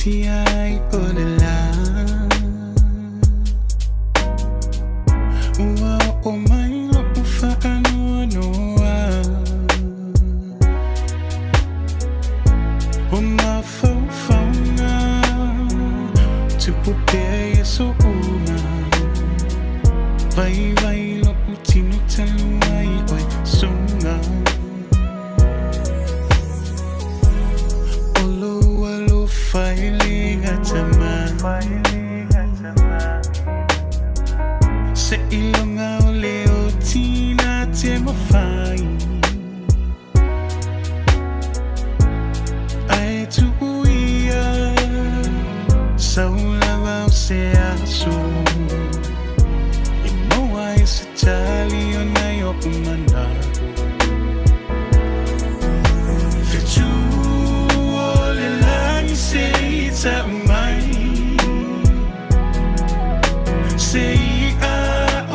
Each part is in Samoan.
Tia ai o le la. Ua oo mai lo'u faanoanoa. O mafaufauga tupu pea i aso uma. Vaivai lo'u tino talu ai oe suga. O lou alofa e le gata mai. Seiloga o le oti na te mafai. Ae tuu ia sau lava o se aso e maua ai se tali ona i o'u mana'o. Fetu o le lagi se i ta'u mai. Se i'a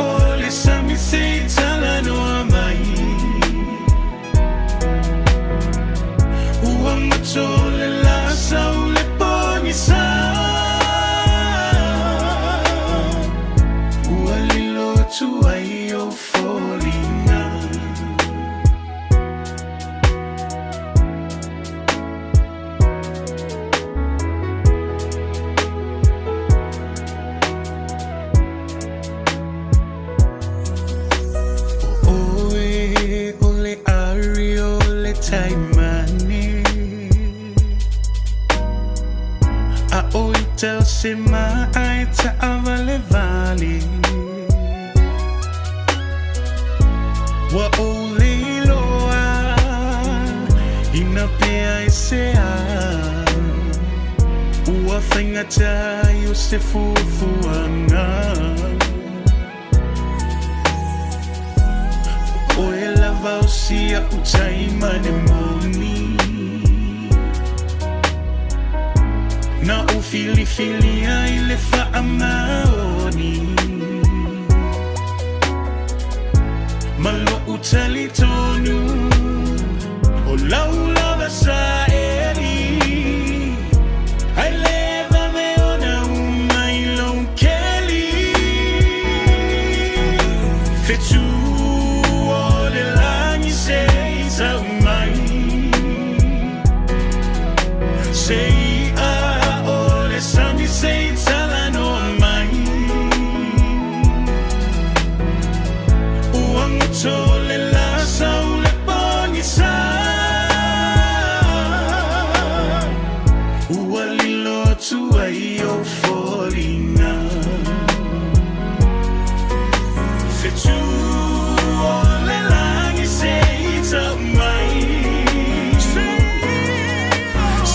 o le sami se i talanoa mai. Ua mato le la sau le pogisa. Ua lilo atu ai ou foliga. O oe o le ari o le taimane. A o ita o se ma'a e ta'avalevale. Ua ou le iloa ina pea e se a. Ua faigata ai o se fuafuaga. O oe lava o si a'u taimane moni. Na ou filifilia i le faamaoni. Ma lo'u talitonu o lau lava saeli. Ae le vave ona uma i lou keli. Fetu o le lagi se i tau mai. Se i'a o le sami se i talanoa mai. Ua goto le la sau le pogisa. Ua lilo atu ai ou foliga. Fetu o le lagi se i tau mai.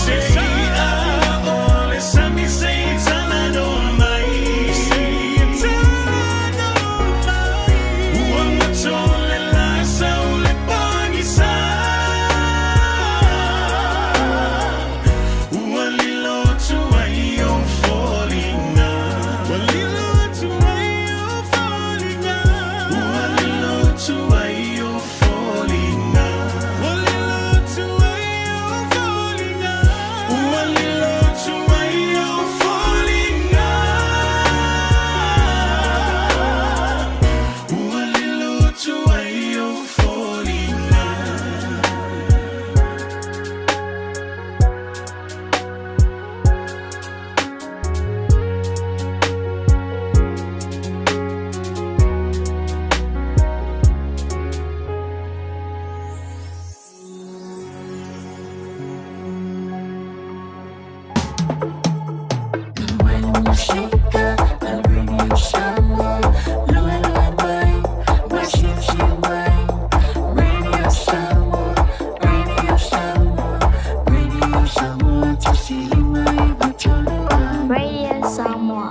Se i'a o le sami se i talanoa mai. Ua mato le la sau le pogisa. Ua lilo atu ai ou foliga. Ua lilo atu ai ou foliga. Ua lilo atu ai ou foliga. Ua lilo atu ai ou foliga. Ua lilo atu ai ou foliga. Ua lilo atu ai ou foliga. Radio Samoa, luelue mai, masilsil mai. Radio Samoa, Radio Samoa, Radio Samoa, 159 3. Radio Samoa.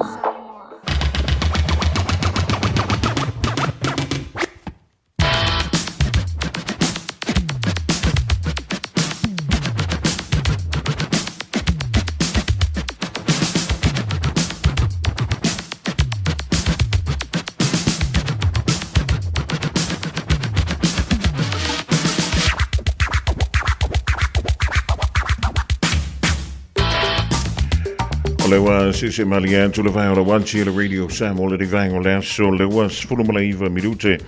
O le ua sese malie atu le vae o le wanti le Radio Samoa le vae o le aso le ua 19 minute.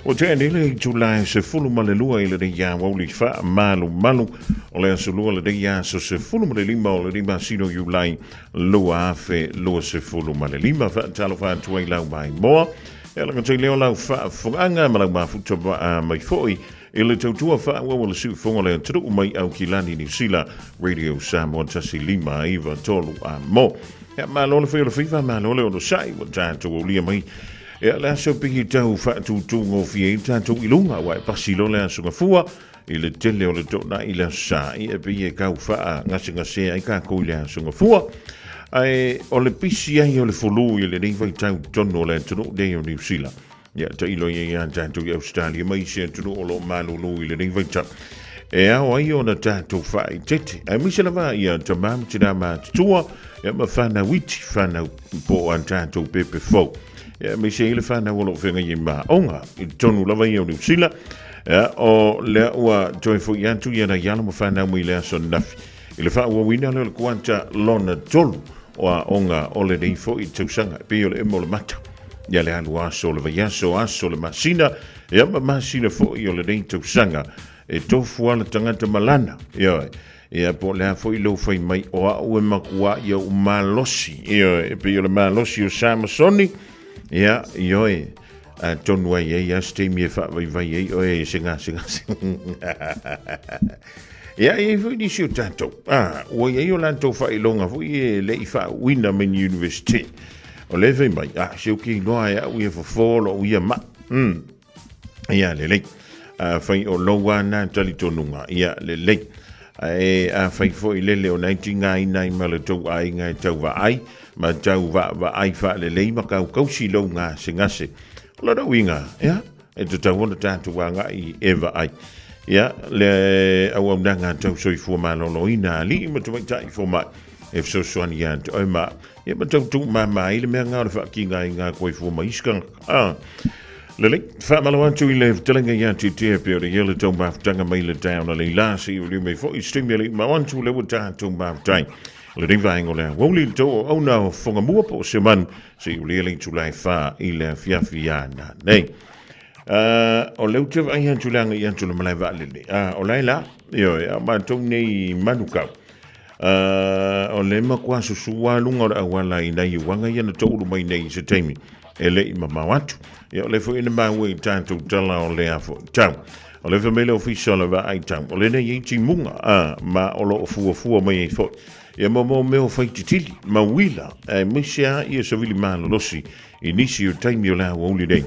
Ua tea nei le itula e 12 i lenei aoauli faamalumalu o le aso lua lenei aso 15 o lenei masina o Iulai 2025. Faatalofa atu ai lau maimoa e alagatei lea o lau faafofogaaga ma lau mafuta mai foi i le tautua faaauau a le siufofoga o le atunuu mai Aukilani, Niu Sila, Radio Samoa 1593 a mo. Ia, malo le fai o le faiva, malo le onosai, ua tatou aulia mai. Ia, le aso piki tau faatūtūgofie i tatou i luga, ua e pasi loa le aso gafua, i le tele o le toonai i le aso sa, ia e pei e kau faagasegase ai kākou i le aso gafua. Ae o le pisi ai o le fulu i lenei vaitau i totonu o le atunuu nei o Niu Sila. Ia, tailo ia ia tatou i Australia ma isi atunuu o lo o malūlū i lenei vaitau. E ao ai ona tatou faaeteete, aemaise lava ia tamā ma tinā matutua, ia ma whanau iti, whanau po o a tatou pepe fou. Ia, aemaise ai le whanau o lo o feagai ai ma aoga i totonu lava ia o Niu Sila, ia, o lea ua toe foi atu ia nai alo ma whanau mai le aso ananafi. I le faaauauina lea o le kuata lona tolu o aoga o lenei foi tausaga, e pei o le emo o le mata, ia le alu aso o le vaiaso, aso o le masina, ia ma masina foi o lenei tausaga, e tofu lava le tagata ma lana, ioe, ia po o le a foi lou fai mai o au e makuā ia ou malosi, ioe, e pei o le malosi o Samasoni, ia, ioe, atonu ai ai lava se taimi e faavaivai ai oe i se gasegase. Ia, e i ai foi nisi o tatou, a, ua i ai o latou faailoga foi e le i faauuina mai ni university. O lea e fai mai, a, se ou te iloa e au ia fofo lou ia mai. Ia, lelei. A fai o lou lava na talitonuga, ia, lelei. Ae a fai foi lele o na e tigaina ai ma le tou aiga e tau vaai, ma tau vaavaai faalelei ma kaukausi lou gasegase. O lona uiga, ia, E tatau ona tatou agai e vaai. Ia, le auaunaga tau soifua maloloina a alii ma tamaitai fomai e fesoasoani ia te oe ma ia ma tau tuumama ai le mea nga o le faakigaina koifua ma isi tagata. Ah, lelei, faamalo atu i le fetalaiga ia te tea pe o le ia le tau mafutaga mai le taeao na lei la se i uliu mai foi se taimi e le i mau atu le ua tatou mafutai. Lenei vaega o le aoauli le tou auauna o Fogamua po o Seomanu se i ulia le itula e 4 i le afiafi ia nanei. O lea ou te vaai atu le agai atu i le malae vaalele. O la e la, ioe, a o matou nei i Manukau. O lea e matua susu lava luga o le auala i nai uaga ia na toulu mai nei i se taimi e le i mamao atu. Ia, o lea foi na maua i tatou tala o lea foi tau. O lea fai mai le ofisa o le vaai tau, o lea na i ai timuga, ma o lo o fuafua mai ai foi. Ia ma mo mea o faititili, ma uila, aemaise lava ia savili malolosi i nisi o taimi o le aoauli nei.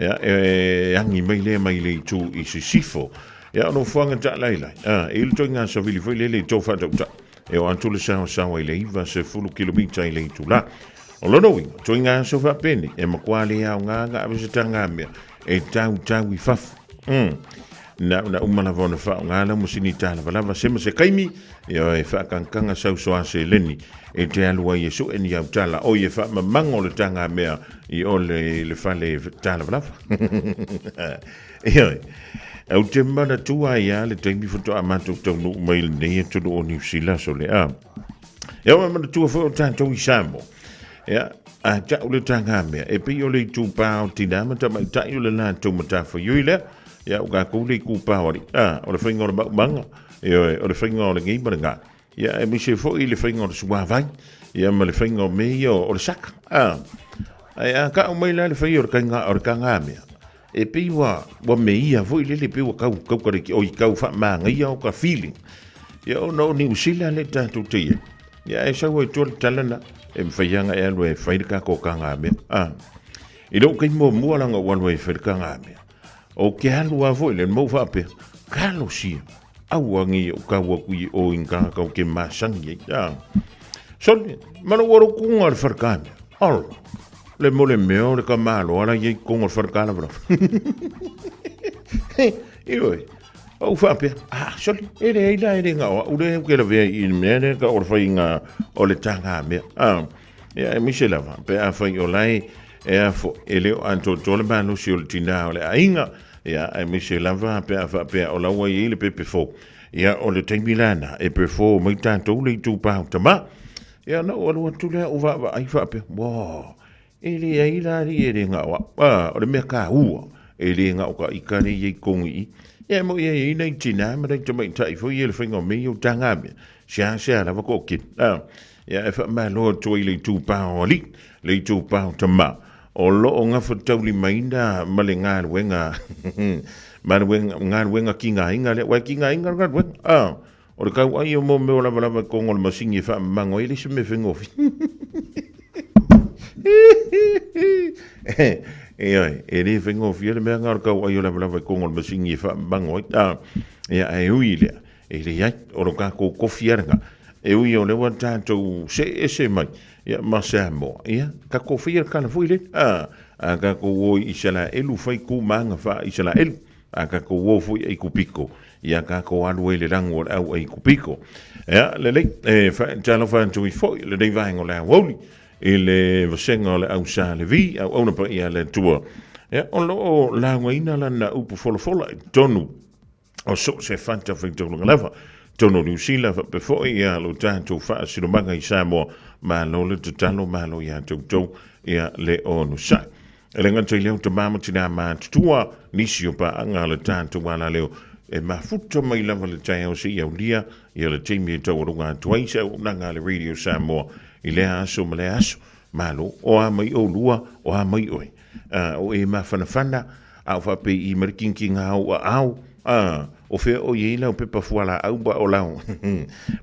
Ia, e agi mai lea mai le itu i sisifo. Ia, o nofoaga taalailai, e i le ituaiga savili foi lele i tou faatautai, e oo atu le saosaoa i le 90 kilomita i le itula. O lona uiga, ituaiga aso faapenei, e matua le aoga ga ave se tagamea e tautau i fafo. Na ona uma lava ona faaaoga lau masini talavalava se ma se kaimi, ia e faakagakaga sau soa seleni e te alu ai e sue ni au tala, oi e faamamago le tagamea i o le fale talavalava. Ioe, ou te manatua ai lava le taimi faatoa matou taunuu mai i lenei atunuu o Niu Sila sole a. Ia ua manatua foi o tatou i Samoa. Ia, a tau le tagamea, e pei o le itupā o tinā ma tamaitai o le latou matafaioi lea. Ia, o kākou le itupā o alii. A, o le faiga o le maumaga, ioe, o le faiga o lenei ma le gā. Ia, aemaise foi le faiga o le suavai, ia ma le faiga o mea ia o le saka. A, ae a tau mai la le fai o le kaiga, o le tagamea, e pei ua, ua meia foi lele, pei ua tau, tau kareki, oi, tau faamagaia o ka feeling. Ia, ona o Niu Sila lea tatou te i ai. Ia, ae sau ai tua le tala na, e mafai lava ona e alu e fai le tatou tagamea. A, i lou taimi muamua leaga ou alu ai e fai le tagamea, ou te alu lava foi lea, ma ou faapea, talosia, aua ne i ou tau atu i o i ni tagata ou te masani ai. A, sole, ma lou alu kuga o le fale tagamea. Alo, le mo le mea o le tamaloa la e i ai i totonu o le fale talavalava. Ioe, ou faapea, ah, sole, e leai la, e le na o au lea ou te lavea i le mea lea tau o le faiga o le tagamea. Ah, ia, aemaise lava, pe afai o la e, e a foi, e le o atoatoa le malosi o le tinā o le aiga, ia, aemaise lava pe a faapea o la ua i ai le pepe fou. Ia, o le taimi la lena, e perform ai tatou le itupā o tamā. Ia ona ou alu atu lea ou vaavaai faapea, ua, e leai la alii e le gao au. A, o le mea taua, e le gao ta ita lea e i ai i totonu i i. Ia e moni e i ai nai tinā ma nai tamaitai foi ia i le faiga o mea ia o tagamea, seasea lava toatele. A, ia e faamalo atu ai i le itupa o alii, le itupa o tama, o lo o gafataulimaina ma le galuega, ma le galuega tigaina lea, aua e tigaina le galuega. A, O le tauai o mea o lavalava i totonu o le masini e faamamago ai, e le se mea faigofie. Ioe, e le faigofie le mea lena o le tauai o lavalava i totonu o le masini e faamamago ai. A, ia, ae ui i lea, e leai, o lo tatou tofi lava lena. E ui o lea ua tatou see ese mai ia, ma Samoa, ia, tatou faia le tala foi lele. A, a tatou o i Isalaelu, fai tu ma aga faa-Isalaelu. A tatou o foi i Aikupito, ia tatou alu ai i le lagu o le au Aikupito. Ia, lelei, e faatalofa atu ai foi lenei vaega o le aoauli i le vasega o le au Sa Levi, auauna paia a le Atua. Ia, o lo o laugaina lana upu folafola i totonu o so o se fatafaitaulaga lava. Totonu o Niu Sila faapea foi ia lo tatou faasinomaga i Samoa. Malo le tatalo, malo iā toutou ia le onosai. E le gata i lea o tama ma tinā matutua, nisi o paaga a le tatou alaleo e mafuta mai lava le taeao seia aulia ia le taimi e taualuga atu ai se auaunaga a le Radio Samoa i lea aso ma lea aso. Malo, o a mai oulua, o a mai oe. A, o e mafanafana, a o faapei i ma le kinkiga o aao, a, o fea o i ai lau pepa fualaau ba o lau,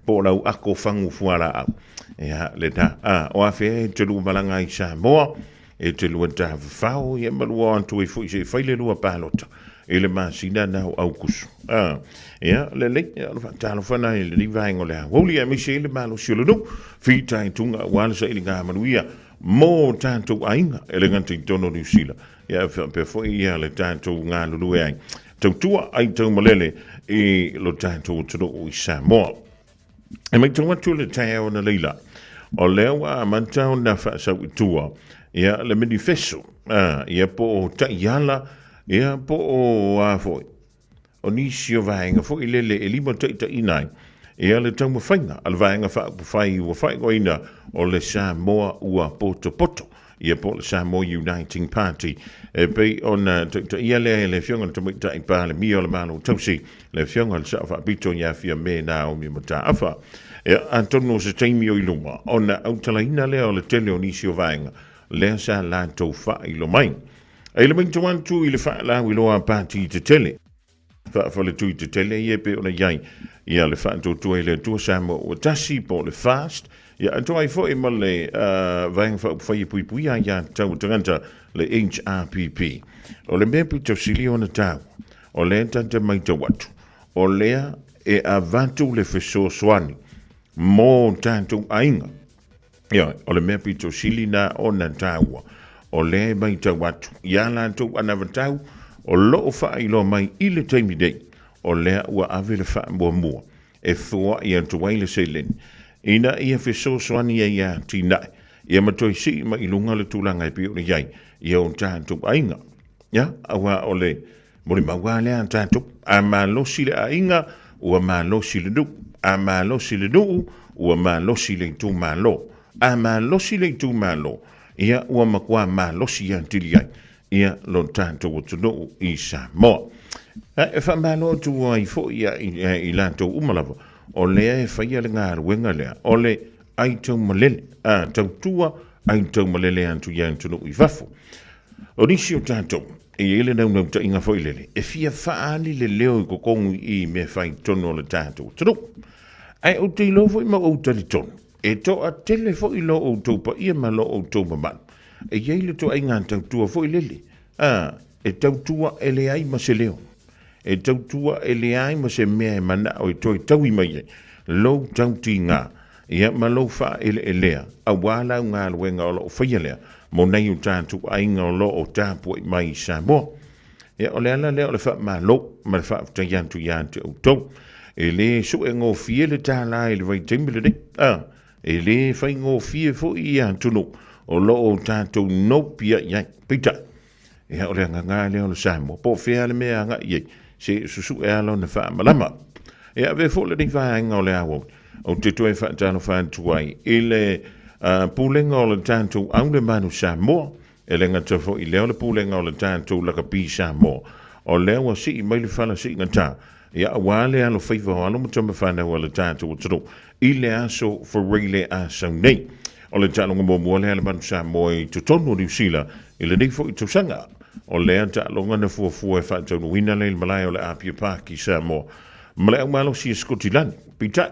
po o lau ako fagu fualaau. Ia, lena, a, o a fea e te lumalaga ai Samoa, E te lua tafafao ia ma lua atu ai foi se i fai le lua palota i le masina na o Aukuso. A, ia, lelei, ia, o le faatalofa na i lenei vaega o le aoauli aemaise ai le malosi o le nuu, fitaituga aua le sailiga manuia mo tatou aiga e le gata i totonu o Niu Sila, ia faapea foi ia le tatou galulue ai. Tautua ai taumalele i lo tatou atunuu i Samoa. E matau atu le taeao analeila, o lea ua amata ona faasau i tua ia le manifeso, ia po o taiala, ia po o a foi, o nisi o vaega foi lele e limataitaiina ai ia le taumafaiga a le Vaega Faaupufai ua faaigoaina o le Samoa Ua Potopoto. ia po o le Samoa Uniting Party, e pei ona taitaia lea e le Afioga i le Tamaitai Palemia o le Malo Tausi, le Afioga i le Sao Faapito ia Fiame Naomi Mataafa. Ia, atonu o se taimi o i luma, ona autalaina lea o le tele o nisi o vaega lea sa latou faailo mai. I le matau atu i le faalauiloa a pati tetele, Faafaletui tetele ia e pei ona i ai ia le Faatuatua i le Atua Samoa ua Tasi po o le FAST, ia atoa ai foi ma le Vaega Faaupufai e Puipuia Aiatatau a Tagata, le HRPP. O le mea pito sili ona taua, o lea ta te matau atu, o lea e avatu le fesoasoani mo tatou aiga. Ioe, o le mea pito sili na ona taua, o lea e matau atu i a latou anavatau o lo o faailoa mai i le taimi nei, o lea ua ave le faamuamua e foai atu ai le seleni ina ia fesoasoani ai ia atinae ia ma toe sii mai i luga le tulaga e pei ona i ai i o tatou aiga. Ia, aua o le Molimau lava lea a tatou, a malosi le aiga, ua malosi le nuu. A malosi le nuu, ua malosi le itumalo. A malosi le itumalo, ia ua matua malosi atili ai ia lo tatou atunuu i Samoa. E faamalo atu ai foi ia i latou uma lava o lea e faia le galuega lea o le aitaumalele, a tautua aitaumalele atu i atunuu i fafo. O nisi o tatou, e i ai le naunautaiga foi lele, e fia faaali le leo i totonu i i mea fai i totonu o le tatou atunuu. Ae ou te iloa foi ma ou talitonu, e toatele foi lo outou paia ma lo outou mamalu, e i ai le ituaiga tautua foi lele, a, e tautua e leai ma se leo, e tautua e leai ma se mea e manao e toe taui mai ai lou tautiga, ia ma lou faaeleelea, aua lau galuega o lo o faia lea mo nai o tatou aiga o lo o tapuai mai i Samoa. Ia, o le ala lea o le faamalo ma le faafetai atu ia te outou. E le suegofie le tālā i le vaitaimi lenei, a, e le faigofie foi ia atunuu o lo o tatou nopiai ai. Peitai, ia, o le agaga lea o le Samoa, po o fea le mea e agai i ai, se i susue lava lona faamalama. Ia, avea foi lenei vaega o le aoauli. Ou te toe faatalofa atu ai i le Pulega o le tatou Au le Malu Samoa, e le gata foi i lea o le Pulega o le tatou Lakapi Samoa, o lea ua sii mai le fala siigatā, ia aua le alofaiva o alo ma tama fanau a le tatou atunuu i le aso Faraile a sau nei. O le taaloga muamua lea a le Manu Samoa i totonu o Niu Sila i lenei foi tausaga. O lea taaloga na fuafua e faataunuuina lea i le malae o le Apia Park i Samoa ma le aumalosi e Sikotilani. Peitai,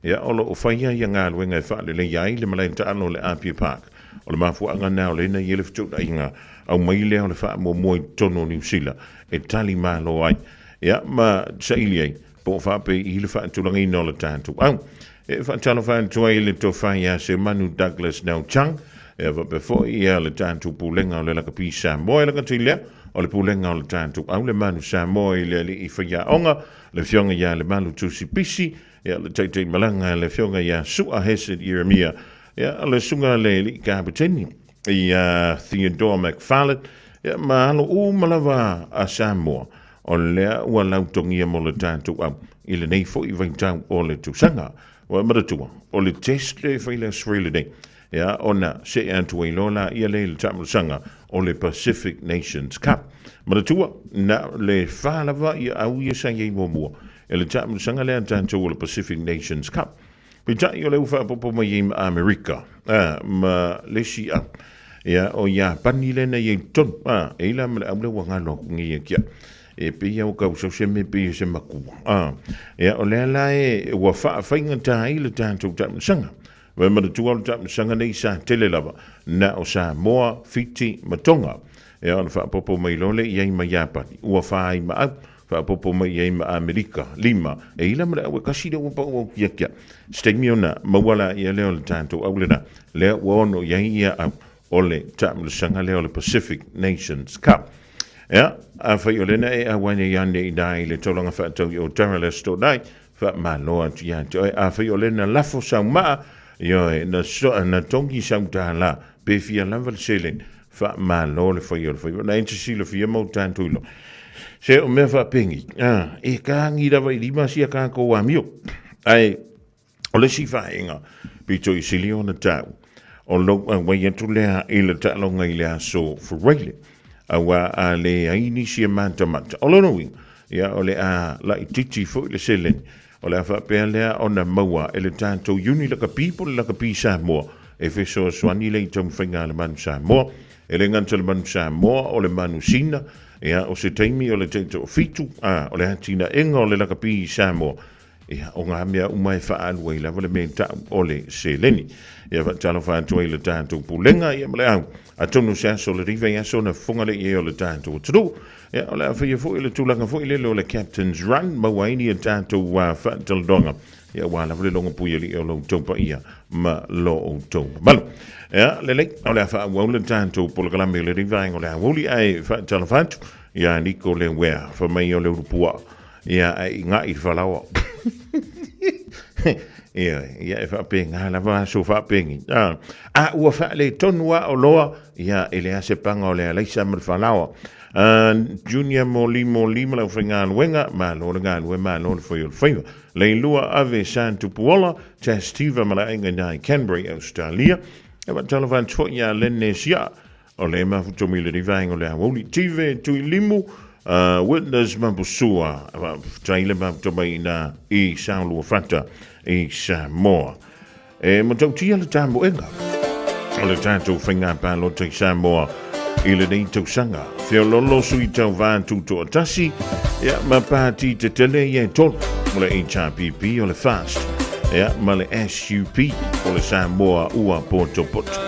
ia o lo o faia ia galuega e faaleleia ai le malae taalo o le Apia Park. O le mafuaaga lena o lena i ai le fetuunaiga aumai lea o le faamuamua i totonu o Niu Sila e tali malo ai ia ma saili ai po o faapei le faatulagaina o le tatou au. E faatalofa atu ai le tofa ia Semanu Douglas Nau Chang, e faapea foi ia le tatou pulega o le Lakapi Samoa. E le gata i lea, o le pulega o le tatou au le Manu Samoa i le alii faiaoga, le afioga ia Lemalu Tusi Pisi, ia le taitai malaga le afioga ia Sua Hesed Ieremia, ia le susuga le alii kapeteni ia Theodore McFarlane, ia ma alo uma lava a Samoa O lea ua lautogia mo le tatou au i lenei foi vaitau o le tausaga. Ua manatua, o le test lea e fai le Aso Faraile nei, ia, ona see atu ai loa laia lea i le taamilosaga o le Pacific Nations Cup. Manatua, na o le fa lava ia au ia sa i ai muamua i le taamilosaga lea a tatou o le Pacific Nations Cup. Peitai o lea ua faaopoopo mai ai ma Amerika, a, ma le isi au, ia, o Iapani lea na i ai i totonu, a, e i la ma le au lea ua galo aku nei ia ki au. E pei lava ua tau sau se mea pei o se matua, a, ia, o lea la e, ua faafaigata ai le tatou taamilosaga. Ua e manatua o le taamilosaga nei sa tele lava, na o Samoa, Fiti ma Tonga. Ia, ona faaopoopo mai loa lea i ai ma Iapani, ua fa ai ma au. Faaopoopo mai i ai ma Amerika, lima, e ila ma le au e kasi lea ua pau au kia kia. Se taimi ona maua laia lea o le tatou au lena, lea ua ono i ai ia au o le taamilosaga lea o le Pacific Nations Cup. Ea, afai o lena e auai nei ane i ina i le taulaga faatau i Otara le Aso Toonai, faamalo atu ia te oe. Afai o lena lafo sau maa, ioe, na, so, na togi sau tālā, pe fia lava le seleni, Faamalo le fai o le faiva. Na e te silafia mau tatou iloa. Se o mea faapengi, a, e kagi lava i lima sia kākou amio. Ae, o le isi vaega, pito i sili ona tau, o lou auai atu lea i le taaloga i le aso Faraile, auā a leai nisi e matamata. O lona uiga, ia, o le a laitiiti foi le seleni, O le a faapea lea ona maua e le tatou Iuni Lakapi po o le Lakapi Samoa e fesoasoani lea i taumafaiga a le Manu Samoa. E le gata le Manu Samoa, o le Manu Sina, ia, o se taimi o le taitoafitu, a, o le atinaega o le Lakapi Samoa, ia, o ngā mea uma e faaalu ai lava le mea e ta'u o le seleni. Ia faatalofa atu ai le tatou Pulega, ia ma le au, atonu se aso o le riva i aso na fofoga lea i ai o le tatou atunuu. Ia, o le a faia foi le tulaga foi lele o le Captain's Run, maua ai ni a tatou faatalanoaga, ia aua lava le logo puialii o lo outou paia ma lo outou mamalu. Ia, lelei, o le a faaauau le tatou polokalame i lenei vaega o le aoauli, ae faatalofa atu ia Niko Lewea, fai mai o le ulupuaa, ia, ae iga'i le falaoa. Ia, ia e faapena lava aso faapeni. A, a ua faaletonu lava oloa, ia, e leai se paga o le alaisa ma le falaoa. Junior Moli Moli ma le aufaigaluega, malo le galue, malo le fai o le faiva. Leilua Ave Sa Tupuola, Chas Tiva ma le aiga i ina i Canberra i Ausetalia. E faatalofa atu foi ia Lene Siaa, o le mafutomi i lenei vaega o le aoauli. Tive Tuilimu, Witness Mabusua, faafetai le mafutomai i ina i Saoluafata i Samoa. E matautia le tamoega o le tatou faiga palota i Samoa i lenei tausaga. Feololo sui tauvā tutoatasi, ia, ma pāti tetele ia e tolu, o le HRPP, o le FAST, ia, ma le SUP, o le Samoa Ua Potopoto.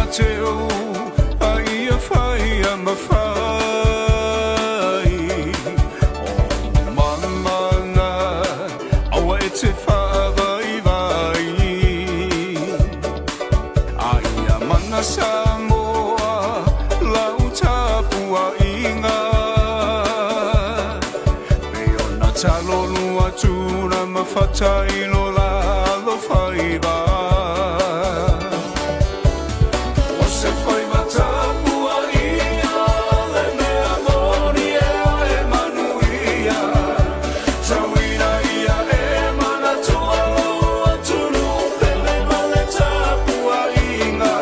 te ou a ia whai a mawhai. O mamana, aua e te whaavaivai. A ia mana Samoa, lau tapuaiga. Me ona talo lua tuna ma fatailo la lo faiva. O se faiva tapuaia, le mea moni e e manuia. Tauina ia e manatua lou atunuu pele ma le tapuaiga.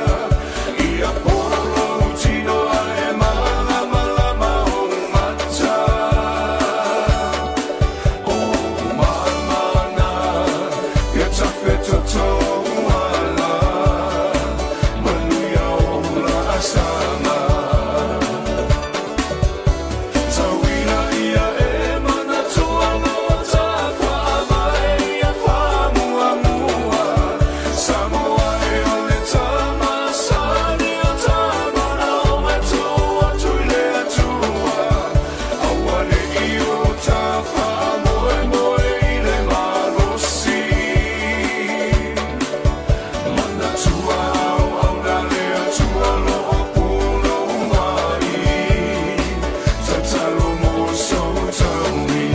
Ia polo lou tino ae malamalama ou mata. O mamana, ia tafetotou ala, manuia o laasaga. Tauina ia e manatua lou tafaavae ia faamuamua. Samoa e o le tama sani o tama na o matou atu i le Atua. Aua ne i o ta faamoemoe i le malosi. Manatua auauna le Atua lo o punouai. Tatalo mo sou taui.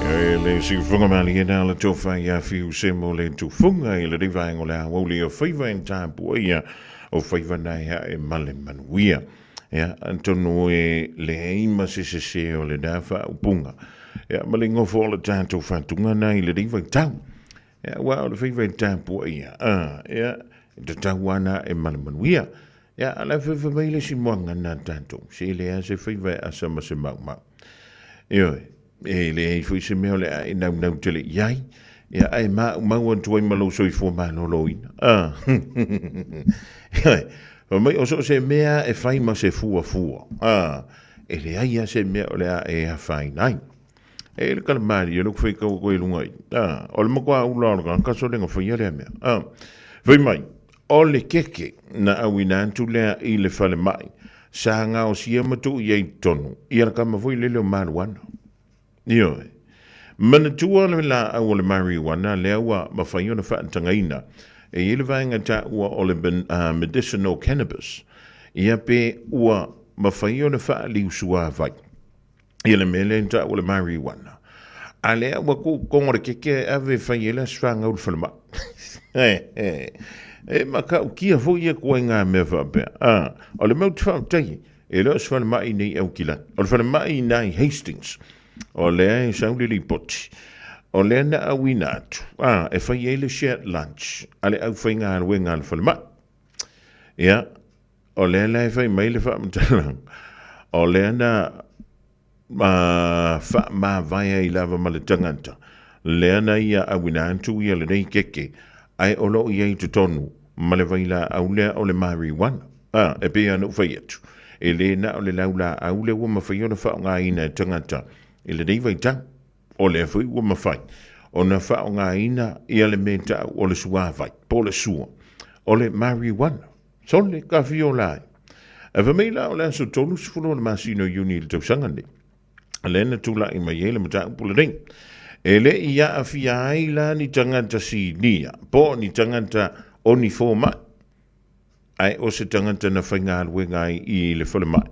E le siufunga malie na le tofa ia fiu se mo le tufunga i le rivaengo le awauli o faiva en tāpua ia o faiva nai ha e male manuia. Ia, atonu e leai ma se sese o lena faaupuga. Ia, ma le gofo o le tatou faatuga na i lenei vaitau. Ia, aua o le faiva e tapuaia, a, ia, e tatau ana e malemanuia. Ia, a la fefe mai le isi moaga na tatou, se leai se faiva e asa ma se maumau. Ioe, e leai foi se mea o le a e naunau tele i ai, ia, ae maumau atu ai ma lou soifua maloloina. A, ioe, fai mai o so o se mea e fai ma se fuafua, a, e leai lava se mea o le a e afaina ai. E le kalamalie le faitau atu ai i luga i, a, o le matua ula o le tagata solega faia lea mea. A, fai mai, o le keke na auina atu lea i le falemai, sa gaosia ma tuu i ai i totonu, ia le kama foi lele o Maluana. Ioe. Manatua le laau o le marijuana lea ua mafai ona faatagaina e i ai le vaega taua o le medicinal cannabis, ia pe ua mafai ona faaliusuavai ia le mea lea e taua o le marijuana. A lea ua tuu togo le keke e ave e fai ai le aso fanau i le falemai. E matautia foi ia ituaiga mea faapea. A, o le mea ou te faafetai ai, e le o se falemai nei i Aukilani. O le falemai i ina i Hastings. O lea e sau le lipoti. O lea na auina atu, a, e fai ai le shared lunch a le aufaigaluega a le falemai. Ia, o lea la e fai mai le faamatalaga, o lea na faamavae ai lava ma le tagata, lea na ia auina atu ia lenei keke, ae o lo o i ai i totonu ma le vailaau lea o le marijuana. A, e pei lava ona ou fai atu, e le na o le laulaau lea ua mafai ona faaaogaina e tagata i lenei vaitau. O lea foi ua mafai ona faaaogaina ia le mea tau o le suavai, po o le sua, o le marijuana. Sole, ka fiola ai. Ae fai mai la o le aso 30 o le masina o Iuni i le tausaga lenei, lea na tulai mai ai le mataupu lenei. E le i aafia ai la ni tagata sinia po o ni tagata o ni fomai, ae o se tagata na faigaluega ai i le falemai.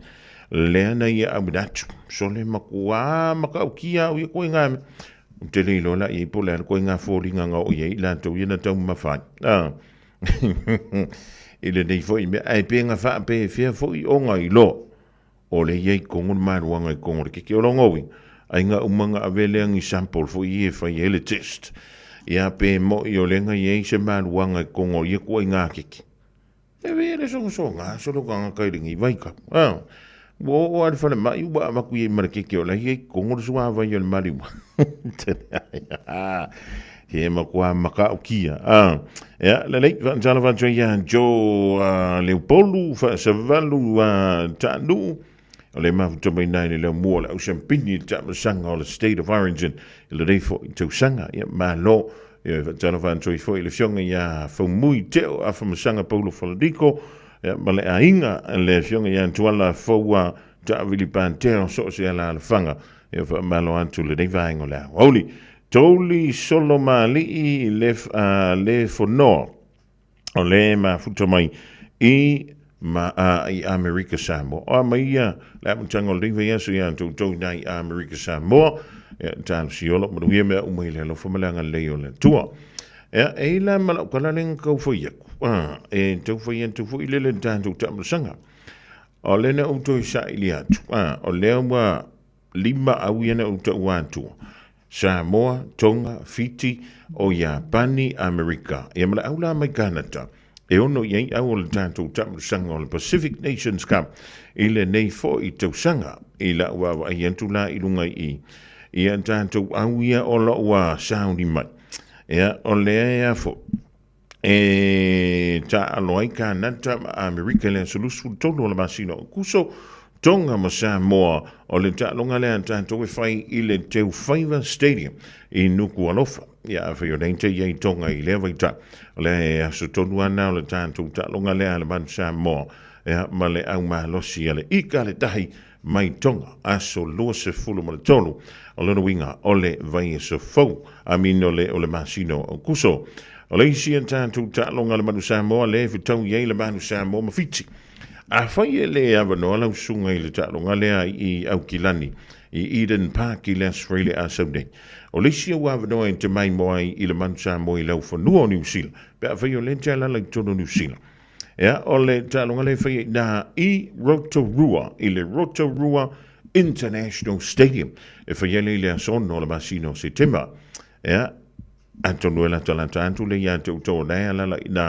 Lea na ia auina atu. Sole matua matautia au ia koe ngā mea. Ou te le iloa la i ai po o le a le koe ngā foliga na oo i ai i latou ia na taumamafa ai. Ah. I lenei foi mea, ae pe na faapefea foi ona iloa o lea i ai tonu le maluaga i totonu o le keke. O lona uiga, ai na uma ona ave lea ni sample foi ia e fai ai le test, ia pe moi o lea na i ai se maluaga i totonu o ia ituaiga keke. E avea le sogasoga solo tagata i lenei vaitau. A, ua oo lava i le falemai ua avatu i ai ma le keke o la e i ai i totonu le suavai o le maliu. He matua matautia. A, ia, lelei, faatalofa atu ai ia Joe Leupolu, faasavalu Taanuu, o le mafuta mai nai le laumua o le ausiampini i le taamilosaga o le State of Origin i lenei foi tausaga. Ia, malo. Ia, faatalofa atu ai foi i le afioga ia Faumui Teo Afamasaga Paulo Falaniko, ia, ma le aiga, le afioga ia Tuala Foua Taavili Pantea o so o se alaalafaga. Ia, faamalo atu lenei vaega o le aoauli. Touli Solomaalii le, le Fonoa, o le mafuta mai i ma a i Amerika Samoa. O a mai ia le amataga o lenei vaiaso iā toutou i i Amerika Samoa. Ia, talosi ola, manuia mea uma i le alofa ma le agalelei o le Atua. Ia, e i la ma lau kala lenga kau fai aku. Ah, e tau fai atu foi le le tātou taamilosaga. O le na outou i saili atu. Ah, o lea ua 5 au ia na ou taua atua. Samoa, Tonga, Fiti, o Iapani, Amerika, ia ma le au la mai Kanata. E ono i ai au o le tatou taamilosaga o le Pacific Nations Cup i lenei foi tausaga. I lau vaavaai atu la i luga i i, ia tatou au ia o lo o ua sauni mai. Ia, o lea e a foi, e taaalo ai Kanata ma Amerika i le aso 23 o le masina o Akuso, Tonga ma Samoa. O le taaloga lea a tatou e fai i le Teufaiva Stadium i Nukualofa. Ia, afai o nei te i ai Tonga i lea vaitau, o le aso tonu lava lena o le tatou taaloga lea a le Manu Samoa, ia, ma le au malosi a le Ika le Tahi mai Tonga, aso 23, o lona uiga o le vaiaso fou, I mean o le, o le masina o Aukuso. O le isi a tatou taaloga a le Manu Samoa lea e fetau i ai le Manu Samoa ma Fiti. Afai e le avanoa lau susuga i le taaloga lea i Aukilani, i Eden Park i le Aso Faraile a sau nei, o le isi ou avanoa e te maimoa ai i le Manu Samoa i laufanua o Niu Sila, pe afai o lea e te alaala i totonu o Niu Sila. Ea, o le taaloga lea e fai ai nā i Rotorua, i le Rotorua International Stadium, e fai ai lea i le aso 6 o le masina o Setema. Ea, atonu e latalata atu lea ia te outou o la e alaala i nā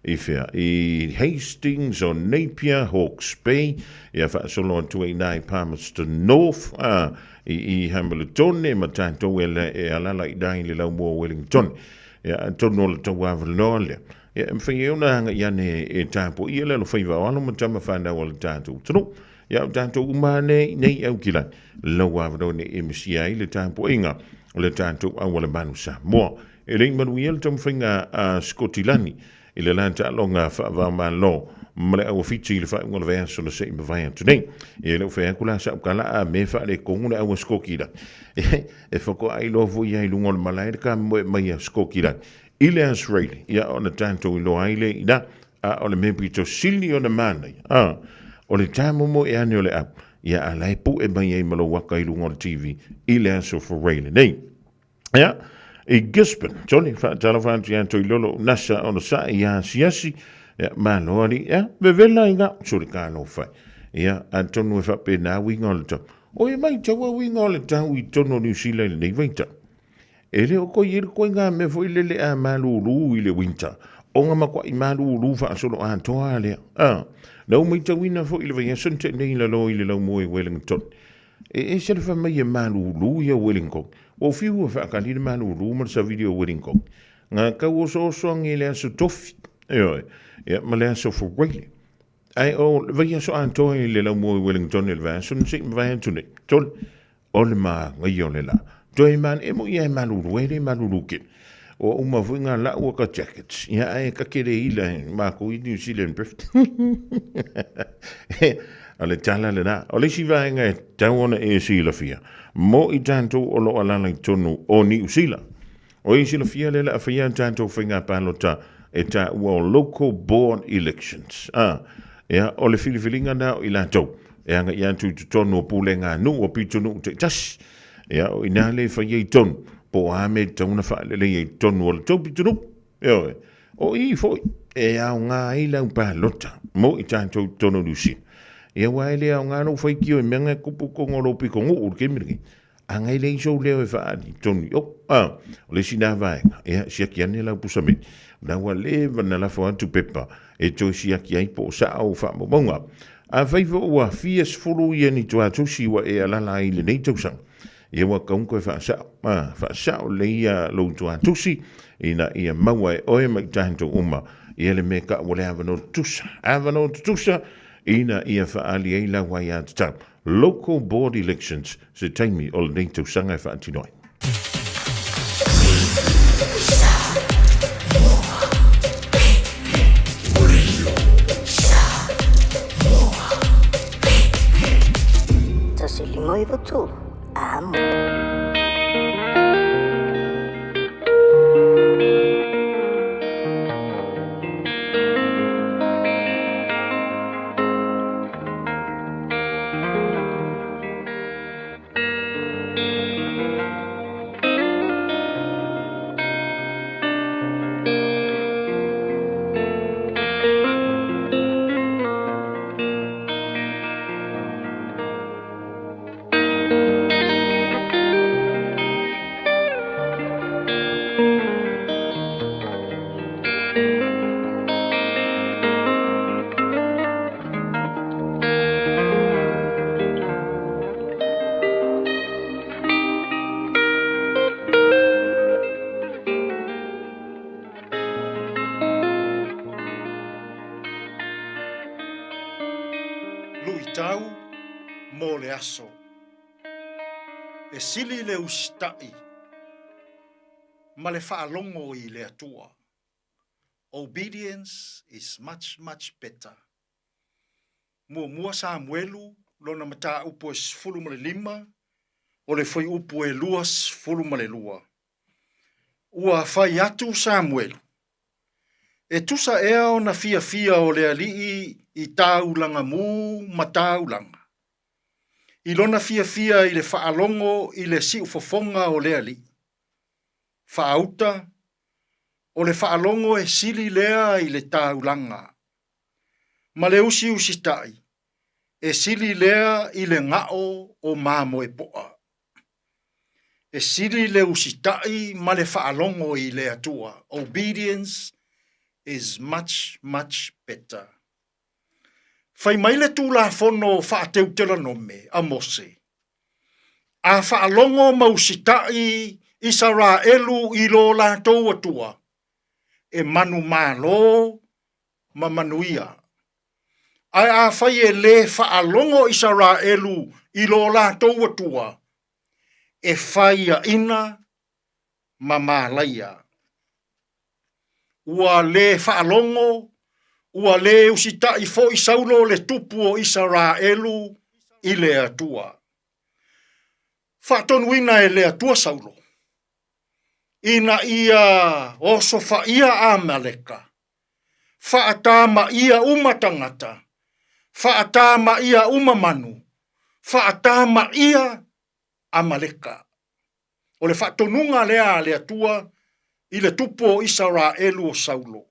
i whea, i Hastings o Napier, Hawke's Bay, ia faasolo atu ai nā i Palmerston North, a, i Hamiltone, ma tātou e, e alaala i nā i le laumua o Wellington. Ia, atonu o le tauavanoa lea. Ia, e mafai ai ona agai ane e tapuaia le alofaiva o alo ma tama fanau a le tatou atunuu. Ia, o tatou uma ane i nei Aukilani, lau avanoa nei e misia ai le tapuaiga o le tatou auala manu Samoa. E le i manuia le taumafaiga a Sikotilani i le la taaloga faava-o-Malo ma le auawhiti i le faaiuga o le vaiaso na se i mavae atu nei. Ia, e le o fai atu la sau tala a me faaletonu le aua Sikokilani. E faatoa iloa foi ia i luga o le malae le kamoe mai a Sikokilani I le Australia, ia ona tatou iloa ai lea i ina, a o le mea pito sili ona manaia, a, o le tamomoe ane o le au, ia a la e pu'e mai ai ma lou aka i luga o le TV i le aso forai lenei. Ia, i Gisborne, Tony, faatalofa atu ia Toilolo Nasa ona sa'i ia asiasi, ia, malo alii, ia, vevela i ngā, sole ka alofa. Ia, atonu e faapena uiga o le tau. O e mai taua uiga o le tau i totonu o Niu Sila i lenei vaitau. E le o toe i ai le ituaiga mea foi lele a malulu i le winter, ona matuai malulu faasoloatoa lava lea. A, na ou matauina foi i le vaiaso na tea nei i lalo i le laumua i Wellington, e ese le fai mai e malulu ia Wellington. Ua ou fiu e faatali le malulu ma le savili o Wellington. Na tau osooso ane i le aso Tofi, ioe, ia ma le aso Fuaile. Ae o le vaiaso atoa i le laumua i Wellington i le vaiaso na se i mavae atu nei, tole, O le manaia o le la. Toe man e mo ia e malulu e le malulu ke. O uma foi ngā lau ka jackets. Ia ae ka kere ila e mākou i New Zealand Drift. O le tala le la. O le isi vaega e tau ona e silafia. Mo i tātou o lo alala i tonu o Niu Sila. O e silafia le la a whaia tātou whainga pālota e tā ua o local board elections. Ah, ia, o le whiliwhilinga nā o i lātou. E anga i atu i totonu o pulega a nuu o pitonuu taitasi. Ia, o inā le whai ai tonu, po o a me tauna whaalelei ai tonu o le tou pitonuu. Ioe, o i foi, e ao ngā ai lau pālota mo i tātou tonu Lucy. Ia wā e le ao ngā lou whaikio e mea ngā kupu kongo lou piko nguu le kemi lenei. A ngai lei sou leo e whaali tonu i o. A, o le isi nā vaega, ia, siaki ane lau pusa meli. Na ua leva na lafo atu pepa e toe siaki ai po o saa o faamaumauga. Afai foi ua fia sefulu ia ni tuatusi ua e alala ai i lenei tausaga. Ia ua tatau ona toe faasao, a, faasao lelei ia lou tuatusi ina ia maua e oe ma i tatou uma ia le mea e tau o le avanoa tutusa. Avanoa tutusa ina ia faaali ai lau aiatatau. Local Board Elections, se taimi o lenei tausaga e faatino ai. 159 Amo. Luitau mo le aso. E sili le usitai ma le faalogo i le Atua. Obedience is much, much better. Muamua Samuelu, lona mataupu e 15, o le fuaiupu e 22. Ua fai atu Samuelu, E tusa ea ona fiafia o le Alii i taulaga mū ma taulaga, i lona fiafia i le faalogo i le siufofoga o le Alii. Faauta, o le faalogo e sili lea i le taulaga, ma le usiusitai, e sili lea i le gao o mamoe poa. E sili le usitai ma le faalogo i le Atua. Obedience is much, much better. Fai mai le Tulafono Faateutelanome a Mose, A faalogo ma usitai Isaraelu i lo latou Atua, e manumalo ma manuia. Ae afai e lē faalogo Isaraelu i lo latou Atua, e faiaina ma malaia. Ua lē faalogo, ua lē usitai foi Saulo le tupu o Isaraelu i le Atua. Faatonuina e le Atua Saulo, ina ia osofaia Amaleka, faatamaia uma tagata, faatamaia uma manu, faatamaia Amaleka. O le faatonuga lea a le Atua i le tupu o Isaraelu o Saulo.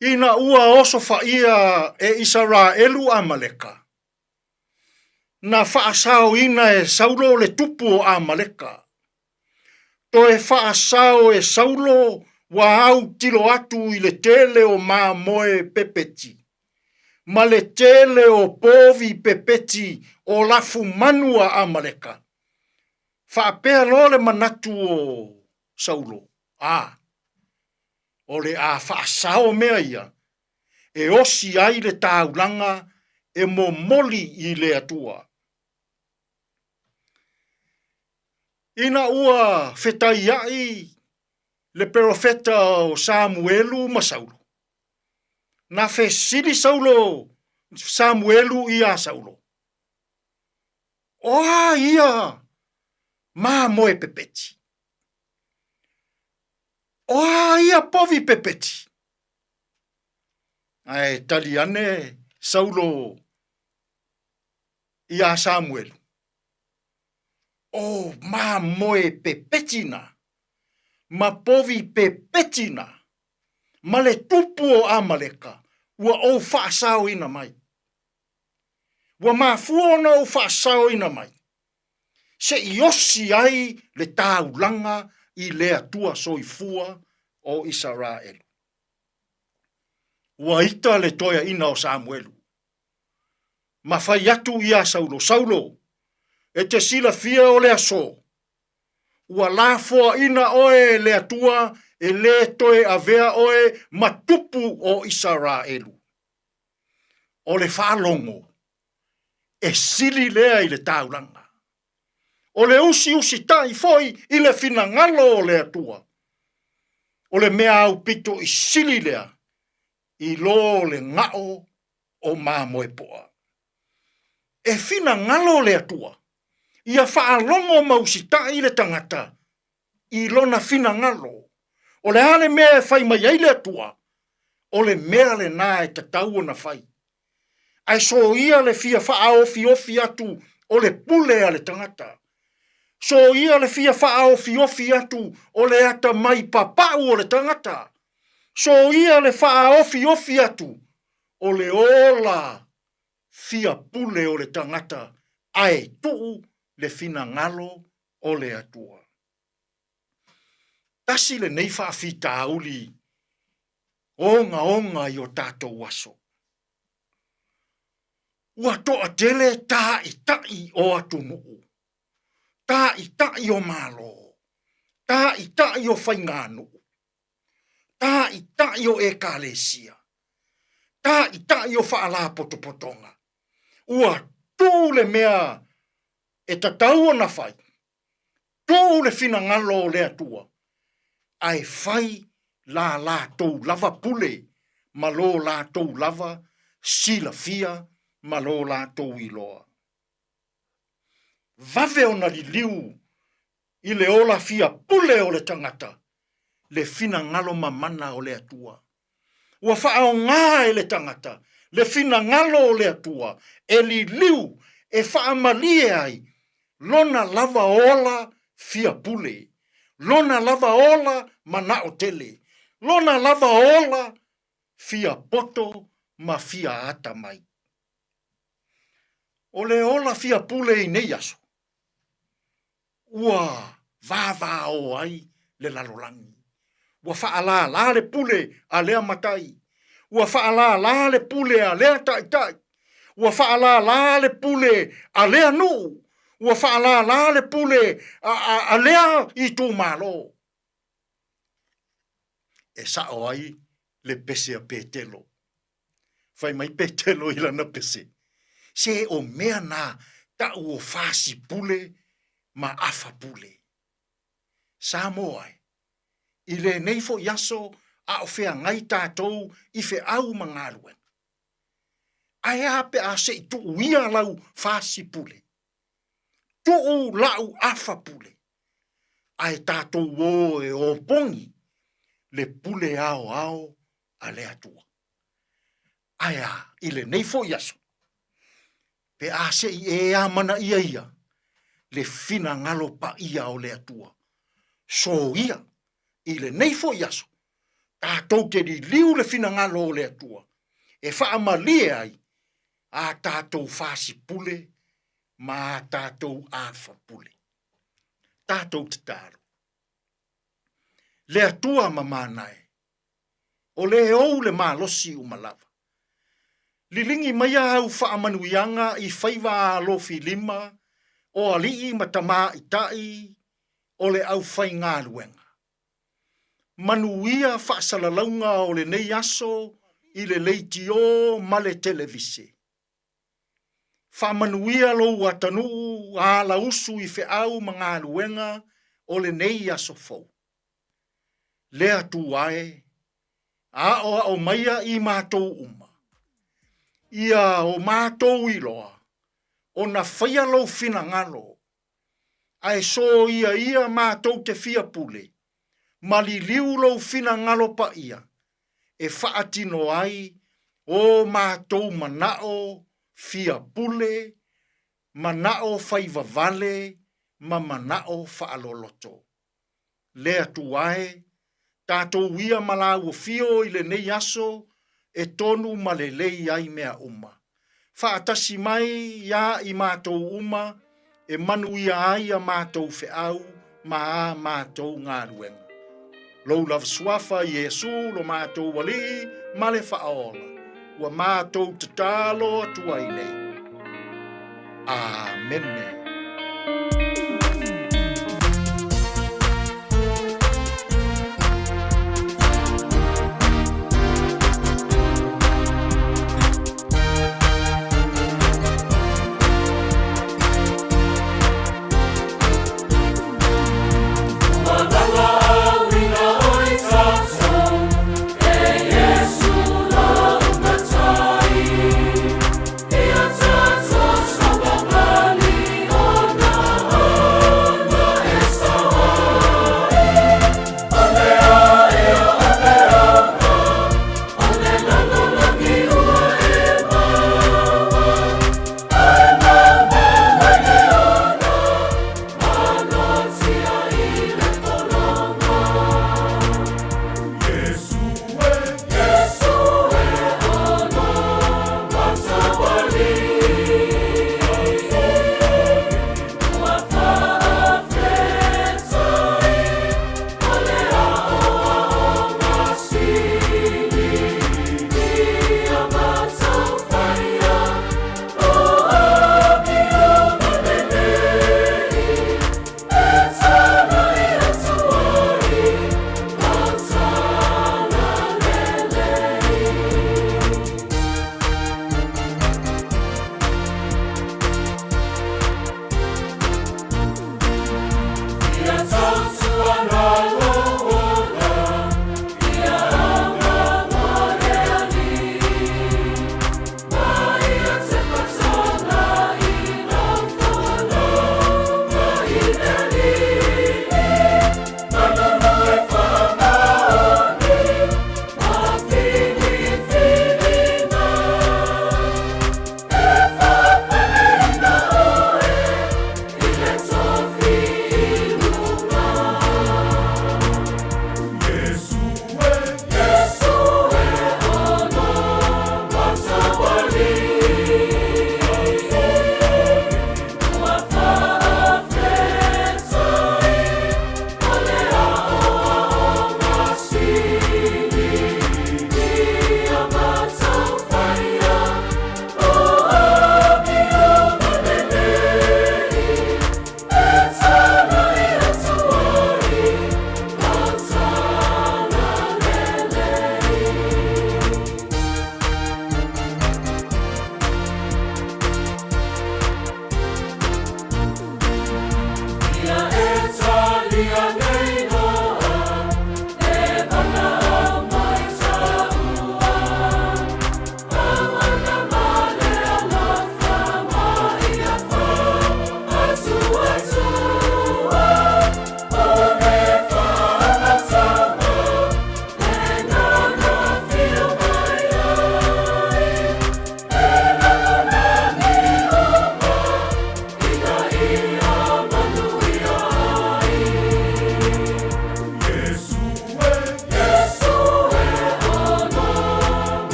Ina ua osofaia e Isaraelu Amaleka, na faasaoina e Saulo le tupu o Amaleka. Toe faasao e Saulo ua autilo atu i le tele o mamoe pepeti, ma le tele o povi pepeti o lafumanu a Amaleka. Faapea loa le manatu o Saulo, A, o le a faasao mea ia e osi ai le taulaga e momoli i le Atua. Ina ua fetaiaʻi le perofeta o Samuelu ma Saulo, na fesili Saulo Samuelu iā Saulo, O a ia mamoe pepeti? O a ia povi pepeti? Ae tali ane Saulo iā Samuelu, O mamoe pepeti na, ma povi pepeti na, ma le tupu o Amaleka ua ou faasaoina mai. Ua mafua ona ou faasaoina mai, se i osi ai le taulaga i le Atua Soifua o Isaraelu. Ua ita le toeaina o Samuelu, ma fai atu iā Saulo, Saulo, E te silafia o le aso, ua lafoaina oe e le Atua e lē toe avea oe ma tupu o Isaraelu. O le faalogo, e sili lea i le taulaga. O le usiusitai foi i le finagalo o le Atua, o le mea aupito i sili lea i lo le gao o mamoepoa. E finagalo le Atua ia faalogo ma usitai le tagata i lona finagalo. O le a le mea e fai mai ai le Atua, o le mea lena e tatau ona fai. Ae soia le fia faaofiofi atu o le pule a le tagata. Soia le fia faaofiofi atu o le atamai papau o le tagata. Soia le faaofiofi atu o le ola fia pule o le tagata ae tuu le finagalo o le Atua. Tasi lenei faafitauli ogaoga i o tatou aso. Ua toatele tāitaʻi o atunuu, tāitaʻi o Malo, tāitaʻi o faiganuu, tāitaʻi o ekalesia, tāitaʻi o faalapotopotoga. Ua tuu le mea e tatau ona fai, tuu le finagalo o le Atua, ae fai la latou lava pule ma lo latou lava silafia ma lo latou iloa. Vave ona liliu i le ola fia pule o le tagata le finagalo mamana o le Atua. Ua faaaoga e le tagata le finagalo o le Atua e liliu e faamalie ai lona lava ola fia pule, lona lava ola manao tele, lona lava ola fia poto ma fia atamai. O le ola fia pule i nei aso, ua vavao ai le lalolagi. Ua faalālā le pule a lea matai. Ua faalālā le pule a lea taitai. Ua faalālā le pule a lea nuu. Ua faalālā le pule a, a, a lea itumalo. E sao ai le pese a Petelo. Fai mai Petelo i lana pese, Se o mea na taʻu o fasi pule ma afa pule. Samoa e, i lenei foi aso a o feagai tatou i feau ma galuega. Ae a pe a se i tuu ia lau fasi pule? Tuu lau afa pule? Ae tatou o e opogi le pule aoao a le Atua. Ae a, i lenei foi aso, pe a se i e amanaia ia le finagalo paia o le Atua, soia i lenei foi aso, tatou te liliu le finagalo o le Atua e faamalie ai a tatou fasipule ma a tatou afapule. Tatou tatalo. Le Atua mamana e, o le ou le malosi uma lava. Liligi maia au faamanuiaga i faiva alofilima o alii ma tamaitai o le aufaigaluega. Manuia faasalalauga o lenei aso i le leitiō ma le televise. Faamanuia lou atanuu alausu i feau ma galuega o lenei aso fou. Le Atua e, aoao maia i matou uma, ia o matou iloa ona faia lou finagalo, ae soia ia matou te fia pule, ma liliu lou finagalo paia e faatino ai o matou manao fia pule, manao faivavale ma manao faaloloto. Le Atua e, tatou ia ma lāua fio i lenei aso e tonu ma lelei ai mea uma. Faatasi mai iā i matou uma e manuia ai a matou feau ma a matou galuega. Lou lava suafa Iesu lo matou Alii ma le Faaola, ua matou tatalo atu ai nei. Amene.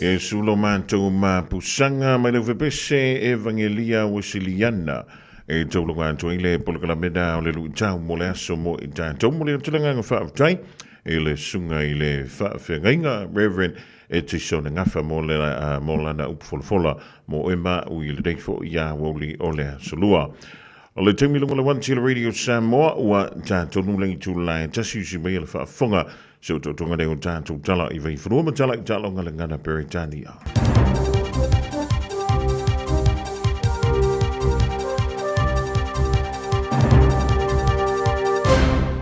Iesu lo matou mapusaga mai le fepese Evangelia Wesiliana e taulaga atu ai le polokalame o le luitau mo le aso mo i tatou mo le atu le agaga faafetai i le susuga i le faafeagaiga Reverend Etisone Gafa mo le mo lana upu folafola mo oe ma au i lenei foi aoauli o le aso lua. O le taimi luga o le One Tele Radio Samoa ua tatonu le itula e tasi usi mai le faafofoga se o totoga nei o tatou tala i Vaifanua ma tala i taaloga le gana Peretania.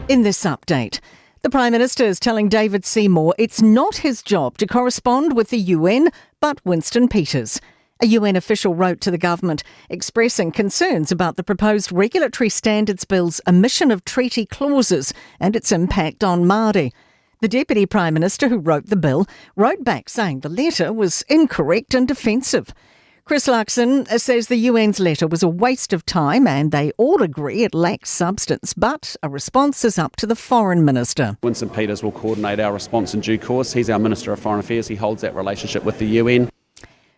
In this update, the Prime Minister is telling David Seymour it's not his job to correspond with the UN, but Winston Peters. A UN official wrote to the government expressing concerns about the proposed Regulatory Standards Bill's omission of treaty clauses and its impact on Māori. The Deputy Prime Minister who wrote the bill wrote back saying the letter was incorrect and offensive. Chris Luxon says the UN's letter was a waste of time and they all agree it lacks substance, but a response is up to the Foreign Minister. Winston Peters will coordinate our response in due course. He's our Minister of Foreign Affairs. He holds that relationship with the UN.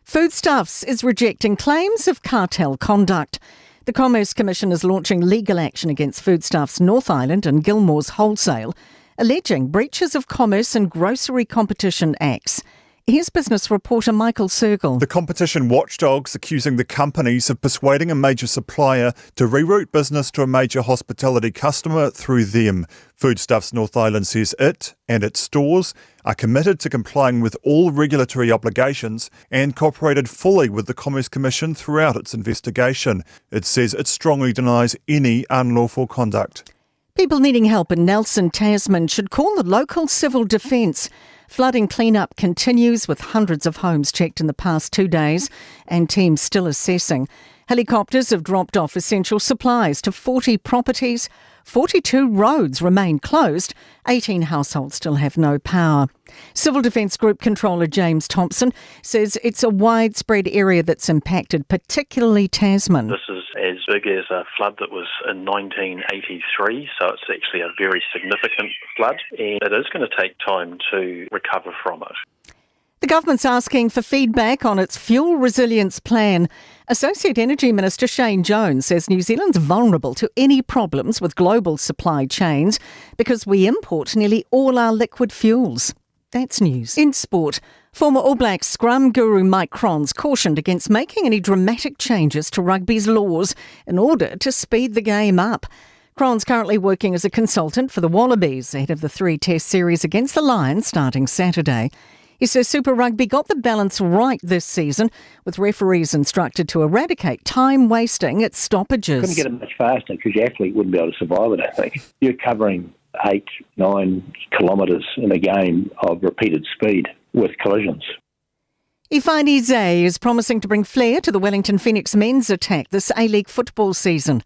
Foodstuffs is rejecting claims of cartel conduct. The Commerce Commission is launching legal action against Foodstuffs North Island and Gilmore's Wholesale, alleging breaches of Commerce and Grocery Competition Acts. Here's business reporter Michael Sergel. The competition watchdogs accusing the companies of persuading a major supplier to reroute business to a major hospitality customer through them. Foodstuffs North Island says it and its stores are committed to complying with all regulatory obligations and cooperated fully with the Commerce Commission throughout its investigation. It says it strongly denies any unlawful conduct. People needing help in Nelson, Tasman should call the local civil defence. Flooding cleanup continues with hundreds of homes checked in the past 2 days and teams still assessing. Helicopters have dropped off essential supplies to 40 properties. 42 roads remain closed. 18 households still have no power. Civil Defence Group Controller James Thompson says it's a widespread area that's impacted, particularly Tasman. This is as big as a flood that was in 1983, so it's actually a very significant flood, and it is going to take time to recover from it. The government's asking for feedback on its fuel resilience plan. Associate Energy Minister Shane Jones says New Zealand's vulnerable to any problems with global supply chains because we import nearly all our liquid fuels. That's news. In sport, former All Blacks scrum guru Mike Cron's cautioned against making any dramatic changes to rugby's laws in order to speed the game up. Cron's currently working as a consultant for the Wallabies ahead of the 3-test series against the Lions starting Saturday. He says Super Rugby got the balance right this season, with referees instructed to eradicate time wasting at stoppages. Couldn't get it much faster because your athlete wouldn't be able to survive it, I think. You're covering 8-9 kilometres in a game of repeated speed with collisions. Ifeanyi Zay is promising to bring flair to the Wellington Phoenix men's attack this A-League football season.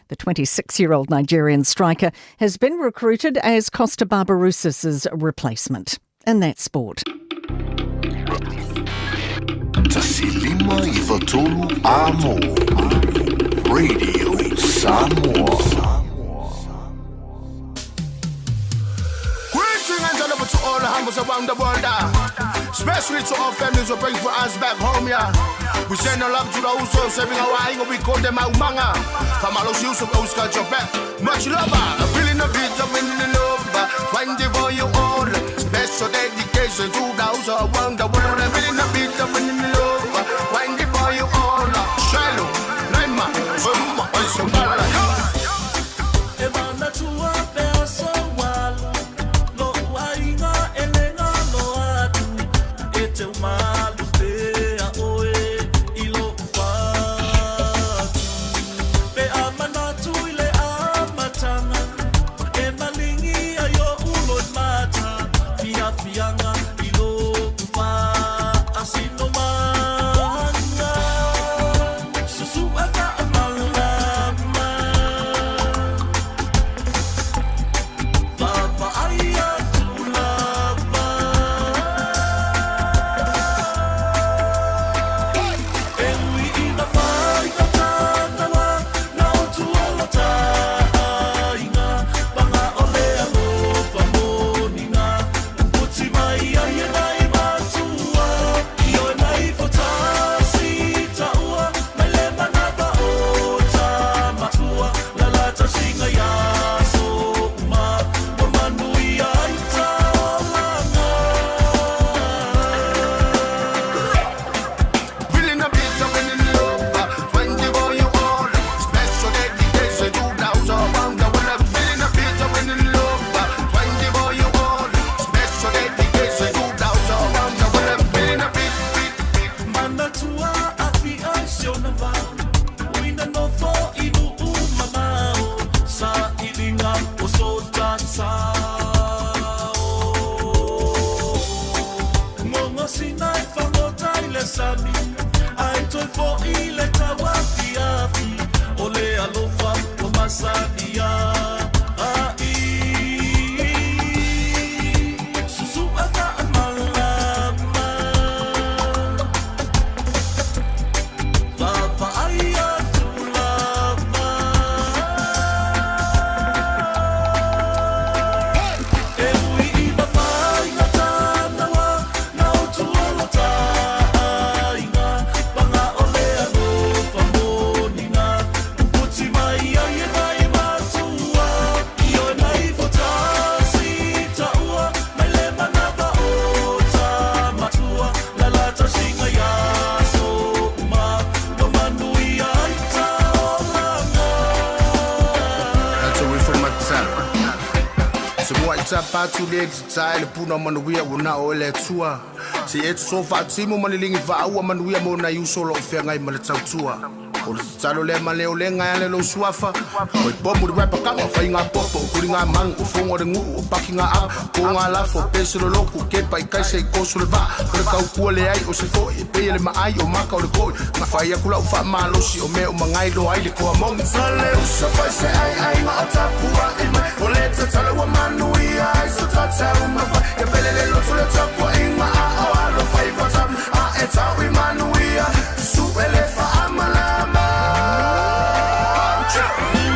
The 26-year-old Nigerian striker has been recruited as Costa Barbarouses' replacement. And that's sport. Tasilima i Amo. Radio Samoa. Greetings and love to all the humbles around the world. Especially to our families who bring for us back home, yeah. We send our love to those who are serving our eye, we call them our manga. From all those use of those got your back. Much love, I'm feeling the beat, I'm in the love. 24 year old, special dedication to those around the world. I'm feeling the beat, I'm in the love. 24 year old, Shiloh, Naima, Fuma, Shabala. masina e fagota i le sami, ae toe foʻi le tauafiafi, o le alofa ua masani ai. Susu'a faamalama, vaavaai atu lava. E ui i mafaiga tanawa, na o tuolo taaiga, paga o le alofa moniga, puputi mai ai e nai matua, i oe nai fotasi taua, mai le manava o tamatua, la tausiga ia so uma, ua manuia ai taolaga. That's away from my tap. Se mua i tapa atu le tita le puna manuia ua na o le atua. Se e so faatimu ma le ligi vaaua manuia mo nai uso o loo feagai ma le tautua. O le tatalo lea ma le olega e ala i lou suafa. O i pomu le rapper kanga, o faiga popo, o kuli ngā manu, o fogo le gu'u, o paki ngā ava, po ngā lafo, o pese le loku, kepa i kaisa i koso le vaa, o le taukua leai, o se fo'i, e pei e le maai, o maka o le ko'i, na fai aku la'u faamalosi, o mea uma gailoa ai le koa moni. Sa le uso fai se aiaiga o tapua'i mai, o le tatalo ua manuia ai so tatau mafai, ia pele le loto le tapua'iga a o alofa i vatama, a e tau i manuia, su'e le faamalama.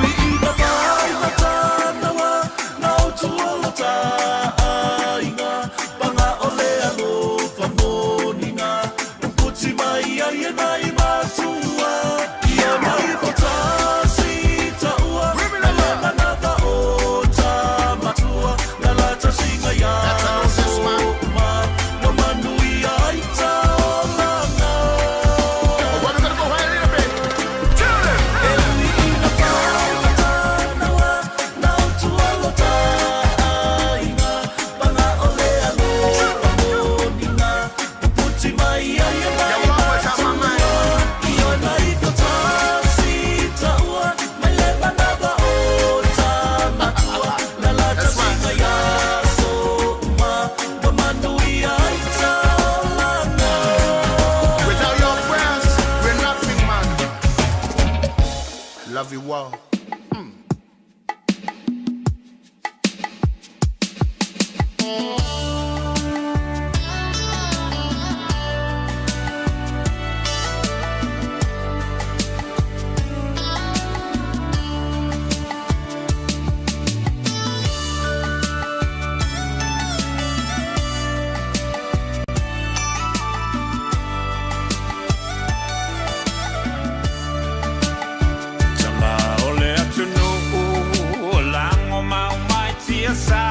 Ui i mafaiga tanawa, na o tuolo taaiga, paga o le alofa moniga, puputi mai ai e nai matua, i oe nai fotasi taua, mai le manava o tamatua, la la tausiga ia so uma, ua manuia ai taolaga. Alright, we're gonna go high a little bit. Tell them. E ui ina faiga tanawa, na o tuolo taaiga, paga o le alofa moniga, puputi mai ai e nai Yo, always on my mind. matua, i oe nai fotasi taua, mai le manava o tamatua, la la That's right. tausiga ia so uma, ua manuia ai taolaga. Without your prayers, we're nothing, man. Love you all. Tama o le atunuu o lago mau mai tiasa.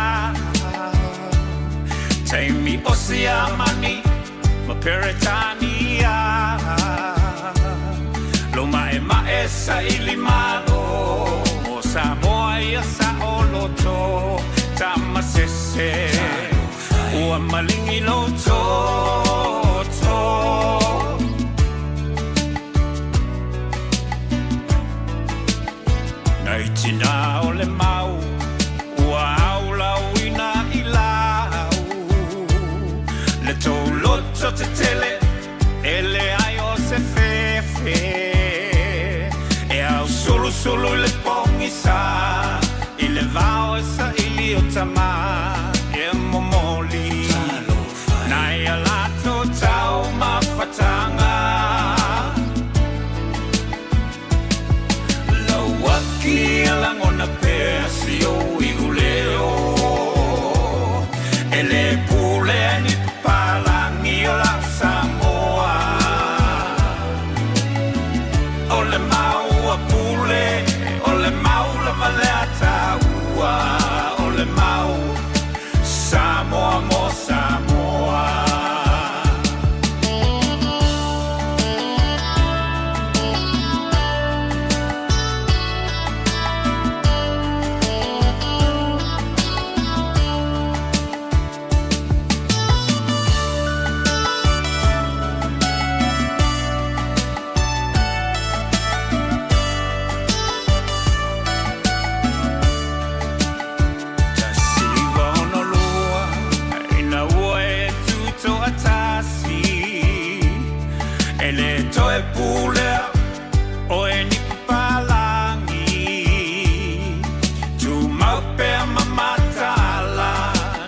Taimi o Siamani ma Peretania. Lo mae mae saili malo mo Samoa ia sa o loto. Tama sese ua malingi lo toto. Nai tina o le mau ua au lauina i lau. Le tou loto tetele e leai o se fefe. E au sulusulu i le pogisa i le vao e saili o tama e momoli. Nai a latou taumafataga. Lau aki e lagona pea si ou iuleo. E lē pulea e ni papalagi o lau Samoa. O le mau a Pule, o le mau lava le a taua. O le mau, Samoa mo Samoa. e pulea oe ni papalagi. Tumau pea ma mataala,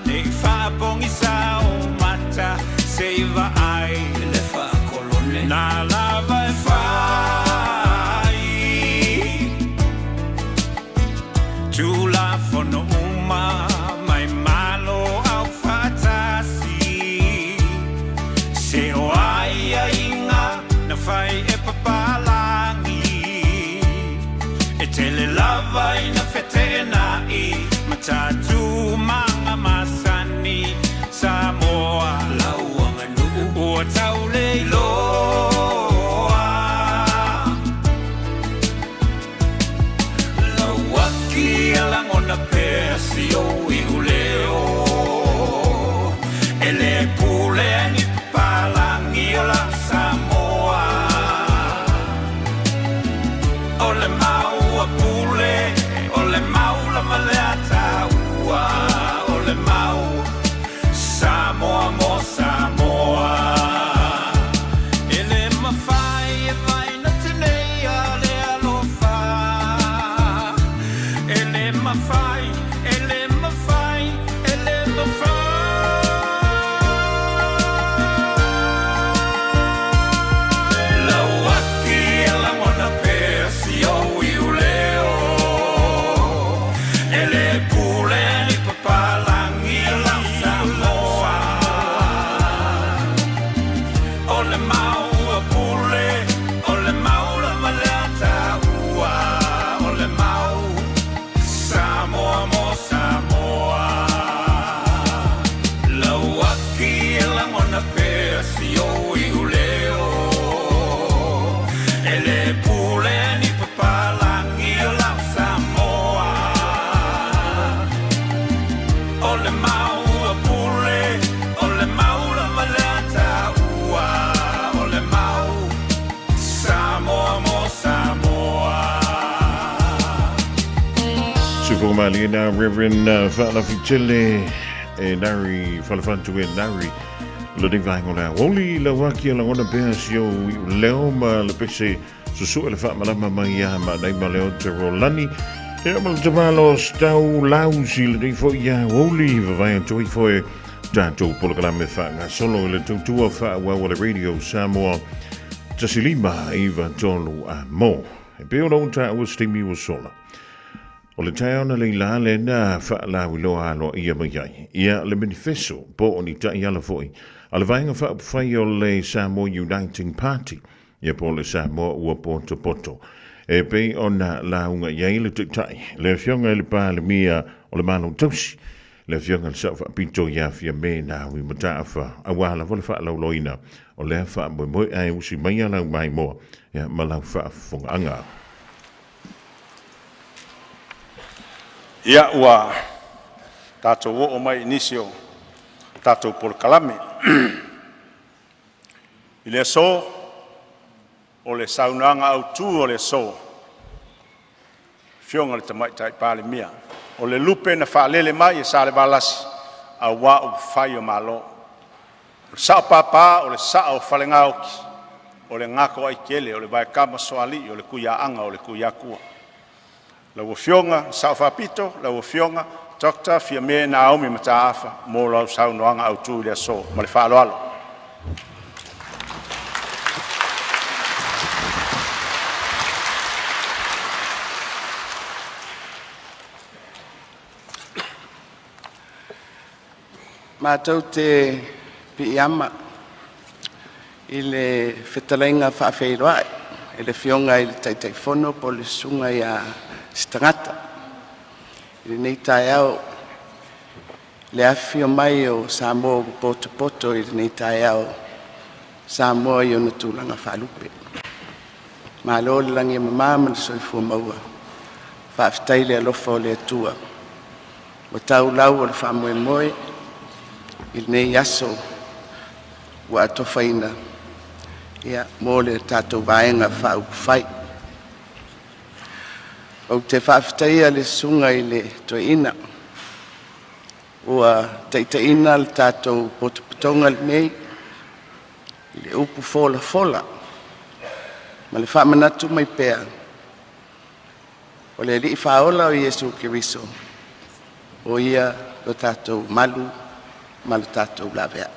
nei faapogisa ou mata, se i vaai le faakolone. Na lava e fai Tulafono uma mai Malo Aufaatasi. Se o aiaiga na fai e papalagi, e tele lava ina feteenai ma tatou masani. Samoa lau aganuu ua tau le iloa. Lau aki e lagona pea si ou iuleo, e lē pulea e ni papalagi o lau Samoa. O le mau a Pule, o le mau lava lea a taua, o le mau Samoa mo Samoa. E lē mafai e vaina teneia le alofa. E lē mafai, e lē mafai, e lē mafai. Lau aki e lagona pea si ou iuleo, e lē pulea e ni papalagi o lau Samoa. O le mau a Pule, o le mau lava lea a taua, o le mau Samoa mo Samoa. Lau aki e lagona pea si ou iuleo, e lē pulea e ni papalagi o lau Samoa. O le mau a Pule, o le mau lava lea a taua, o le mau Samoa mo Samoa. Sufomalie Reverend Faalafitele e Larry Falefatu e Larry lenei vaega o le aoauli lau aki e lagona pea si ou leo ma le pese susue le faamalama mai ia ma nai ma leo te rolani e ma le tamalo stau lausi lenei foi aoauli vavae atu ai foi tatou polokalame faagasolo i le tautua faaauau a le Radio Samoa 1.5 93 a mo. E pei ona ou taua se taimi ua sola. O le taeao na leila lena faalauiloa aloaia mai ai ia le manifeso po o ni taiala foi a le Vaega Faaupufai o le Samoa Uniting Party, ia po o le Samoa Ua Potopoto, e pei ona lauga i ai le Taitai, le Afioga i le Palemia o le Malo Tausi, le Afioga i le Sao Faapito ia Fiame Naomi Mataafa, aua lava le faalauiloaina o lea faamoemoe ae usi mai a lau maimoa ia ma lau faafofogaaga. Ia ua tatou oo mai i nisi o tatou polokalame. I le aso, o le saunoaga autu o le aso, Afioga i le Tamaitai Palemia, o le lupe na faalele mai e Salevalasi aua upufai o Malo. O le sao papa o le sao o Falegaoti, o le gatoaitele o le vaekama soalii o le Tuiaana o le Tuiatua. Lau Afioga Sao Faapito, lau Afioga Dr. Fiame Naomi Mataafa mo lau saunoaga autu i le aso. Ma le faaaloalo. Matou te piiama i le fetalaiga faafeiloai i le Afioga i le Taitaifono po o le Susuga ia Sitagata i lenei taeao i le afifio mai o Samoa ua potopoto i lenei taeao, Samoa i ona tulaga faalupe. Malo le lagi e mama ma le soifua maua, faafetai i le alofa o le Atua ua tau lau o le faamoemoe i lenei aso ua atofaina ia mo le tatou Vaega Faaupufai. Ou te faafetaia le susuga i le Toeaina ua taitaiina le tatou potopotoga lenei i le upu folafola. ma le faamanatu mai pea o le Alii Faaola o Iesu Keriso, o Ia lo tatou malu ma lo tatou laveai.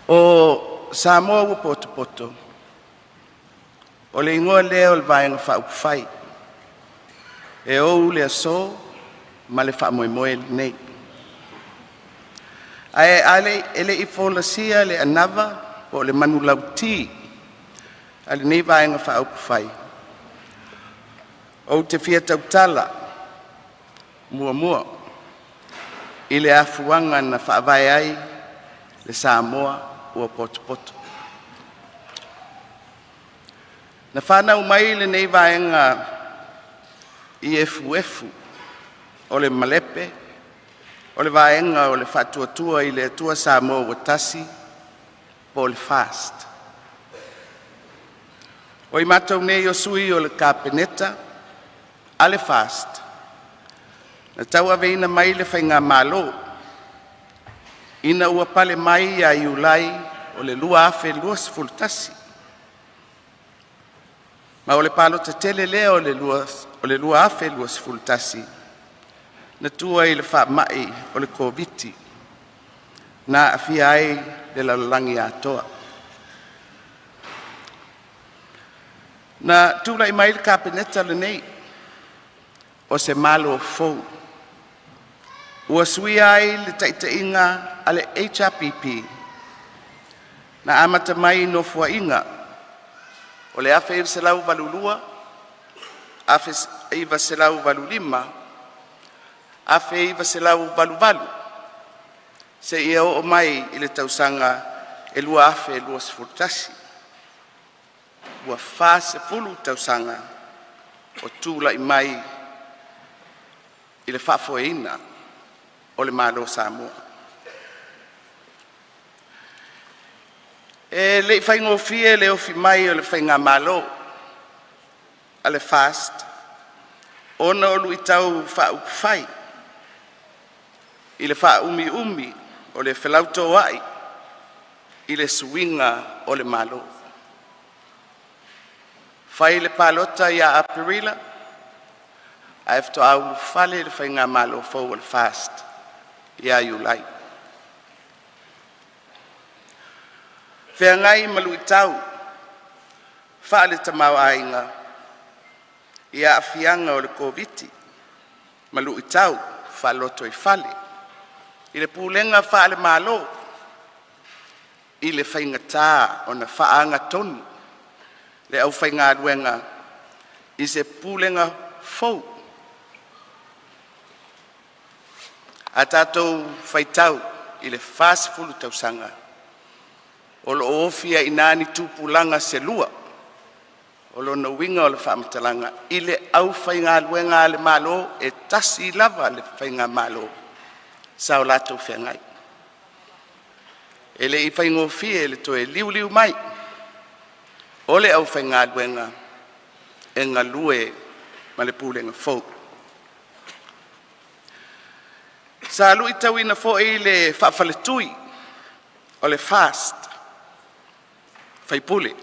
O Samoa ua potopoto, o le igoa lea o le Vaega Faaupufai e ou le aso ma le faamoemoe lenei. Ae a le i folasia le anava po o le manulauti a lenei Vaega Faaupufai, ou te fia tautala muamua i le afuaga na faavae ai le Samoa ua potopoto. Na fanau mai lenei vaega i efuefu o le malepe o le Vaega o le Faatuatua i le Atua Samoa ua Tasi po o le FAST. O i matou nei o sui o le Kapeneta a le FAST na tauaveina mai le faigamalo ina ua pale mai ia Iulai o le 2021, ma o le palota tele lea o le 2021 na tua i le faamai o le Koviti na aafia ai le lalolagi atoa. Na tulai mai le Kapeneta lenei o se Malo fou ua suia ai le taitaiga a le HRPP na amata mai i Nofoaiga o le 1982, 1985, 1988 seia oo mai i le tausaga e 2021. Ua 40 tausaga o tulai mai i le faafoeina o le Malo o Samoa. E le i faigofie le ofi mai o le faigamalo a le FAST ona o luitau faaupufai i le faaumiumi o le felautoa'i i le suiga o le Malo. Fai le palota ia Aperila ae faatoa ulufale le faigamalo fou a le FAST ia Iulai. Feagai ma luitau faale-tamaoaiga i aafiaga o le Koviti-19 ma luitau faalotoifale i le pulega faale-Malo i le faigata ona faagatonu le aufaigaluega i se Pulega fou. A tatou faitau i le 40 tausaga, o lo o ofi ai i ina ni tupulaga se lua. O lona uiga o le faamatalaga i le aufaigaluega a le Malo, e tasi lava le faigamalo sa o latou feagai. E le i faigofie le toe liuliu mai o le aufaigaluega e galue ma le Pulega fou. Sa luitauina foi le faafaletui o le FAST faipule,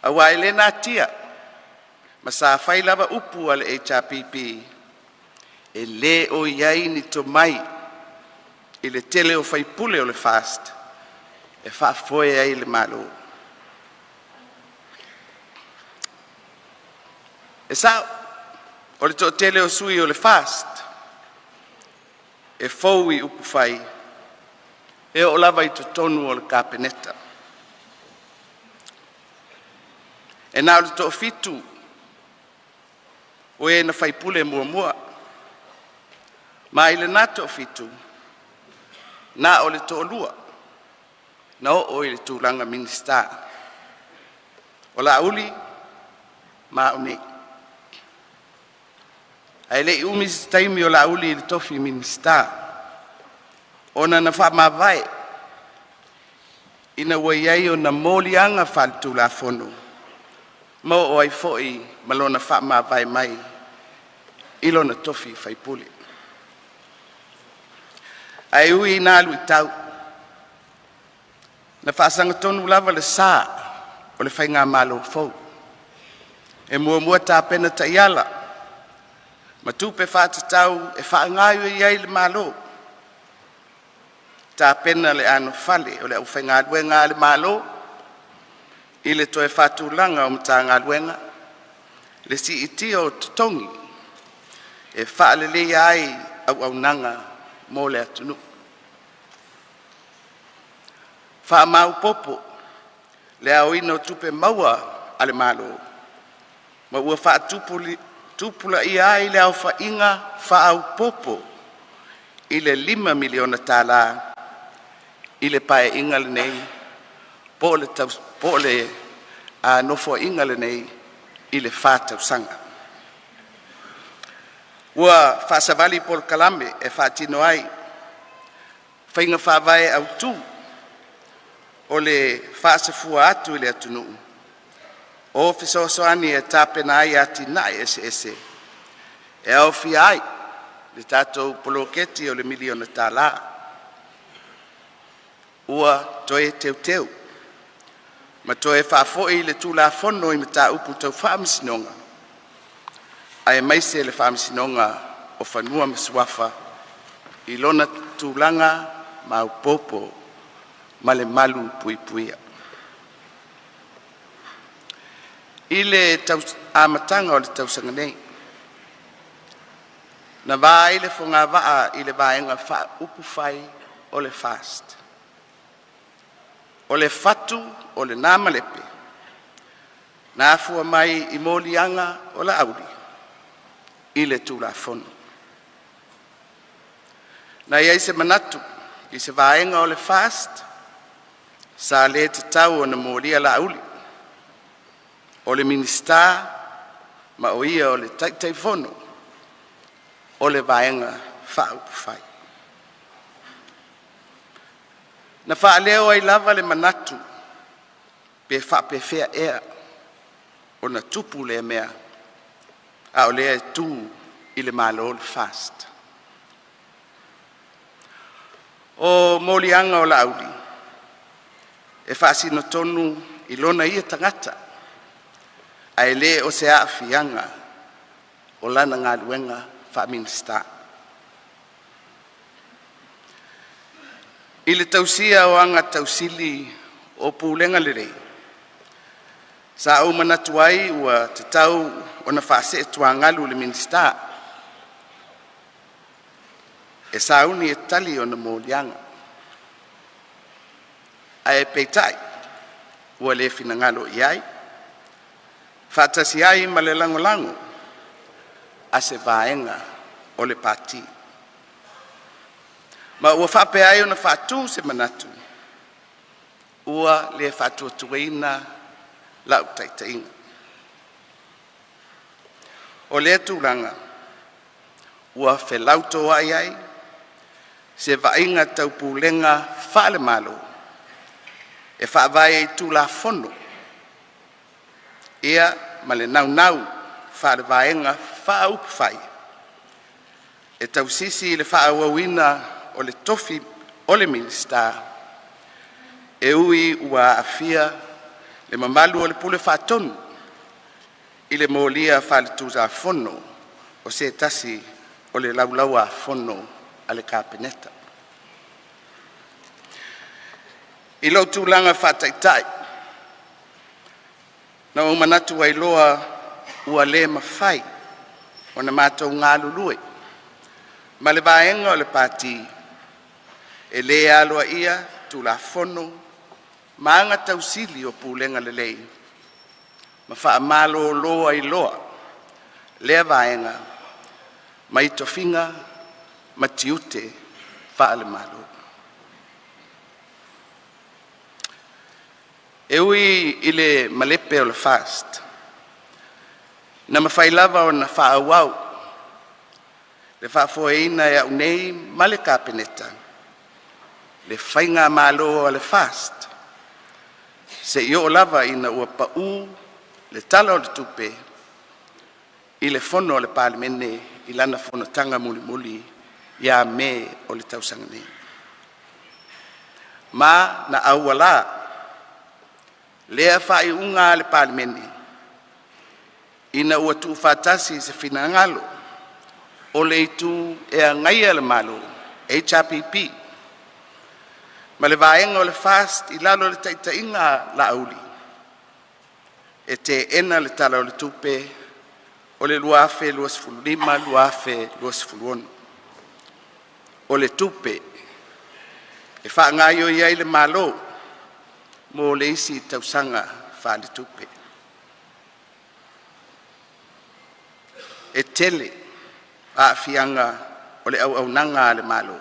aua e le natia ma sa fai lava upu a le HRPP, e le o i ai ni tomai i le tele o faipule o le FAST e faafoe ai le Malo. E sao, o le toatele o sui o le FAST e fou i upufai, e oo lava i totonu o le Kapeneta. E na o le toafitu (7) o e na faipule muamua, ma i lena toafitu (7), na o le toalua na oo i le tulaga Minisita, o Laauli ma au nei. Ae le i umi se taimi o Laauli i le tofi Minisita, ona na faamavae ina ua i ai ona moliaga faaletulafono ma oo ai foi ma lona faamavae mai i lona tofi faipule. Ae ui i na luitau, Na faasagatonu lava le sa o le Faigamalo fou, e muamua tapena taiala ma tupe faatatau e faagaioi ai le Malo, tapena le anofale o le aufaigaluega a le Malo i le toe faatulaga o Matagaluega, le siitia o totogi e faaleleia ai auaunaga mo le atunuu. Faamaopoopo le aoina o Tupe Maua a le Malo ma ua faatupulaia ai le aofaiga faaopoopo i le $5 miliona tala i le Paeaiga lenei po o le Nofoaiga lenei i le fa (4) tausaga. Ua faasavali polokalame e faatino ai faiga faavae autu o le faasafua atu i le atunuu o fesoasoani e tapena ai atinae eseese, e aofia ai le tatou poloketi o le miliona tala. Ua toe teuteu ma toe faafoi le Tulafono i Mataupu Tau Faamasinoga aemaise le Faamasinoga o Fanua ma Suafa i lona tulaga maopoopo ma le malupuipuia. I le amataga o le tausaga nei, na va ai le fogavaa i le Vaega Faaupufai o le FAST. O le fatu o lena malepe, na afua mai i moliaga o Laauli i le Tulafono. Na i ai se manatu i se vaega o le FAST sa le tatau ona molia Laauli, o le Minisita ma o ia o le Taitaifono o le Vaega Faaupufai. Na faaleo ai lava le manatu, pe faapefea ea ona tupu lea mea a o lea e tu i le Malo le FAST. O moliaga o Laauli, e faasino tonu i lona ia tagata ae le o se aafiaga o lana galuega faa-Minisita. I le tausia o aga tausili o Pulega Lelei, sa ou manatu ai ua tatau ona faasee tuagalu le Minisita e sauni e tali ona moliaga, ae peitai ua le finagalo i ai, faatasi ai ma le lagolago a se vaega o le Pati. Ma ua faapea ai ona faatu se manatu, ua le faatuatuaina lau taitaiga. O lea tulaga ua felautoai ai se vaaiga tau pulega faale-Malo e faavae i Tulafono ia ma le naunau faale-Vaega Faaupufai e tausisi i le faaauauina o le tofi o le Minisita, e ui ua aafia le mamalu o le Pule Faatonu i le molia faaletulafono o se tasi o le Laulau-a-Fono a le Kapeneta. I lou tulaga faa-Taitai, na ou manatu ai loa ua le mafai ona matou galulue ma le vaega o le Pati e le aloaia Tulafono ma aga tausili o Pulega Lelei ma faamalolo ai loa lea Vaega mai tofiga ma tiute faale-Malo. E ui i le malepe a le FAST, na mafai lava ona faaauau le faafoeina e au nei ma le Kapeneta le faigamalo a le FAST seia oo lava ina ua pau le Tala o le Tupe i le Fono a le Palemene i lana fonotaga mulimuli ia Me o le tausaga nei. Ma na aualā lea faaiuga a le Palemene ina ua tuufaatasi i se finagalo o le Itu e Agaia le Malo (HRPP) ma le Vaega o le FAST i lalo o le taitaiga a Laauli, e teena le Tala o le Tupe 2025/2026. O le tupe e faagaioi ai le Malo mo le isi tausaga faaletupe. E tele aafiaga o le auaunaga a le Malo,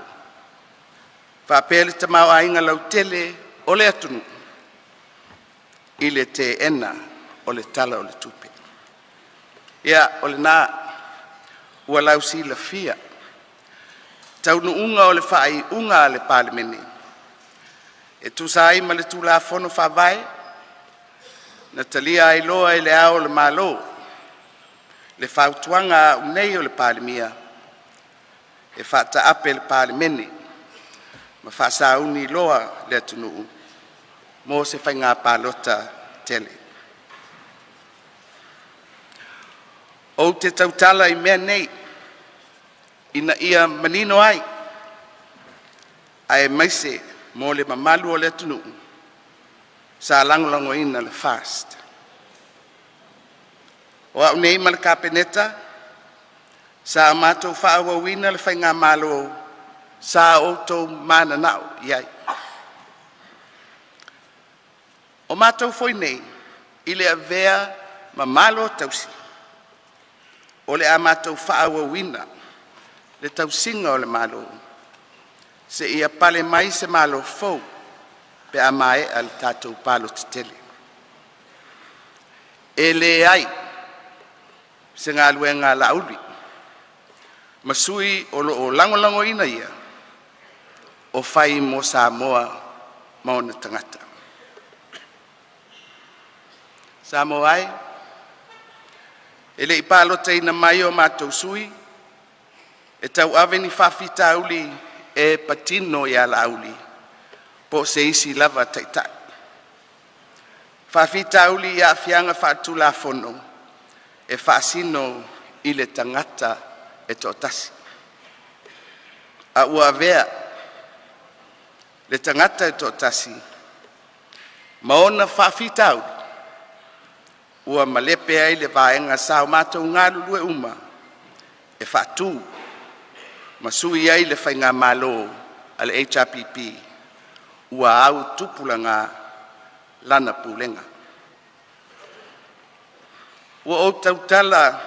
faapea le tamaoaiga lautele o le atunuu i le teena o le Tala o le Tupe. Ia o lena ua lausilafia taunuuga o le faaiuga a le Palemene e tusa ai ma le Tulafono Faavae na talia ai loa e Le Ao o le Malo le Fautuaga a A'u nei o le Palemia e faataape le Palemene ma faasauni loa le atunuu mo se Faiga Palota Tele. Ou te tautala i mea nei ina ia manino ai, aemaise mo le mamalu o le atunuu sa lagolagoina le FAST. O a'u nei ma le Kapeneta sa matou faaauauina le Faigamalo sa outou mananao i ai. O matou foi nei i le avea ma Malo Tausi, o le a matou faaauauina le tausiga o le Malo seia pale mai se Malo fou pe a maea le tatou palota tele. E leai se galuega a Laauli ma sui o lo o lagolagoina ia o fai mo Samoa ma ona tagata. Samoa e, e le i palotaina mai o matou sui e tauave ni faafitauli e patino ia Laauli po o se isi lava Taitai, faafitauli i aafiaga faaletulafono e faasino i le tagata e toatasi, a ua avea le tagata e toatasi ma ona faafitauli ua malepe ai le vaega sa o matou galulue uma e faatu ma sui ai le Faigamalo a le HRPP ua autupulaga lana pulega. Ua ou tautala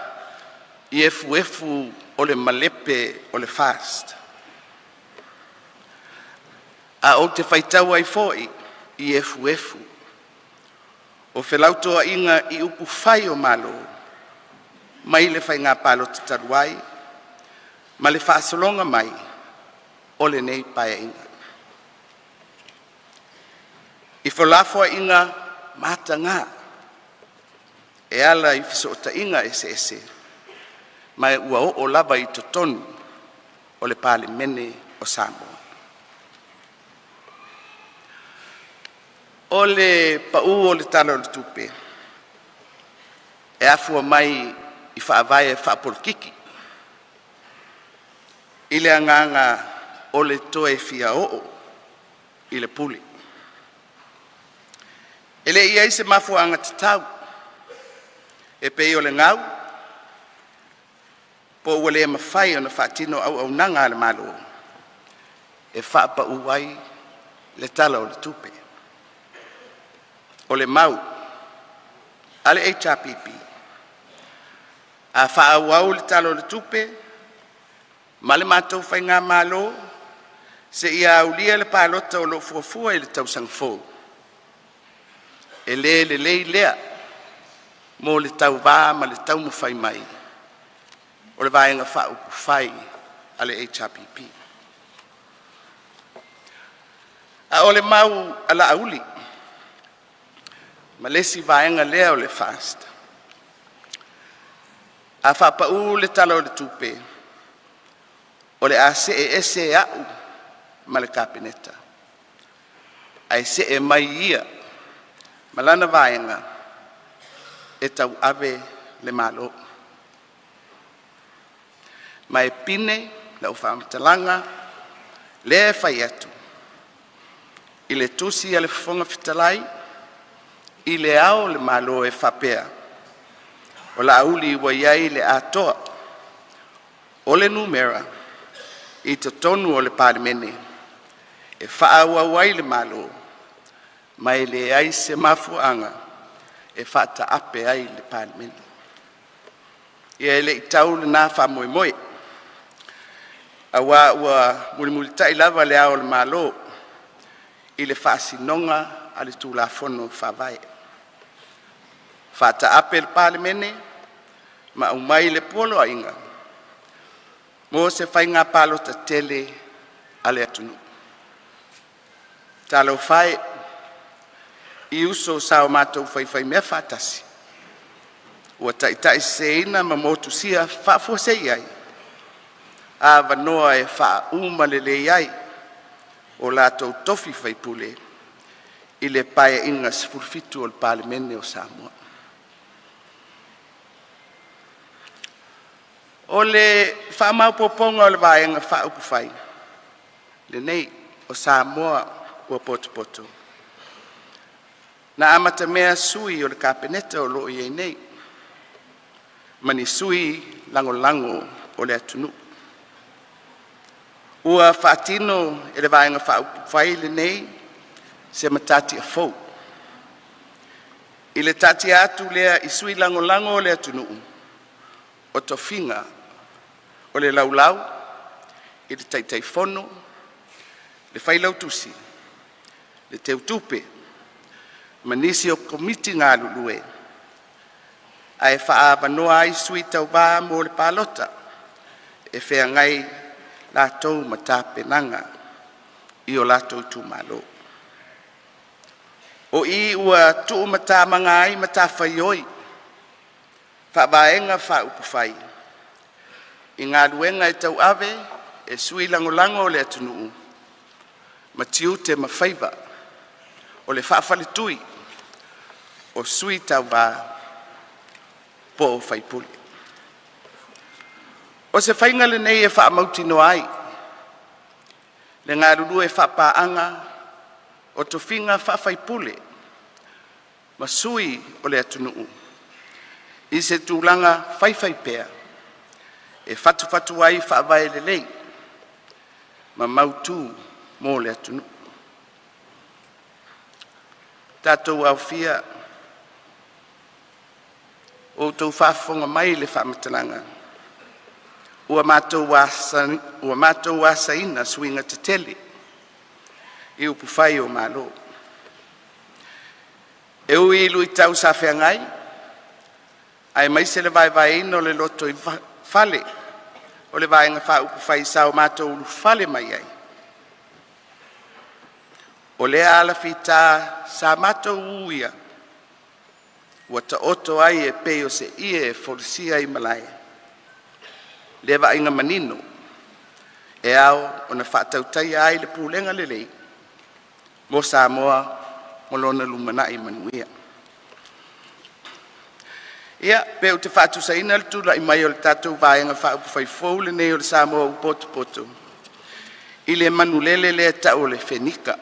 i efuefu o le malepe o le FAST, ae ou te faitau ai foi i efuefu o felautoa'iga i upufai o Malo mai le Faiga Palota talu ai ma le faasologa mai o lenei Paeaiga, i felafoaiga mataga e ala i fesootaiga eseese ma ua oo lava i totonu o le Palemene o Samoa. O le paū o le Tala o le Tupe e afua mai i faavae faapolokiki i le agaga o le toe fia oo i le pule. E le i i ai se mafuaaga tatau e pei o le gau po ua le mafai ona faatino auaunaga a le Malo e faapau ai le Tala o le Tupe. O le mau a le HRPP, a faaauau le Tala o le Tupe ma le matou Faigamalo seia aulia le palota o lo o fuafua i le tausaga fou, e le lelei lea mo le tauva ma le taumafai mai o le Vaega Faaupufai a le HRPP. A o le mau a Laauli ma le isi vaega lea o le FAST, a faapau le Tala o le Tupe, o le a see ese au ma le Kapeneta. Ae see mai ia ma lana vaega e tauave le Malo. Ma e pine lau faamatalaga lea e fai atu i le tusi a le Fofoga Fetalai i Le Ao o le Malo e faapea: O Laauli ua i ai le atoa o le numera i totonu o le Palemene e faaauau ai le Malo, ma e leai se mafuaaga e faataape ai le Palemene. Ia e le i tau lena faamoemoe, aua ua mulimulitai lava Le Ao o le Malo i le faasinoga a le Tulafono Faavae, faataape le Palemene ma aumai le Poloaiga mo se Faiga Palota Tele a le atunuu. Talofa e i uso sa o matou faifaimea faatasi ua taitaiseseina ma motusia faafuasei ai avanoa e faauma lelei ai o latou tofi faipule i le Paeaiga XVII o le Palemene o Samoa. O le faamaopoopoga o le Vaega Faaupufai lenei o Samoa ua Potopoto, na amatamea sui o le Kapeneta o lo o i ai nei, ma ni sui lagolago o le atunuu. Ua faatino e le Vaega Faaupufai lenei se matatia fou, i le taatia atu lea i sui lagolago o le atunuu o tofiga o le Laulau i le Taitaifono, le Failautusi, le Teutupe ma nisi o Komiti galulue, ae faaavanoa ai sui tauva mo le palota e feagai latou ma tapenaga i o latou itumalo. O i ua tuumatamaga ai matafaioi faa-Vaega Faaupufai i galuega e tauave e sui lagolago o le atunuu ma tiute ma faiva o le faafaletui o sui tauva po o faipule. O se faiga lenei e faamautinoa ai le galulue faapaaga o tofiga faa-faipule ma sui o le atunuu i se tulaga faifaipea e fatufatu ai faavae lelei ma mautu mo le atunuu. Tatou alofia, ua outou faafofoga mai i le faamatalaga, ua matou asaina suiga tetele i upufai o Malo. E ui i luitau sa feagai, aemaise le vaevaeina o le lotoifale o le Vaega Faaupufai sa o matou ulufale mai ai, o lea alafita sa matou uia ua taoto ai e pei o se ie e folasia i malae le vaaiga manino e ao ona faatautaia ai le pulega lelei mo Samoa mo lona lumanai manuia. Ia, pe ou te faatusaina le tulai mai o le tatou Vaega Faaupufai fou lenei o le Samoa ua Potopoto i le manulele lea e tau o le Fenika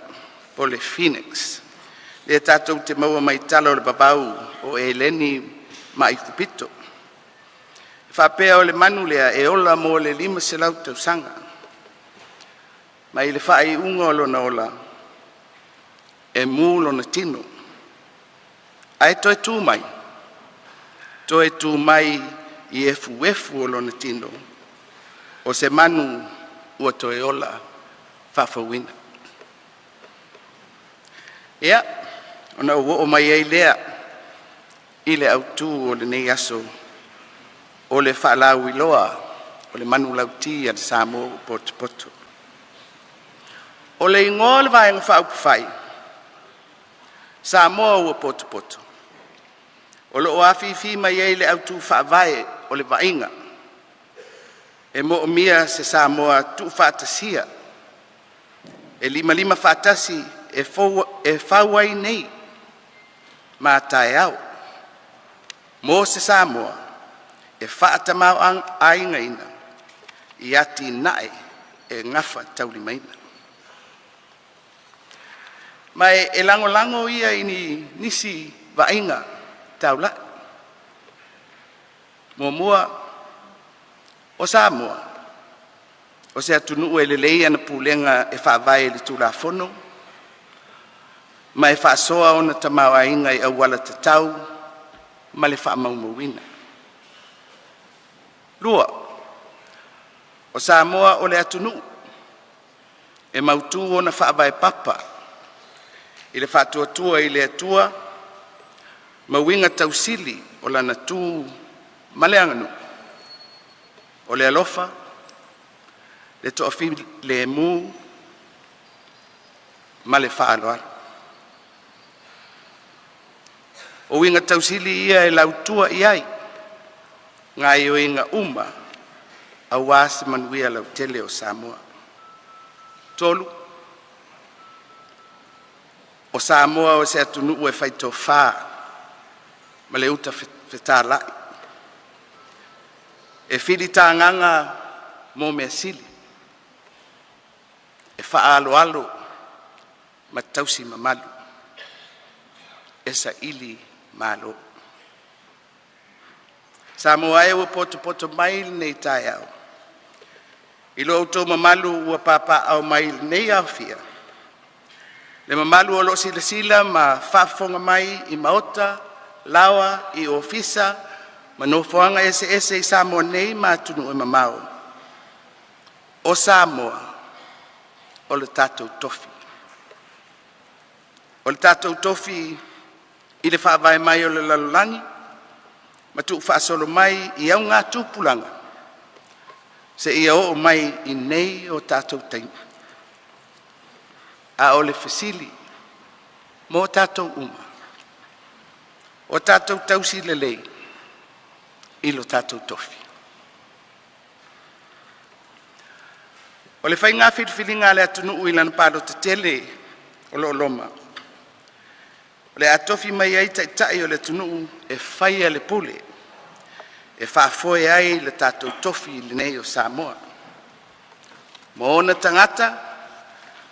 po o le Phoenix, lea tatou te maua mai tala o le vavau o Eleni ma Aikupito. E faapea o le manu lea e ola mo le 500 tausaga, mai le faaiuga o lona ola e mu lona tino ae toe tu mai, toe tu mai i efuefu o lona tino o se manu ua toe ola faafouina. Ia, ona ou oo mai ai lea i le autu o lenei aso, o le faalauiloa o le manulauti a le Samoa ua potopoto. O le igoa o le Vaega Faaupufai, Samoa ua Potopoto, o lo o afifi mai ai le Autu Faavae o le Vaaiga, e moomia se Samoa tuufaatasia e limalima faatasi e e fau ai nei ma a taeao, mo se Samoa e faatamaoaigaina i atinae e gafataulimaina. Ma e lagolago ia i nisi vaaiga taulai. Muamua, o Samoa o se atunuu e lelei ana pulega e faavae i le Tulafono ma e faasoa ona tamaoaiga i auala tatau ma le faamaumauina. Lua, o Samoa o le atunuu e mautu ona faavae papa i le Faatuatua i le Atua ma uiga tausili o lana tu ma le aganuu, o le alofa, le toafilemu ma le faaaloalo. O uiga tausili ia e lautua i ai gaoioiga uma aua se manuia lautele o Samoa. Tolu, O Samoa o se atunuu e faitofa ma le uta fetalai, e filitagaga mo mea sili, e faaaloalo ma tausi mamalu, e saili malo. Samoa e ua potopoto mai lenei taeao i lo outou mamalu ua papaaao mai i lenei aofia, le mamalu o lo o silasila ma faafofoga mai i maota, laoa i ofisa ma nofoaga eseese i Samoa nei ma atunuu e mamao. O Samoa o le tatou tofi. O le tatou tofi i le faavae mai o le lalolagi ma tuufaasolo mai i augatupulaga seia oo mai i nei o tatou taimi. A o le fesili mo tatou uma, o tatou tausi lelei i lo tatou tofi? O le faiga filifiliga a le atunuu i lana palota tele o lo o loma, o le a tofi mai ai Taitai o le atunuu e faia le pule e faafoe ai lo tatou tofi lenei o Samoa, ma ona tagata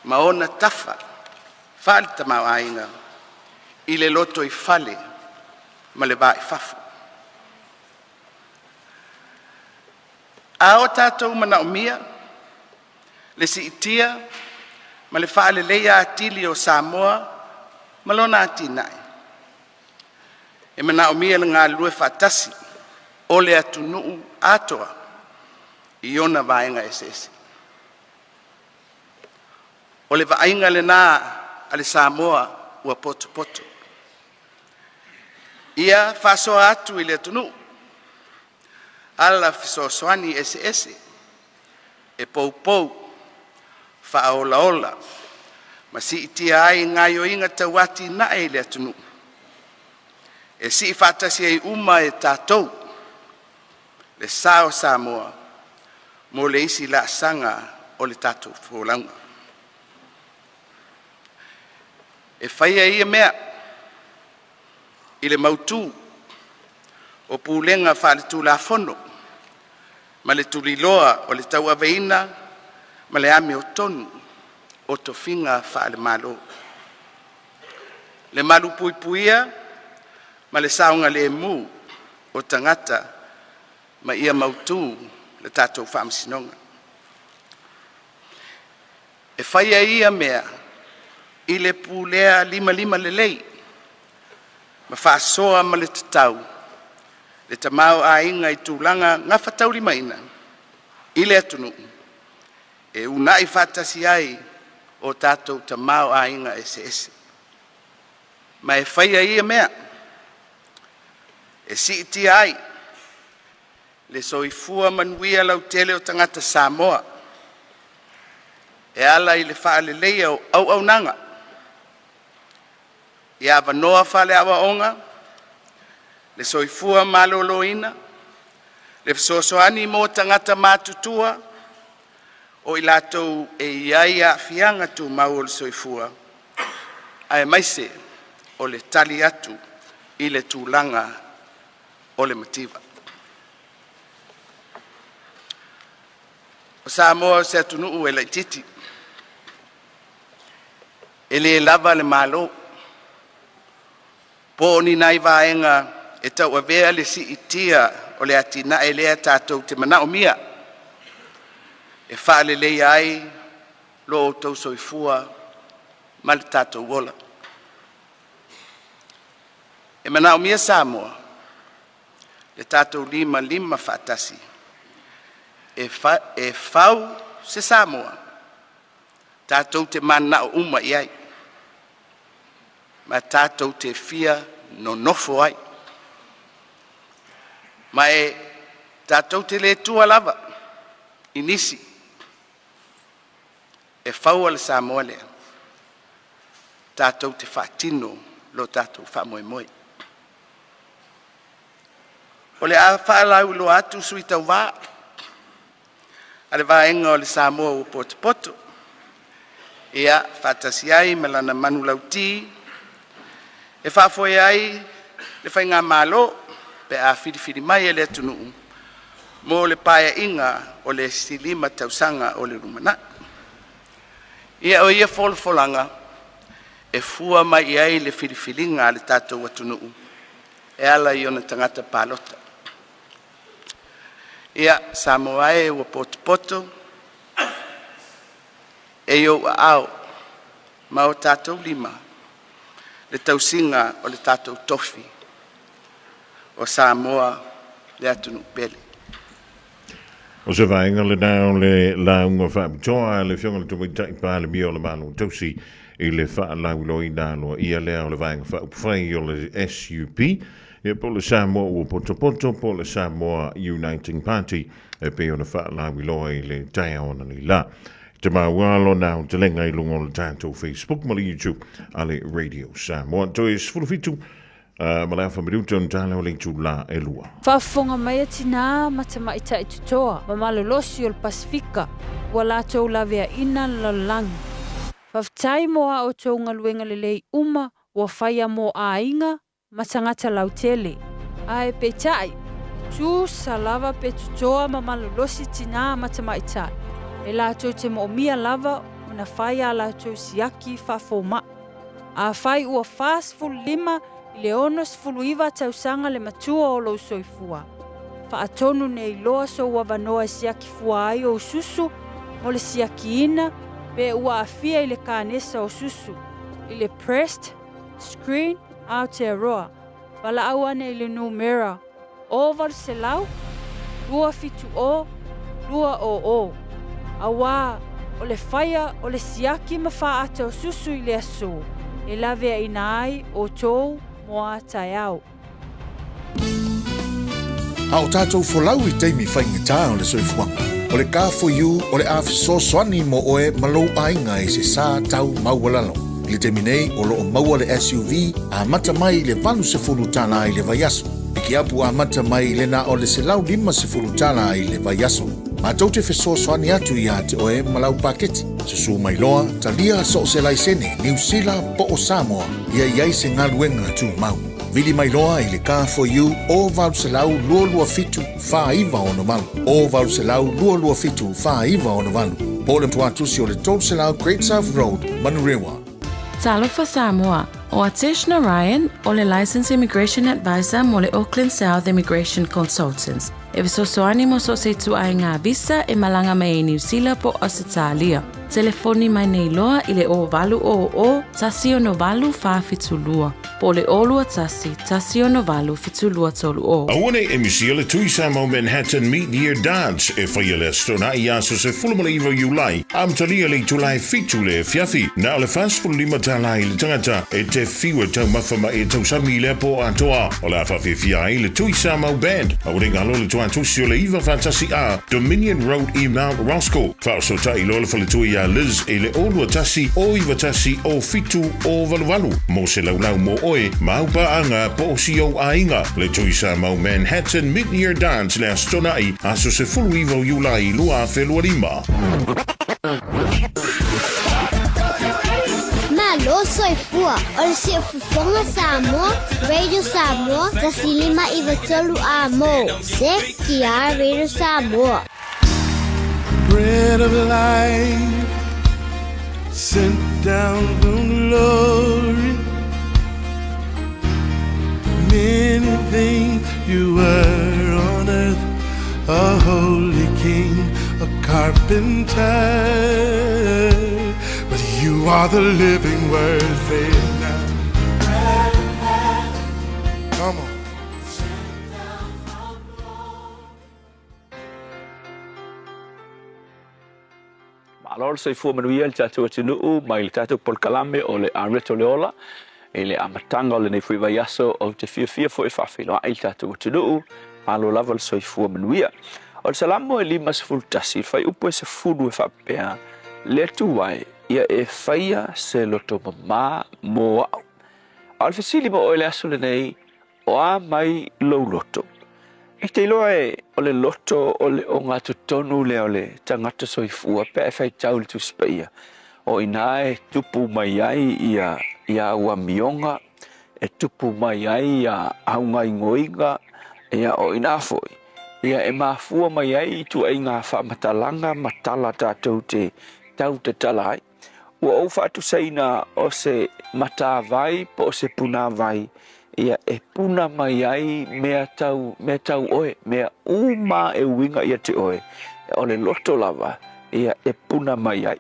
ma ona tafa faale-tamaoaiga i le lotoifale ma le va i fafo. A o tatou manaomia le siitia ma le faaleleia atili o Samoa ma lona atinae, e manaomia le galulue faatasi o le atunuu atoa i ona vaega eseese. O le vaaiga lena a le Samoa ua potopoto. Ia faasoa atu i le atunuu ala fesoasoani eseese e poupou, faaolaola ma siitia ai gaoioiga tau atinae i le atunuu. E siifaatasi ai uma e tatou le sa o Samoa mo le isi laasaga o le tatou folauga. E faia ia mea i le mautu o pulega faale-Tulafono ma le tuliloa o le tauaveina ma le amiotonu o tofiga faale-Malo, le malupuipuia ma le saogalemu o tagata ma ia mautu le tatou Faamasinoga. E faia ia mea i le pulea limalima lelei ma faasoa ma le tatau le tamaoaiga i tulaga gafataulimaina i le atunuu e uunai faatasi ai o tatou tamaoaiga eseese. Ma e faia ia mea e siitia ai le soifua manuia lautele o tagata Samoa e ala i le faaleleia o auaunaga i avanoa faale-aoaoga, le soifua maloloina, le fesoasoani mo tagata matutua, o i latou e i ai aafiaga tumau o le soifua. aemaise o le tali atu i le tulaga o le mativa. O Samoa o se atunuu e laitiiti, e le lava le malo, po o ni nai vaega e tauavea le siitia o le atinae lea tatou te manaomia e faaleleia ai lo outou soifua ma lo tatou ola. E manaomia Samoa i lo tatou limalima faatasi e fau se Samoa tatou te mananao uma i ai ma tatou te fia nonofo ai. Ma e tatou te le tua lava i nisi e faua le Samoa lea, tatou te faatino lo tatou faamoemoe. O le a faalauiloa atu sui tauva a le Vaega o le Samoa ua potopoto, ia faatasi ai ma lana manulauti e faafoe ai le Faigamalo pe a filifili mai e le atunuu mo le Paeaiga o le isi 5 tausaga o le lumanai. Ia o ia folafolaga e fua mai i ai le filifiliga a le tatou atunuu e ala i ona tagata palota. Ia Samoa e ua potopoto e i ou aao ma o tatou lima le tausiga o le tatou tofi o Samoa le atunuu pele. O se vaega lena o le lauga faapitoa a le Afioga i le Tamaitai Palemia o le Malo Tausi i le faalauiloaina aloaia lea o le Vaega Faaupufai o le SUP, ia po o le Samoa Ua Potopoto po o le Samoa Uniting Party e pei ona faalauiloa i le taeao analeila. Te maua lona aotelega i luga o le tatou Facebook ma le YouTube a le Radio Samoa. Toe 17 ma le afa minuta ona tala o le itulā e 2. Faafofoga mai a tinā ma tamaitai totoa ma malolosi o le Pasefika ua latou laveaina le lalolagi. Faafetai mo a outou galuega lelei uma ua faia mo aiga ma tagata lautele. Ae peitai, e tusa lava pe totoa ma malolosi tinā ma tamaitai, e latou te moomia lava ona fai a latou siaki faafomaʻi. Afai ua 45 i le 69 tausaga le matua o lou soifua, faatonu nei loa sou avanoa e siaki fua ai ou susu mo le siakiina pe ua aafia i le kanesa o susu, i le breast screen Aotearoa, valaau ane i le numera 0800 270 200, auā o le faia o le siaki ma faata o susu i le aso e laveaina ai outou mo a taeao. A o tātou folau i taimi faigata o le soifuaga, o le Car4U o le a fesoasoani mo oe ma lou aiga i se sa tau maualalo. I le taimi nei, o lo o maua le SUV amata mai i le $80 i le vaiaso. Pikiapu amata mai i le na o le $150 i le vaiaso. Matou te fesoasoani atu iā te oe ma lau paketi. Susu mai loa, talia so o se laisene, Niu Sila po o Samoa, ia i ai se galuega tumau. Vili mai loa i le Car4U o 800 227 4968, o 800 227 4968, po o le tuatusi o le 300 Great South Road, Manurewa. Talofa Samoa, ʻO Atesh Narayan, ʻo le Licensed Immigration Advisor mo le Auckland South Immigration Consultants, e fesoasoani mo so o se ituaiga visa e malaga mai ai Niu Sila po o Ausetalia. Telefoni mai nei loa i le 0800 168 472 po o le 021 168 7230. Aua nei e misia le Tui Samoa Manhattan Mid-Year Dance e faia le Aso Toonai i aso 19 o Iulai, amatalia le itula e 7 le afiafi. Na o le $45 i le tangata e te whiu e taumafa ma e tausami i lea pō atoa. O le a whawhiwhia ai le Tui Samoa Band. Aua nei ngalo le tuatusi o le 9 whātasi A, Dominion Road i Mount Roskill. Whaosotai loa le faletua iā Liz i le 0 2 1 0 9 1 0 7 0 8 8 mō se laulau mō oe, māu pāanga po o si ou aiga. Le Tui Samoa Manhattan Mid-Year Dance le Aso Toonai, aso 19 o Iulai 2025. Malosi. soifua o le Siufofoga Samoa, Radio Samoa, 1593 A mo, CKR Radio Samoa. Bread of life sent down from glory. Many things you were on earth, a holy king, a carpenter. But you are the living word, say it now. Come on. Malo le soifua manuia le tatou atunuu mai le tatou polokalame o le Areto le Ola i le amataga o lenei foi vaiaso ou te fiafia foi e faafeiloai le tatou atunuu malo lava le soifua manuia. O le Salamo e 51 le fuaiupu e 10 e faapea, Le Atua e, ia e faia se loto mamā mo a'u. A o le fesili mo oe i le aso lenei, O a mai lou loto? E te iloa e o le loto o le ogatotonu lea o le tagata soifua pe a e faitau i le Tusi Paia, o i ina e tupu mai ai ia ia au amioga, e tupu mai ai ia au gaingoiga, ia o i ina foi ia e mafua mai ai ituaiga faamatalaga ma tala tatou te tau tatala ai. Ua ou faatusaina o se matavai po o se punāwai, ia e puna mai ai mea tau, mea tau oe, mea uma e uiga ia te oe, o le loto lava, ia e puna mai ai.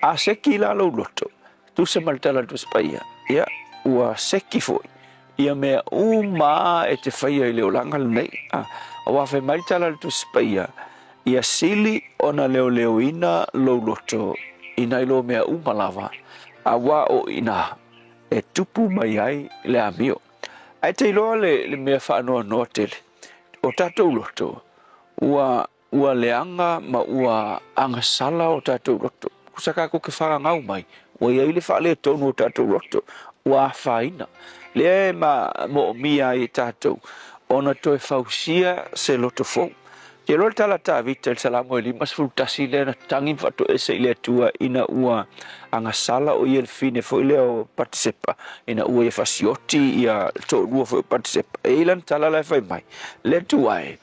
A seki la lou loto, tusa ma le tala a le Tusi Paia, ia ua seki foi ia mea uma e te faia i le olaga lenei. A, aua fai mai le tala a le Tusi Paia, Ia sili ona leoleoina lou loto i nai lo mea uma lava, auā o i ina e tupu mai ai le amio. Ae te iloa le, le mea faanoanoa tele, o tatou loto, ua, ua leaga ma ua agasala o tatou loto. Kusa kākou ke whāngau mai, ua i ai le faaletonu o tatou loto, ua afaina. Lea e ma, moomia ai e tatou, ona toe fausia se loto fou. Te iloa le tala a Tavita i le Salamo e 51 lea na tagi ma faatoese i le Atua ina ua agasala o ia i le fine foi lea o Patisepa, ina ua ia fasioti ia le toalua foi o Patisepa. E i ai lana tala la e fai mai, Le Atua e,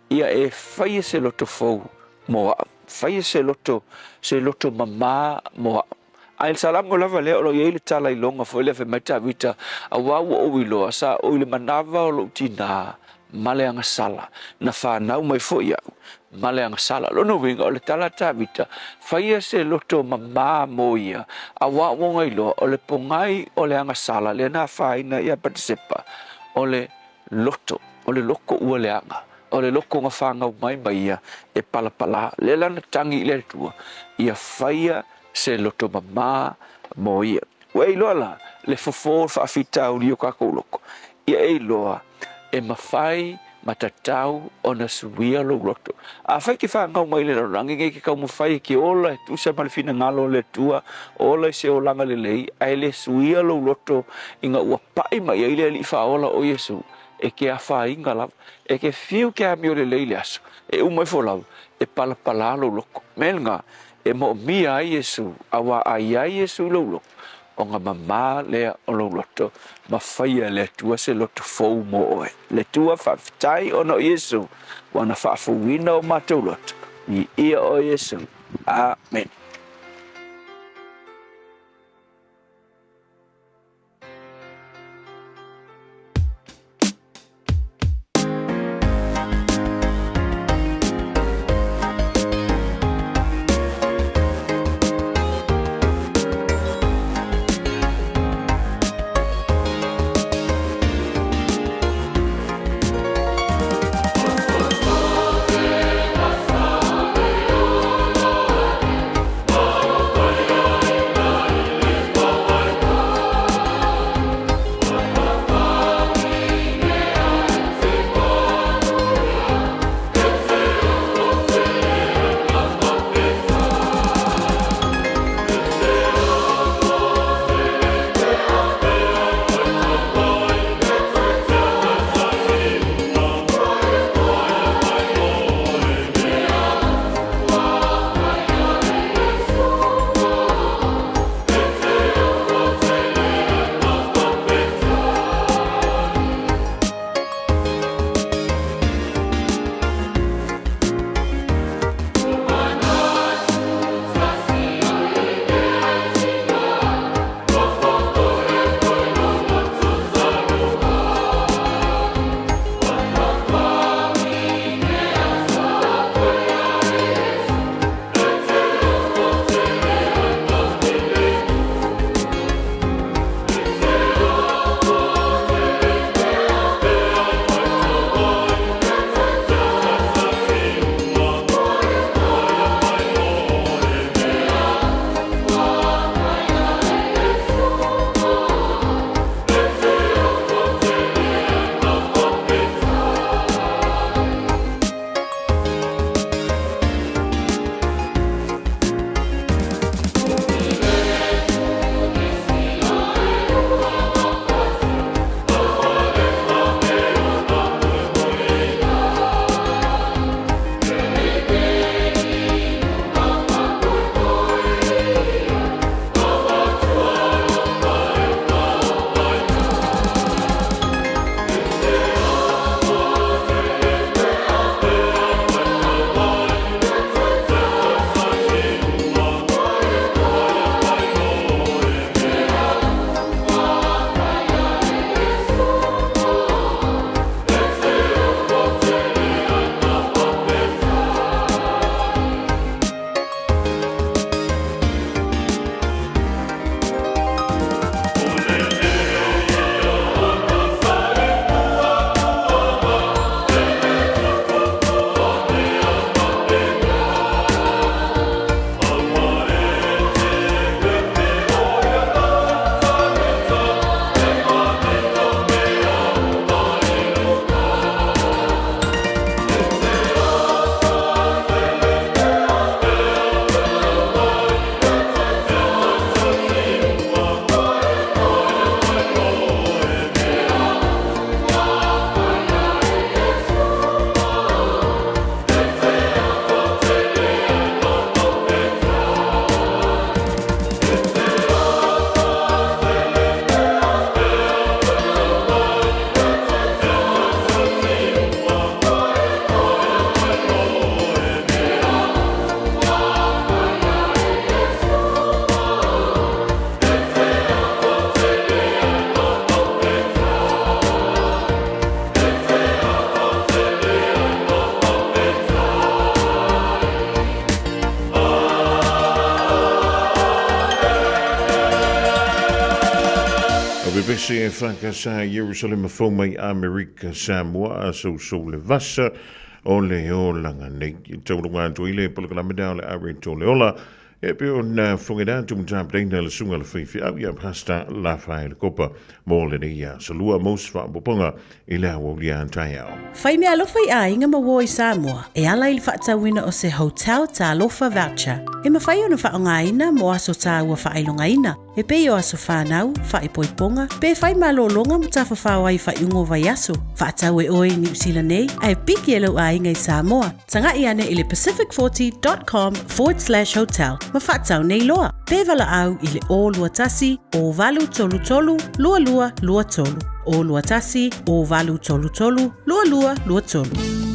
ia e faia se loto fou mo a'u, faia se loto, se loto mamā mo a'u. A i le Salamo lava lea o lo o i ai le tala iloga foi lea fai mai Tavita, Auā ua ou iloa, sa ou i le manava o lou tinā ma le agasala, na fanau mai foi au ma le agasala. Lona uiga, o le tala a Tavita, faia se loto mamā mo ia, auā ua ona iloa, o le pogai o le agasala lea na afaina ia Patisepa, o le loto, o le loko ua leaga, o le loko na fanau mai ma ia e palapala. Lea la na tagi i le Atua, ia faia se loto mamā mo ia. Ua e iloa la le fofo o le faafitauli o kākou loko, ia e iloa e mafai ma tatau ona suia lou loto. Afai e te fanau mai i le lalolagi nei, e te taumafai e te ola e tusa ma le finagalo o le Atua, ola i se olaga lelei, ae le suia lou loto ina ua paʻi mai ai le Alii Faaola o Iesu, e te afaina lava. E te fiu ke amio lelei i le aso, e uma ifo lava, e palapala lou loko. Mea lena, E moomia ai Iesu, auā a i ai Iesu i lou loto, ona mamā lea o lou loto, ma faia e le Atua se loto fou mo oe. Le Atua, faafetai ona o Iesu, ua na faafouina o matou loto. Viia oe Iesu. Amene. pepese e whakasa Yerusalema fou mai Amerika Samoa a sousou le vasa o le olaga nei. Taulunga atu i le polokalame o le Are Tole Ola e pe ona fongeda atu mtapeina le sunga le faifeau ia Pastor Lafaele Kopa mo lenei aso lua mo se faaopoopoga i le aoauli a taeao. Fai mea alofa i aiga ma uo i Samoa e ala i le faatauina o se Hotel Talofa Voucher e mafai ona faaaogaina mo aso taua faailogaina e pei o aso whānau, whaepoiponga, pe whai malōlōga ma tafafao ai i faaiuga o vaiaso. Faatau e oe i Niu Sila nei, ae piki e lou aiga i Samoa. Taga'i ane i le pacific40.com/hotel ma faatau nei loa. Pe valaau i le 021 0833 2223. 021 0833 2223.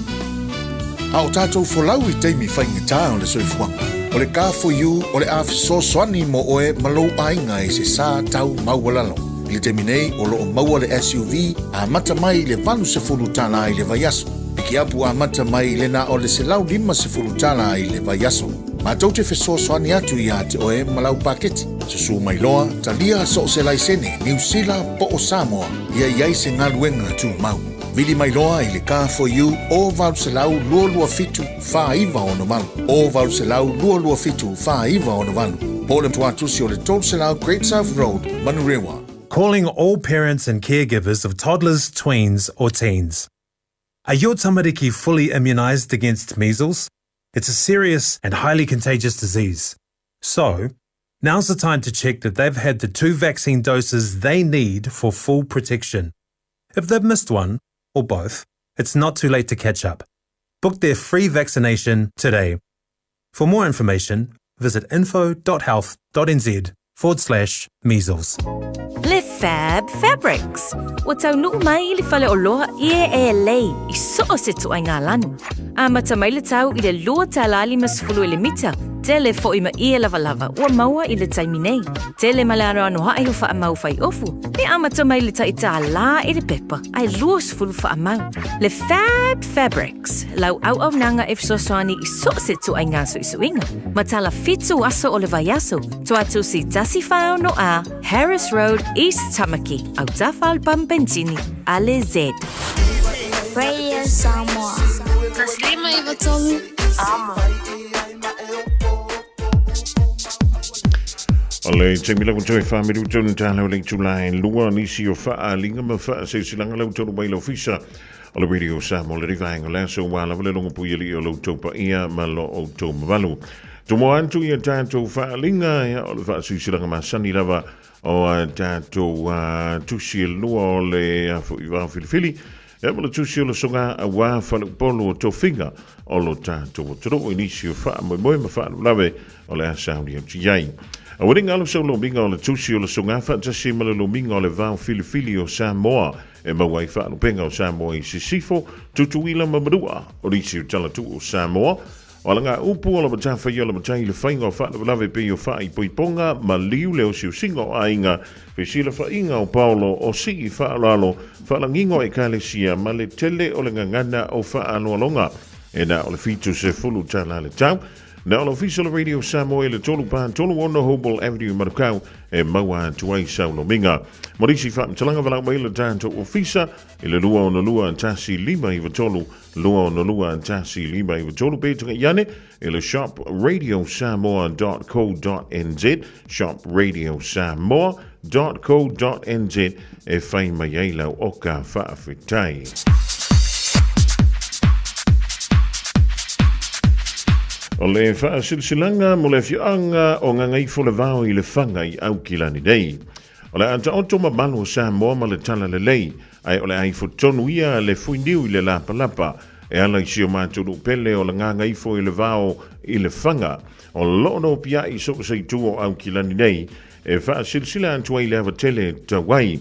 A o tātou folau i taimi faigata o le soifuaga, o le Car4U o le a fesoasoani mo oe ma lou aiga i se sa tau maualalo. I le taimi nei, o lo o maua le SUV amata mai i le $80 i le vaiaso. Pikiapu amata mai i le na o le $150 i le vaiaso. Matou te fesoasoani atu iā te oe ma lau paketi. Susū mai loa, talia so o se laisene, Niu Sila po o Samoa, ia i ai se galuega tumau. Vili mai loa i le Car4U o 800 227 4968, o 800 227 4968, po o le tuatusi o le 300 Great South Road, Manurewa. Calling all parents and caregivers of toddlers, tweens, or teens. Are your tamariki fully immunised against measles? It's a serious and highly contagious disease. So, now's the time to check that they've had the two vaccine doses they need for full protection. If they've missed one, or both, it's not too late to catch up. Book their free vaccination today. For more information, visit info.health.nz forward slash measles. Le Fab Fabrics. Ua taunuu mai i le faleoloa i e e lei i so o se ituaiga lanu. Amata mai le tau i le $2.50 i le mita, tele foi ma ie lavalava ua maua i le taimi nei. Tele ma le anoanoaʻi o faamau fai ofu, e amata mai le tai $1 i le pepa ae 20 faamau. Le Fab Fabrics, lau auaunaga e fesoasoani i so o se ituaiga suisuiga. Matala 7 aso o le vaiaso, Tuatusi 14 A, Harris Road, East Tamaki, autafa o le pamu penisini a le Z. Radio Samoa. 153 Amo. O le taimi lau toe whaamiru tonu tālau le itula e lua nisi o whaaliga ma whaasesilanga lau tonu mai le ofisa o le Radio Samoa le rivaenga le aso ua lava le longo pui ali o lau tau paia ma lo o tau mamalu. Tomo atu ia tātou whaaliga ia o le whaasesilanga masani lava o a tātou tusi e lua o le afu i vao filifili. Ia ma le tusi o le soga a wā whale upolu o tofinga o lo tātou atunuu i nisi o whaamoemoe ma whaalawelawe o le a sauni atu i ai. A ua ringa alo sau lomiga o le tusi o le soga faatasi ma le lomiga o le vao filifili o Samoa e maua ai faalupega o Samoa i Sisifo, Tutuila ma Manua o nisi o talatuu o Samoa. O alagaupu o le matafaioi o le matai i le faiga o faalavelave pei o faaipoipoga ma liu le osiosiga o aiga, fesilafaiga o paolo o sii faaaloalo, faalagiga o ekalesia ma le tele o le gagana o faaaloaloga. E na o le $70 le tau. Na o le Ofisa o le Radio Samoa i le 3 4 3 6 Hobel Avenue, Manukau e maua atu ai sau lomiga. Mo nisi faamatalaga valaau mai le tatou ofisa i le 262 1 5 93 262 1 5 93 pe taga'i ane i le shopradiosamoa.co.nz shopradiosamoa.co.nz e fai mai ai lau oka faafetai. O le faasilasilaga mo le afioaga o Gagaifolevao i Lefaga i Aukilani nei. O le a taoto mamalu o Samoa ma le talalelei, ae o le a ifo tonu ia le fuiniu i le lapalapa e ala i si o matou nuu pele o le Gagaifo i le Vao i Lefaga. O loo nopiai so o se itu o Aukilani nei e faasilasila atu ai le ava tele tau ai.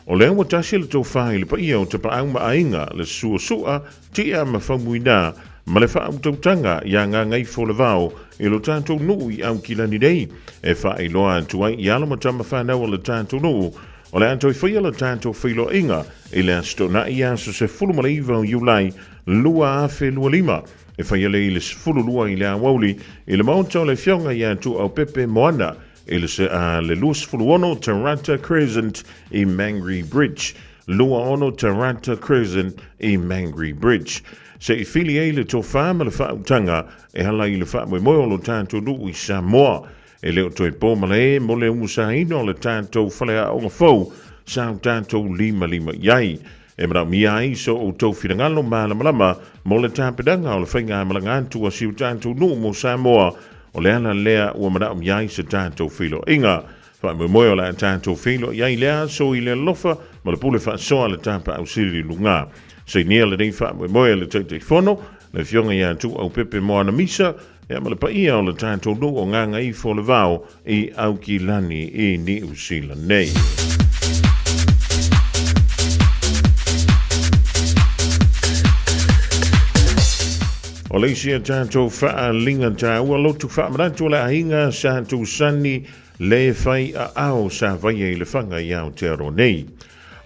O lea ua tasi le tofa i le paia o Tapaau ma Aiga, le Suasua, Tia ma Faumuina, ma le faautautaga iā Gagaifolevao i lo tatou nuu i Aukilani nei, e faailoa atu ai i alo ma tama fanau o le tatou nuu, o le a toe faia le tatou feiloaiga i le Aso Toonai aso 19 o Iulai 2025, e faia lea i le 12 i le aoauli i le Maota o le Afioga ia Tuuaupepe Moana. i le le 26 Tarata Crescent i Mangere Bridge. 26 Tarata Crescent i Mangere Bridge. Se i whili ai le tofā ma le faautaga e ala i le faamoemoe o lo tatou nuu i Samoa. E le o toe po malae mo le umusaina o le tatou faleaoga fou sa o tatou limalima i ai. E manaomia ai so outou finagalo malamalama mo le tapenaga o le faigamalaga atu a si o tatou nuu mo Samoa, o le ala lea ua manaomia ai se tatou feiloaiga. Faamoemoe o le a tatou feiloai ai le aso i le alofa ma le pule faasoa a le Tapaau Sili i luga. Sainia lenei faamoemoe a le Taitaifono, le Afioga ia Tuuaupepe Moana Misa, ia ma le paia o le tatou nuu o Gagaifo-le-Vao i Aukilani i Niu Sila nei. O le isi a tatou faaaliga taua lotu faamanatu o le aiga sa Tusani le fai aao sa vaia i le faga i Aotearoa nei.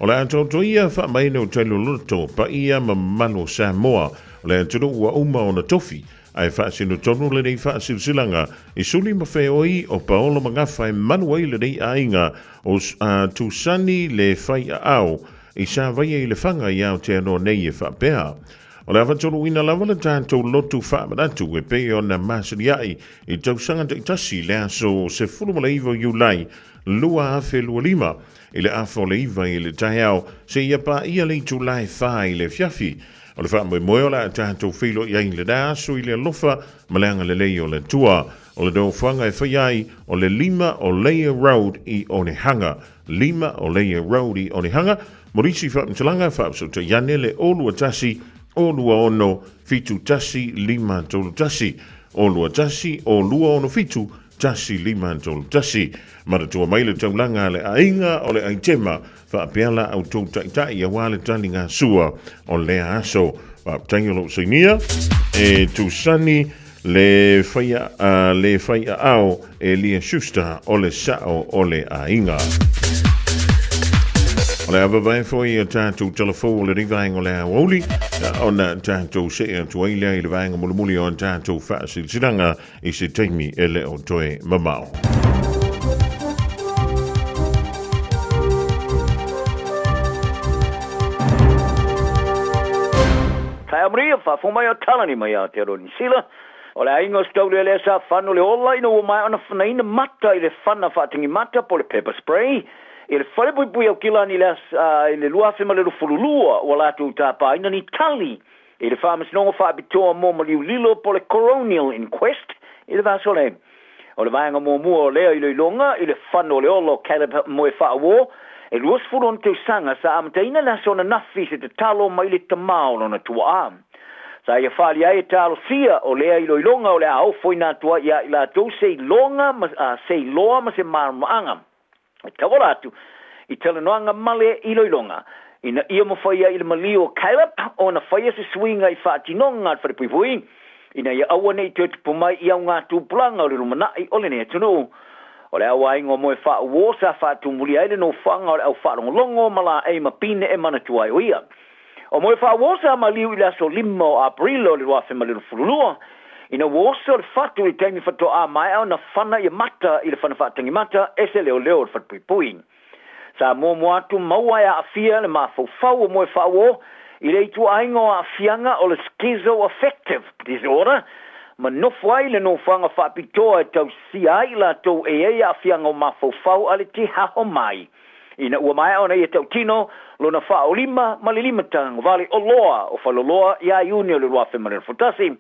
O le atoatoa ia faamaina o tailoloto paia ma mamalu o Samoa o le atunuu ua uma ona tofi Ae faasino tonu lenei faasilasilaga i suli ma feoi o Paolo Magafa e malu ai lenei aiga o Tusani le fai aao i Savaia i Lefaga i Aotearoa nei e faapea, O le a faatoluina lava le tatou lotu faamanatu e pei ona masania'i i tausaga taitasi i le aso 19 o Iulai 2025 i le afa o le 9 i le taeao seia paia le itula e 4 i le afiafi. O le faamoemoe o le a tatou feiloai ai i lena aso i le alofa ma le agalelei o le Atua. O le nofoaga e faia ai, o le 5 o Layer Road i Onehanga. 5 o Layer Road i Onehanga. Mo nisi faamatalaga, faafesootai ane le 021 026 71 531. 021 026 71 531. Manatua mai le taulaga a le aiga o le aitema faapea la outou taitai aua le taligasua o lea aso. Faafetai o lou sainia e Tusani le faia le faiaao Elia Schuster o le sao o le aiga. O le a vavae foi a tatou talafou o lenei vaega o le aoauli ona tatou see atu ai lea i le vaega mulimuli o a tatou faasilasilaga i se taimi e le o toe mamao. Taeao manuia, faafofoga mai o Talani mai Aotearoa Niu Sila. O le aiga o Setaulelea sa fano le ola ina ua maea ona fanaina mata i le fana faatagimata po o le pepper spray i le falepuipui Aukilani i le i le 2022 ua latou tapaina ni tali i le Faamasinoga Faapitoa mo Maliu Lilo po o le Coronial Inquest i le vaiaso nei. O le vaega muamua o lea iloiloga i le fano o le ola o Caleb Moefaauo, e 26 tausaga sa amataina le aso ananafi i se tatalo mai le tama o lona tuaa. Sa ia faaalia ai e talosia o lea iloiloga o le a ofoina atu ai ia i latou se iloga ma, se iloa ma se malamalamaaga E tauala atu i talanoaga ma le iloiloga ina ia mafai ai i le maliu o Caleb ona faia se suiga i faatinoga a le falepuipui ina ia aua ne i toe tupu mai i augatupulaga o le lumanai o lenei atunuu. O le auaiga o Moefaauo sa faatumulia ai le nofoaga o le au faalogologo ma laei ma pine e manatua ai o ia. O Moefaauo sa maliu i le aso 5 o Aperila o le 2022, ina ua oso le fatu i le taimi faatoa maea ona fana ia mata i le fana faatagimata e se leoleo o le falepuipui. Sa muamua atu maua e aafia le mafaufau o Moefaauo i le ituaiga o aafiaga o le schizoaffective disorder ma nofo ai i le nofoaga faapitoa e tausia ai i latou e i ai aafiaga o mafaufau a le Te Aho Mai. Ina ua maea ona ia tautino lona faaolima ma le limatagovale o Loa o Faleoloa ia Iuni o le 2021,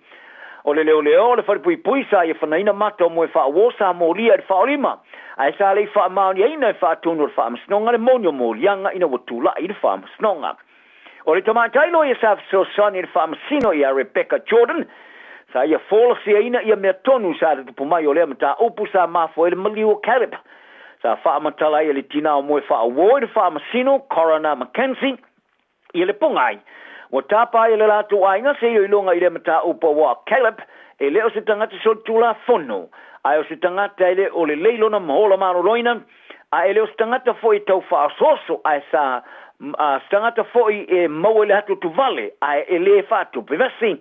o le leoleo o le falepuipui sa ia fanaina mata o Moefaauo sa molia i le faaolima, ae sa le i faamaoniaina e faatonu o le faamasinoga le moni o moliaga ina ua tulai i le faamasinoga. O le tamaitai loia sa fesoasoani i le faamasino ia Rebecca Jordan, sa ia folasiaina ia mea tonu sa tutupu mai o lea mataupu sa mafua ai le maliu o Caleb. Sa faamatala ai e le tinā o Moefaauo i le faamasino, Coroner McKenzie, ia le pogai. Ua tapa ai e le latou aiga se iloiloga i lea mataupu auā o Caleb e le o se tagata solitulafono, ae o se tagata e le o lelei lona ola maloloina, a e le o se tagata foi e tau faaosooso, ae sa a se tagata foi e maua i le atuatuvale, ae e le faatupevesi.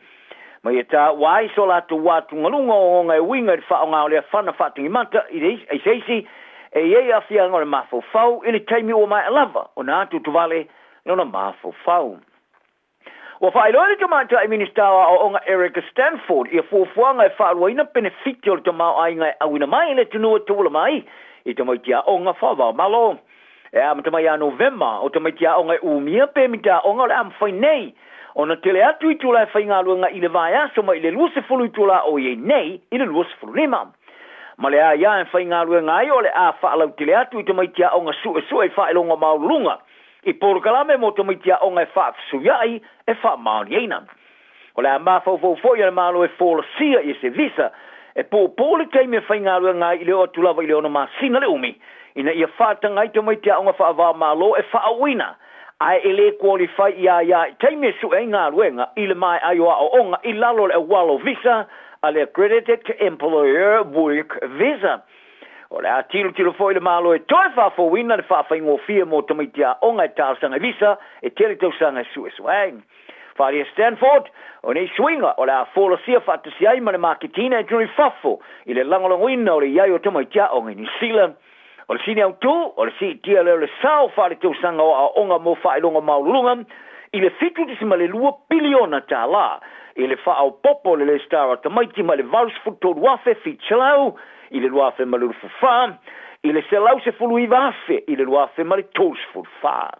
Ma ia taua ai so latou atugaluga ogaoga e uiga i le faaaoga o lea fana faatagimata i le i se isi e i ai aafiaga o le mafaufau i le taimi ua maea lava ona atuatuvale lona mafaufau. Ua faailoa e le Tamaitai Minisita o Aoaoga Erica Stanford ia fuafuaga e faaluaina penefiti o le tamaoaiga e auina mai i le atunuu e tauala mai i tamaiti aoga faava-o-Malo. E amata mai ia Novema, o tamaiti aoga e umia pemita aoga o le a mafai nei ona tele atu itula e faigaluega i le vaiaso mai le 20 itula o i ai nei i le 25. Ma le aia e faigaluega ai o le a faalautele atu i tamaiti aoga suesue i faailoga maualuluga i polokalame mo tamaiti aoga e faafesuia'i e faamaoniaina. O le a mafaufau foi a le Malo e folasia i se visa e puupuu le taimi e faigaluega ai i le oo atu lava i le ono masina le umi ina ia faataga ai tamaiti aoga faava-o-Malo e faaauuina ae e le qualify iā ia i taimi e sue ai galuega i le maea ai o aoaoga i lalo o le auala o visa a le Accredited Employer Work Visa. O le a tilotilo foi le Malo e toe faafouina le faafaigofie mo tamaiti aoga e talosaga i visa e tele tausaga e suesue ai. Faaalia Stanford, o nei suiga o le a folasia faatasi ai ma le maketiina e tino i fafo i le lagolagoina o le i ai o tamaiti aoga i Niu Sila. O le sini autu, o le siitia lea o le sao faaletausaga o aoaoga mo faailoga maualuluga i le $7.2 piliona tala i le faaopoopo o le lesitala a tamaiti mai le 83,700 i le 2024 i le 119,000 i le 2034.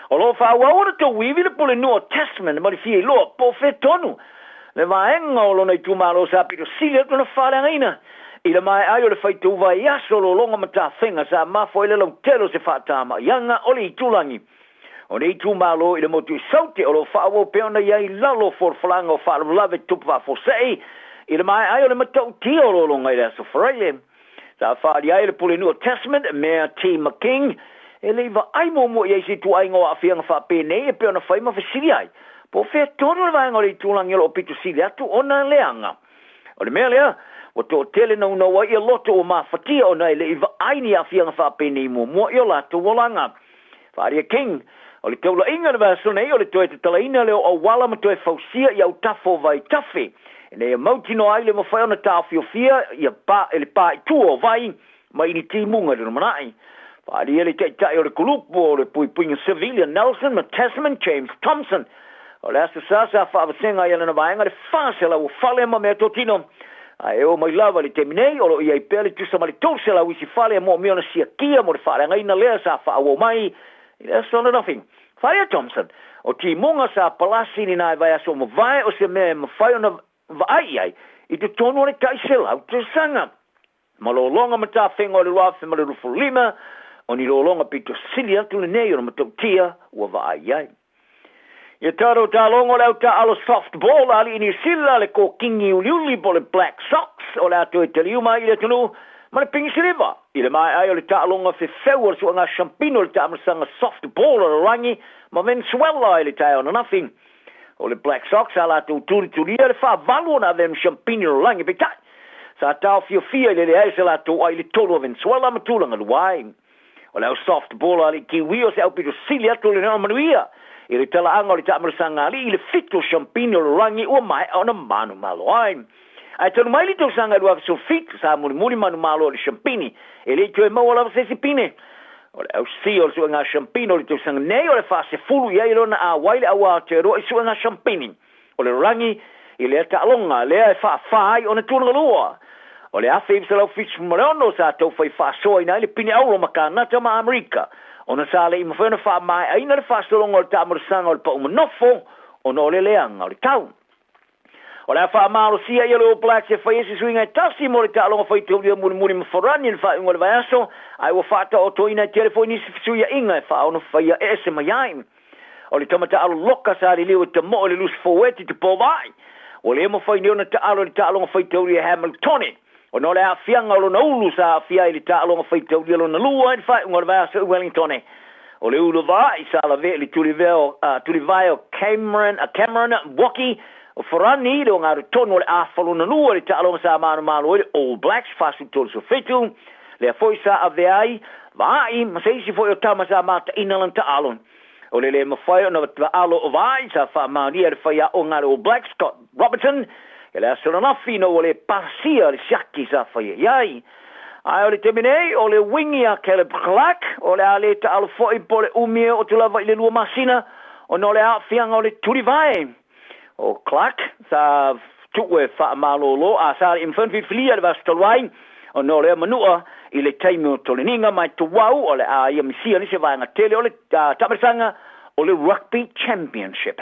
O lo o faaauau ona tauivi le Pulenuu o Tasman ma le fia iloa po o fea tonu le vaega o lona itumalo sa pito sili atu ona faaleagaina i le maea ai o le faitau vaiaso lologa ma tafega sa mafua ai le lautele o se faatamaiaga o le itulagi o nei itumalo i le motu i Saute o lo o faaauau pea ona i ai i lalo o folafolaga o faalavelave tupu faafuasei i le maea ai o le matautia o lologa i le aso Faraile. Sa faaalia ai e le Pulenuu o Tasman, Mayor T. McKing, e le i vaai muamua i ai se ituaiga o aafiaga faapenei e pei ona fai ma fesili ai, po o fea tonu le vaega o le itulagi o lo o pito sili atu ona leaga. O le mea lea, ua toatele naunau ai ia loto ua mafatia ona e le i vaai ni aafiaga faapenei muamua i o latou olaga. Faaalia King, O le taulaiga i le vaiaso nei o le toe tatalaina lea o auala ma toe fausia i autafa o vaitafe ina ia mautinoa ai le mafai ona taofiofia ia pa, le pa i tua o vai mai ni timuga i le lumanai. Faaalia le taitai o le kulupu o le puipuiga civil ia Nelson ma Tasman James Thompson. O le Aso Sa sa faavasega ai e lana vaega le 400 o fale ma meatotino. Ae oo mai lava i le taimi nei, o lo o i ai pea le tusa ma le 300 isi fale e moomia ona siakia mo le faaleagaina lea sa faaauau mai i le aso ananafi. Whaea Thompson, o timuga sa palasi i nā vaiaso ua mavae o se mea e mafai ona vaai i ai i totonu o le tai 100 tausaga. Ma lologa ma tafega o le 2025, o ni lologa pito sili atu lenei ona matautia ua vaai i ai. Ia tatou talogo le au taaalo softball a alii Niu Sila, le kokingi uliuli po o le Black Sox o le a toe taliu mai i le atunuu ma le pigi siliva i le maea ai o le taaloga fefeu o le suaga shampino o le taamilosaga softball a lalolagi ma Venezuela i le taeao ananafi. O le Black Sox sa latou tulitulia le faavalu ona avea ma shampini o lalolagi peitai sa taofiofia i le leai o se latou ai i le tolu a Venezuela ma tulaga lua ai. O le au softball a le Kiwi o se aupito sili atu o le manuia i le talaaga o le taamilosaga alii i le fitu o shampini o lalolagi ua maea ona manumalo ai. Ae talu mai le tausaga e 2017 sa mulimuli manumalo o le shampini e le i toe maua lava se isi pine. O le ausia o le suega shampini o le tausaga nei o le faasefulu i ai lona auai le au Aotearoa i suega shampini o le lalolagi i lea taaloga lea e faafa ai ona tulaga lua. O le 1976 sa tau fai faasoaina ai le pine auro ma Kanata ma Amerika ona sa le i mafai ona faamaeaina le faasologa o le taamilosaga o le pau manofo ona o le leaga o le tau. O le a faamalosia ia le All Blacks e fai ai se suiga e tasi mo le taaloga faitaulia mulimuli ma Farani i le faaiuga o le vaiaso, ae ua faataotoina e tele foi nisi fesuiaiga e faaono faia ese mai ai. O le tama taalo loka sa liliu e tamoo i le lusi forward i te pō-vaai, ua le mafai nei ona taalo i le taaloga faitaulia Hamiltone ona o le aafiaga o lona ulu sa aafia ai i le taaloga faitaulia lona lua i le faaiuga o le vaiaso i Wellingtone. O le ulu vaai sa lavea i le tulivae o Cameron, Cameron Woki o Farani i le ogatotonu o le afa lona lua i le taaloga sa manumalo ai le All Blacks 43-7, lea foi sa avea ai Vaai ma se isi foi o tama sa mataina lana taalo. O le lē mafai ona alo o vaai sa faamaonia e le faiaoga a le All Blacks Scott Robertson i le aso ananafi ina ua lē pasia le siaki sa faia i ai. Ae o le taimi nei, o le wingi a Caleb Clarke, o le a lē taalo foi po o le umi e oo atu lava i le lua masina ona o le aafiaga o le tulivae. O Clarke sa tuu e faamalōlō a sa le i mafai ona filifilia i le vaiaso talu ai ona o lea manua i le taimi o toleniga ma e tuau o le a ia misia nisi vaega tele o le taamilosaga o le Rugby Championship.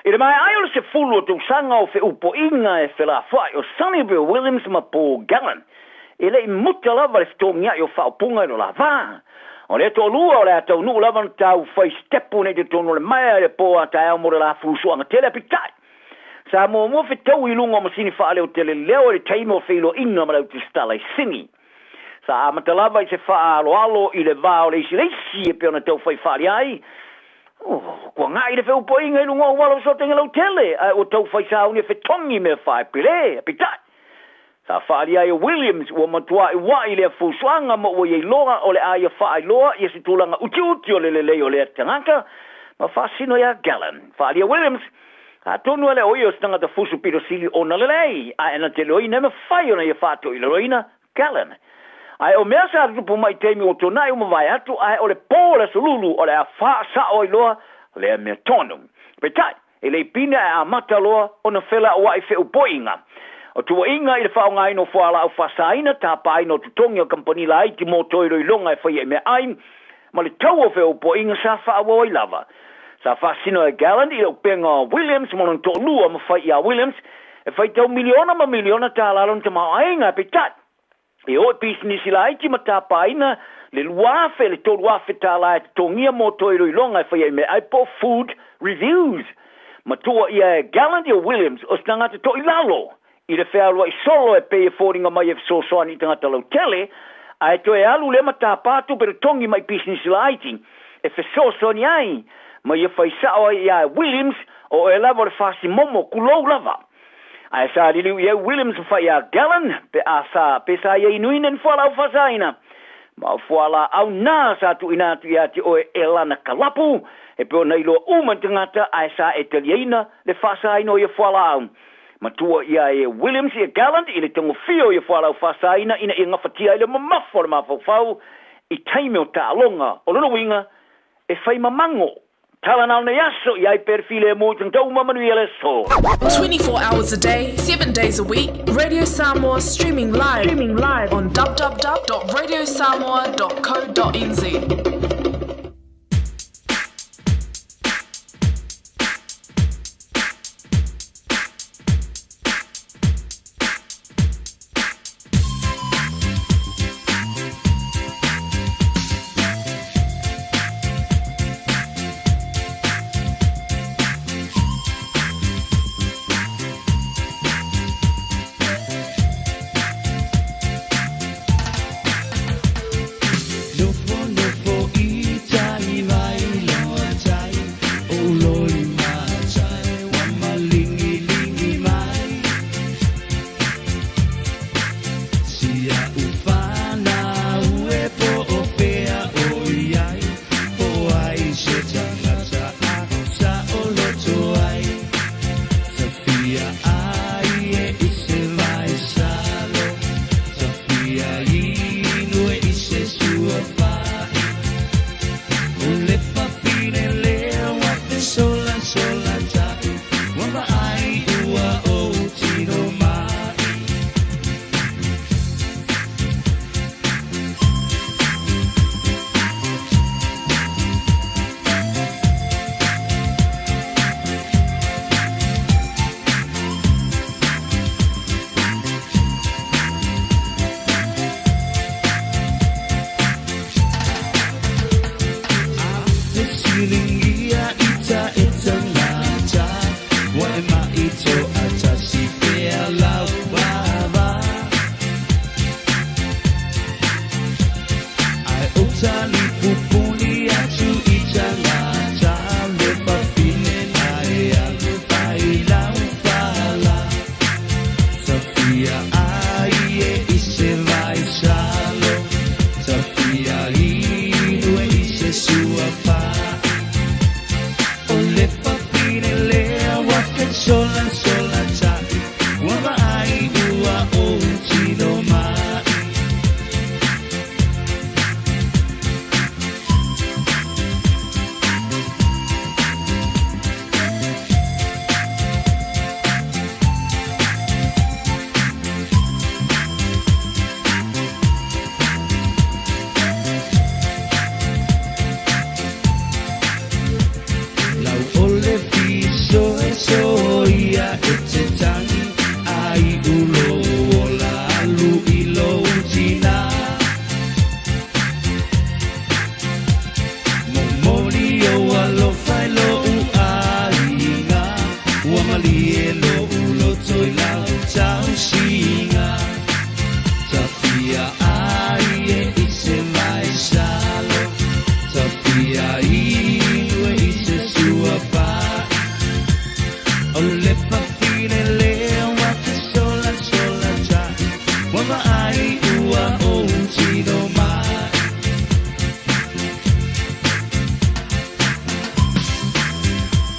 I le maea ai o le 10 o tausaga o feupoiga e felafoai o Sonny Bill Williams ma Paul Gallen, e le i muta lava le fetogiai o faaupuga i lo la va. O lea toalua o le a taunuu lava ona tau fai sitepu nei totonu o le maea i le po a taeao mo le la fulusuaga tele a peitai sa muamua fetaui i luga o masini faaleotele leo i le taimi o feiloaiga ma le autusitala i Sini. Sa amata lava i se faaaloalo i le va o le isi le isi e pei ona tau fai faali ai, Ua ga'i le feupoiga i luga o auala o fesootaiga lautele, ae ua tau fai sauni e fetogi mea faepele. Peitai, sa faaalia ai e Williams ua matuai ua'i lea fusuaga ma ua i ai loa o le a ia faailoa ia se tulaga utiuti o le lelei o lea tagata ma faasino iā Gallen. Faaalia Williams, atonu e le o ia o se tagata fusu pito sili ona lelei, ae na te iloaina e mafai ona ia faatoilaloina Gallen. Ae o mea sa tutupu mai i taimi ua tuanai ua mavae atu, ae o le pō o le aso lulu o le a faasao ai loa lea mea tonu. Peitai, e le i pine ae amata loa ona felaua'i feupoiga. O tuuaiga i le faaaogaina o fualaau faasaina, tapaina o totogi a kamupani laiti mo toe iloiloga e faia i meaai, ma le tau o feupoiga sa faaauau ai lava. Sa faasino e Galland i le upega o Williams ma lona toalua ma fai iā Williams e faitau miliona ma miliona tālā lona tamaoaiga, peitai, e o i pisinisi laiti ma tapaina le 2,000 i le 3,000 tālā e totogia mō toe iloiloga e faia i meaai po o food reviews. Matua ia e Galland ia Williams o se tagata toilalo i le fealuai solo e pei e foliga mai e fesoasoani i tagata lautele, ae toe alu lea ma tapa tupe totogi mai pisinisi laiti e fesoasoani ai ma ia fai sao ai iā Williams o oe lava o le fasi momo kulou lava. Ae sa liliu i ai Williams ma fai iā Gallen pe a sa pe sa ia inuina ni fualaau faasaina ma o fualaau na sa tuuina atu ia te oe e lana kalapu e pei ona iloa uma ni tagata ae sa e taliaina le faasaina o ia fualaau. Matua ia e Williams ia Galland i le tagofia o ia fualaau faasaina ina ia gafatia ai le mamafa o le mafaufau i taimi o taaloga. O lona uiga, e fai mamago. Tala na o nei aso i ai pea le filemu i tagata uma manuia le aso. 24 hours a day, 7 days a week, Radio Samoa streaming live, streaming live on www.radiosamoa.co.nz.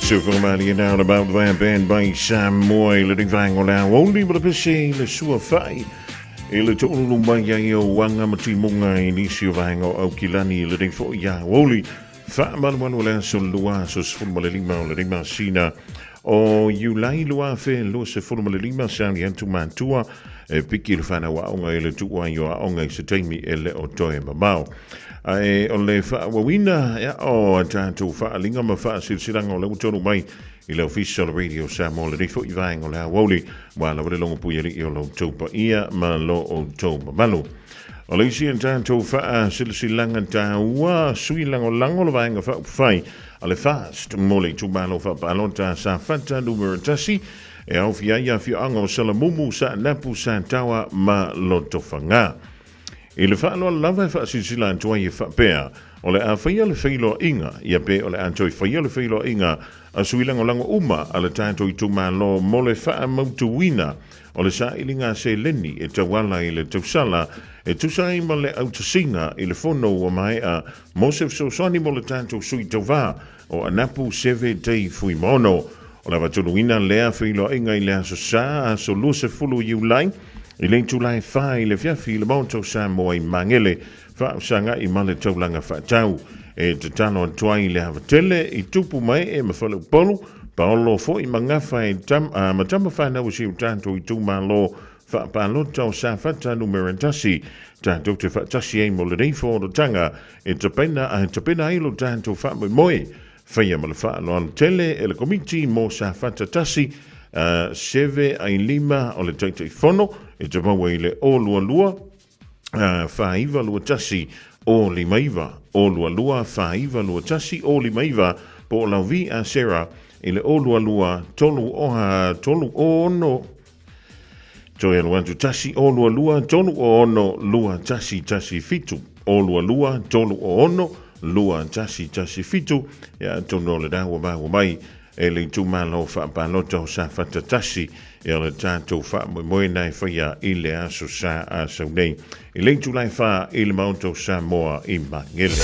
Soifua malie now about the band by Samoa i le rivaenga o le aoauli ma le pese i le suafai i le toʻululu mai ai o uaga ma timuga i nisi o vaega o Aukilani i lenei foi aoauli faamalumalu o le aso lua aso 15 o lenei masina o Iulai 2025. Sauni atu matua e piki le fanau aoga i le tuu ai o aoga i se taimi e le o toe mamao. Ae o le faaauauina ia o a tatou faaaliga ma faasilasilaga o lea ua taunuu mai i le Ofisa o le Radio Samoa lenei foi vaega o le aoauli, ua lava le logo puialii o lo outou paia ma lo outou mamalu. O le isi a tatou faasilasilaga taua, sui lagolago le Vaega Faaupufai a le FAST mo le itumalo faapalota Safata Numera 1 e aofia ai afioaga o Salamumu, Saanapu, Sataoa ma Lotofaga. I le faaaloalo lava e faasilsila atu ai e faapea, o le a faia le feiloaiga, ia pe o le a toe faia le feiloaiga a sui lagolago uma a le tatou itumalo mo le faamautuina o le sailiga seleni e tauala i le tausala e tusa ai ma le autasiga i le fono ua maea mo se fesoasoani mo le tatou sui tauva o Anapu Seve Dave Fuimaono. O le avatunuina lea feiloaiga i le aso Sa, aso 20 Iulai, i le itula e 4 i le afiafi i le Maota o Samoa i Magele, faafesagai ma le taulaga faatau. E tatalo atu ai le ava tele i tupu mae ma faleupolu, paolo foi ma gafa e tam, a, ma tama fanau o si o tatou itumalo faapalota o Safata Numera 1, tatou te faatasi ai mo lenei fonotaga e tapena, e tapena ai lo tatou faamoemoe. Faia ma le faaaloalo tele e le Komiti mo Safata 1, Seve Ailima o le Taitaifono, e te maua i le 022 4921 059, 022 4921 059, po o lau V a Sarah i le 022 3 36 Toe alu atu 1 0 2 3 6 2 1 1 7 0 2 3 6 2 1 1 7. Ia atonu o lena ua maua mai e le itumalo faapalota o Safata 1 ia le tatou faamoemoe na e faia i le aso Sa a sau nei i le itula e 4 i le Maota o Samoa i Magele.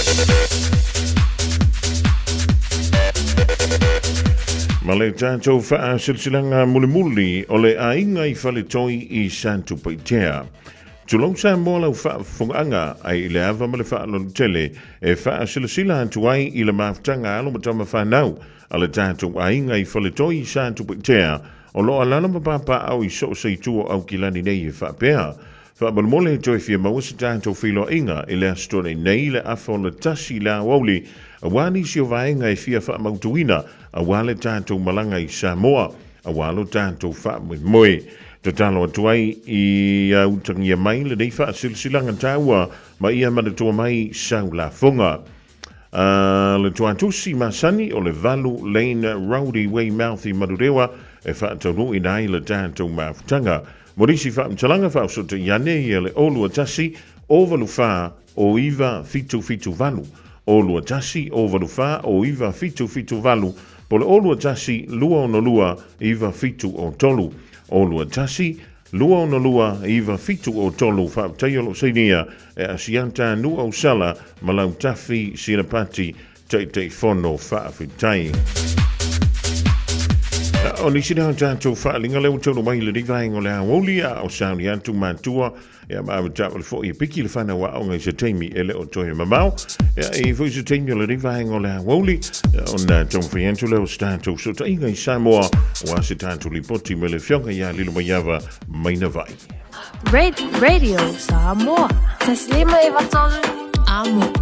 Ma le tatou faasilasilaga mulimuli o le aiga i Faletoi i Satupaitea. Tulou Samoa lau faafofogaaga ai i le ava ma le faaaloalo tele e faasilasila atu ai i le mafutaga alo ma tama fanau a le tatou aiga i Faletoi i Satupaitea o lo o alaala ma papaaao i so o se itu o Aukilani nei e faapea. Faamolemole e toe fia maua se tatou feiloaiga i le Aso Toonai nei i le afa o le 1 i le aoauli aua nisi o vaega e fia faamautuina aua le tatou malaga i Samoa aua lo tatou faamoemoe. Tatalo atu ai ia utagia mai lenei faasilasilaga taua ma ia manatua mai sau lafoga. A le tuatusi masani o le 8 Lane Road i Weymouth i Manurewa e faataunuuina ai le tatou mafutaga. Mo nisi faamatalaga faaosotai ane ia le 021 084 0978, 021 084 0978 po o le 021 262 9703, 021 262 9703. Faafetai o lo o sainia e Asiata Nuuausala ma Lautafi Silapati, Taitaifono Faafetai. O nisi lea o tatou faaaliga lea ua taunuu mai i lenei vaega o le aoauli a o sauni atu matua ia ma avetaavale foi e piki le fanau aoga i se taimi e le o toe mamao. Ia, e i ai foi se taimi o lenei vaega o le aoauli ona taumafai atu lea o se tatou fesootaiga i Samoa aua se tatou lipoti mai le Afioga ia Lilomaiava Mainavai. Radio Samoa. Taslima Ivatolu. Amo.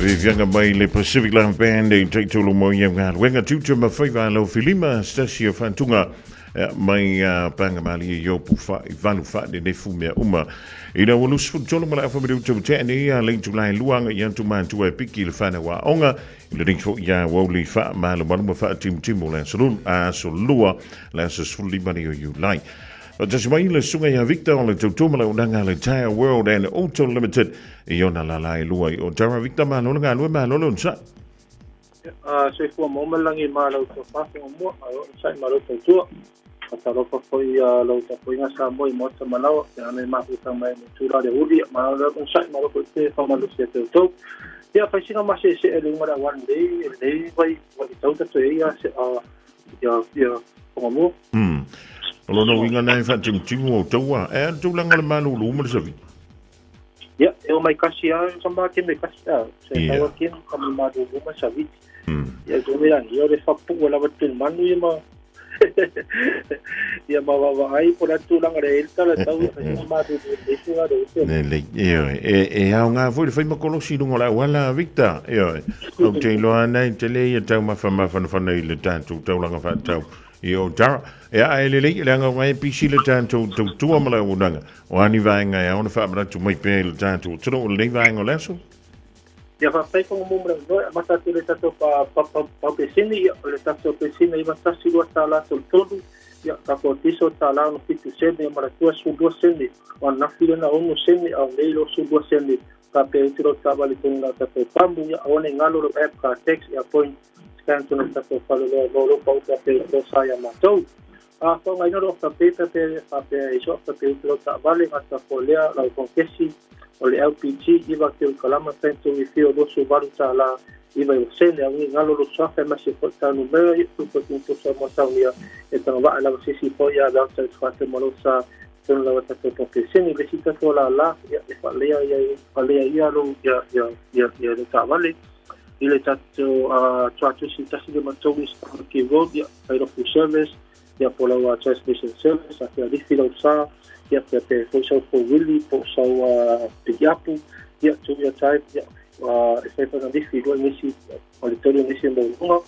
Vivianga mai le Pacific Live Band e taitolo mo ia galuega tiute ma faiva lau filima stasi o whantunga mai panga mali i opu wha i valu wha ne nefu mea uma. I rau alusu fu tolo mala awha mere uta utea nei a lei tulai luanga i antu mātua e piki le whanau a onga i le ringi fo ia wauli wha malu malu ma wha timu timu le aso aso lua le aso 15 nei o Iulai. Tasi mai le susuga ia Victor o le tautua ma le auaunaga a le Tire World and Auto Limited i ona lala e lua i Otara. Victor, malo le galue, malo le onosai. Soifua maua ma le lagi ma lau tofa faamuamua, malo onosai ma lau tautua. Faatalofa foi ia lau tapuaiga Samoa i maota ma laoa, pe ana i mafuta mai ma itula le uli, malo le onosai malo foi pe faamalosi ia te outou. Ia faisina ma seesee le uga le auala lenei, lenei vai vaitau tatou i ai ia ia ia Whangamua. O lona uiga na e whaatimutimu o taua. E a tūlanga le malulu ma le savi? Ia, e o mai kasi a ka mā ke me kasi a. Se taua ke ka me malulu ma savi. Ia, ko me rangi, o le whapu o lava tū manu ia ma ia ma wawa ai po la tūlanga le elta la tau ia whasinga malulu le isi ngā le Ne le, e oe, e, e au ngā foi le whai makolosi runga la wala Victor, e oe. Au te iloa nei te le ia tau mafa mafanafana i le tātou taulanga whaatau i o tara. E a e lelei, le anga wai pisi le tātou tautua ma le auaunaga. O ani vaenga e ao na whaamaratu mai pea i le tātou tino o lenei vaenga o le aso. Ia faafetai Fono mo le avanoa e amata atu i le tatou paupesini, ia, o le tatou pesina 91 $3 33, ia, tatou tiso tala 67 sene, ma le 22 sene, o ananafi lena 6 sene, a o nei 22 sene, faapea uti lou taavale tonu la tatou pamu, ia, aua nei galo lou app car tax, ia point scan tonu le tatou faleoloa e maua lou pau faapea i tosa ia matou. A faaaogaina lou afterpay faapea faapea i so afterpay uti lou taavale gata folea lau konkesi o le LPG iva kilokalama fento refill $28 iva sene, aua nei galo lou suafa e masi foi tau numera ia tupu e tumu mo saunia e tagavaa lava sisi foi ia vauta i tofate mo lou sa tonu lava tatou popeseni le isi tatou lala ia e faalea ia faalea ia lou ia ia ia ia le taavale i le tatou tuatusi 153 Stamaki Road ia fai full service ia po lau transmission service a fia lifi lau sa ia pea pe foi sau four wheelie po sau pikiapu ia two wheel drive ia e fai foi na lifi lua nisi o le tolu nisi mo lunga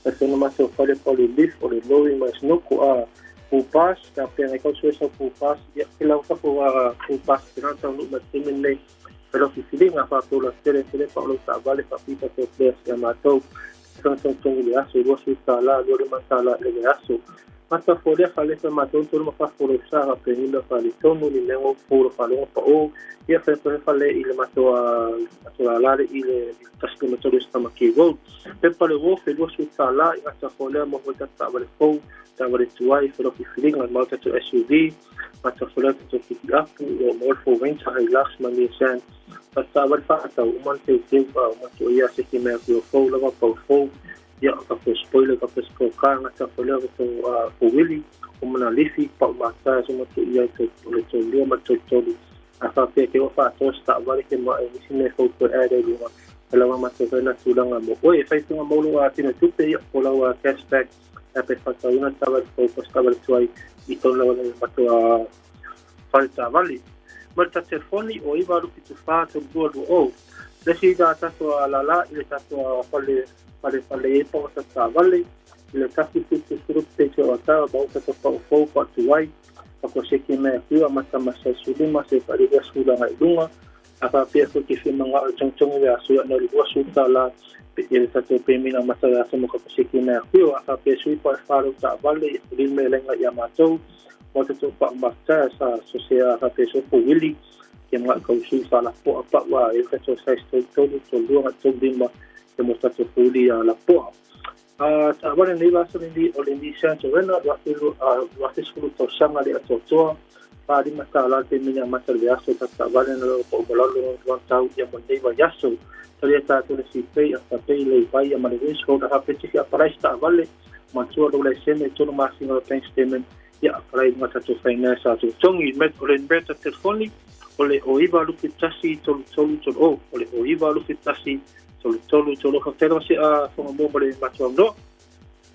e fai na matou fale po le lift o le lori ma snoko a full pass ka pea ngai kau sue sau full pass ia ke lau ka po full pass te nā tau nu ma te nei Pero filiga faapea la tele tele pa o lou taavale faapita te players ia matou. Togitogi le aso, $20, $25 i le aso. Mata folea faalefa matou tolu ma fafo lou sa faapea faaletonu ni mea fou lo faalogo pa o ia fai fai fale i le matou matou lala le i le 153 Tamaki Road. Pepa le wofe $20 i gata folea mo foi tata taavale fou, taavale tuai, felofi filiga ma tatou SUV. Mata folea tatou piki apu o mo le Ford Ranger, Hilux ma Nissan. Taavale faatau uma na teuteu a uma to ia se ki mea ki o fou lava pau fou ia ka po spoiler ka po spoiler ka ngata fo lea to fo wili o mana lifi pa ma ta so ma to ia to le to lua ma to tolu a fa pe ke o fa to sta vale ke ma e nisi me fou ko e le lua e lawa ma te na tulanga mo oi e fai tunga mo lo a tina tupe ia o lawa cashback e pe fa tau na tawa fou ko sta vale tuai i tonu lawa le ma to a fale taavale. Ma le ta telefoni o 974 32 20. Le isi da tatou a lala i le tatou a fale fale fale e pa o ta taavale i le 170 pe o ta ba o tatou pau fou pa tuai pa ko se ki mea fiu a mata ma se sulima se pa le sula ngai lunga a faapea foi ke fia mangao i togitogi le aso ia na o le $20 pe i le tatou pemina mata le aso mo ka paseke mea kuio a faapea sui pa e wha lou taavale ia pulili me lenga ia matou mo tatou pa'u mafutae sa so se a faapea so fo wili ke mga kau sui fa la po'a pa'u a e tatou size 33 32 ngai 35 ia mo tatou fo wili a la po'a. A taavale nei vasa lenei o le Nissan Serena 2010 tausaga le atoatoa $45 le pemina amata le aso ta taavale na lo po malalo no tau ia mo nei vaiaso. Talia tatou le sipei a fapei le vai a ma le windscreen a faapea tiki a parai taavale matua lo laisene tolu masina o bank statement ia a parai ma tatou finance a totogi met o le meta telefoni o le o iva lupe tasi tolu tolu tolu o o le o iva lupe tasi tolu tolu tolu faafetai se a whangamua ma le matua noa.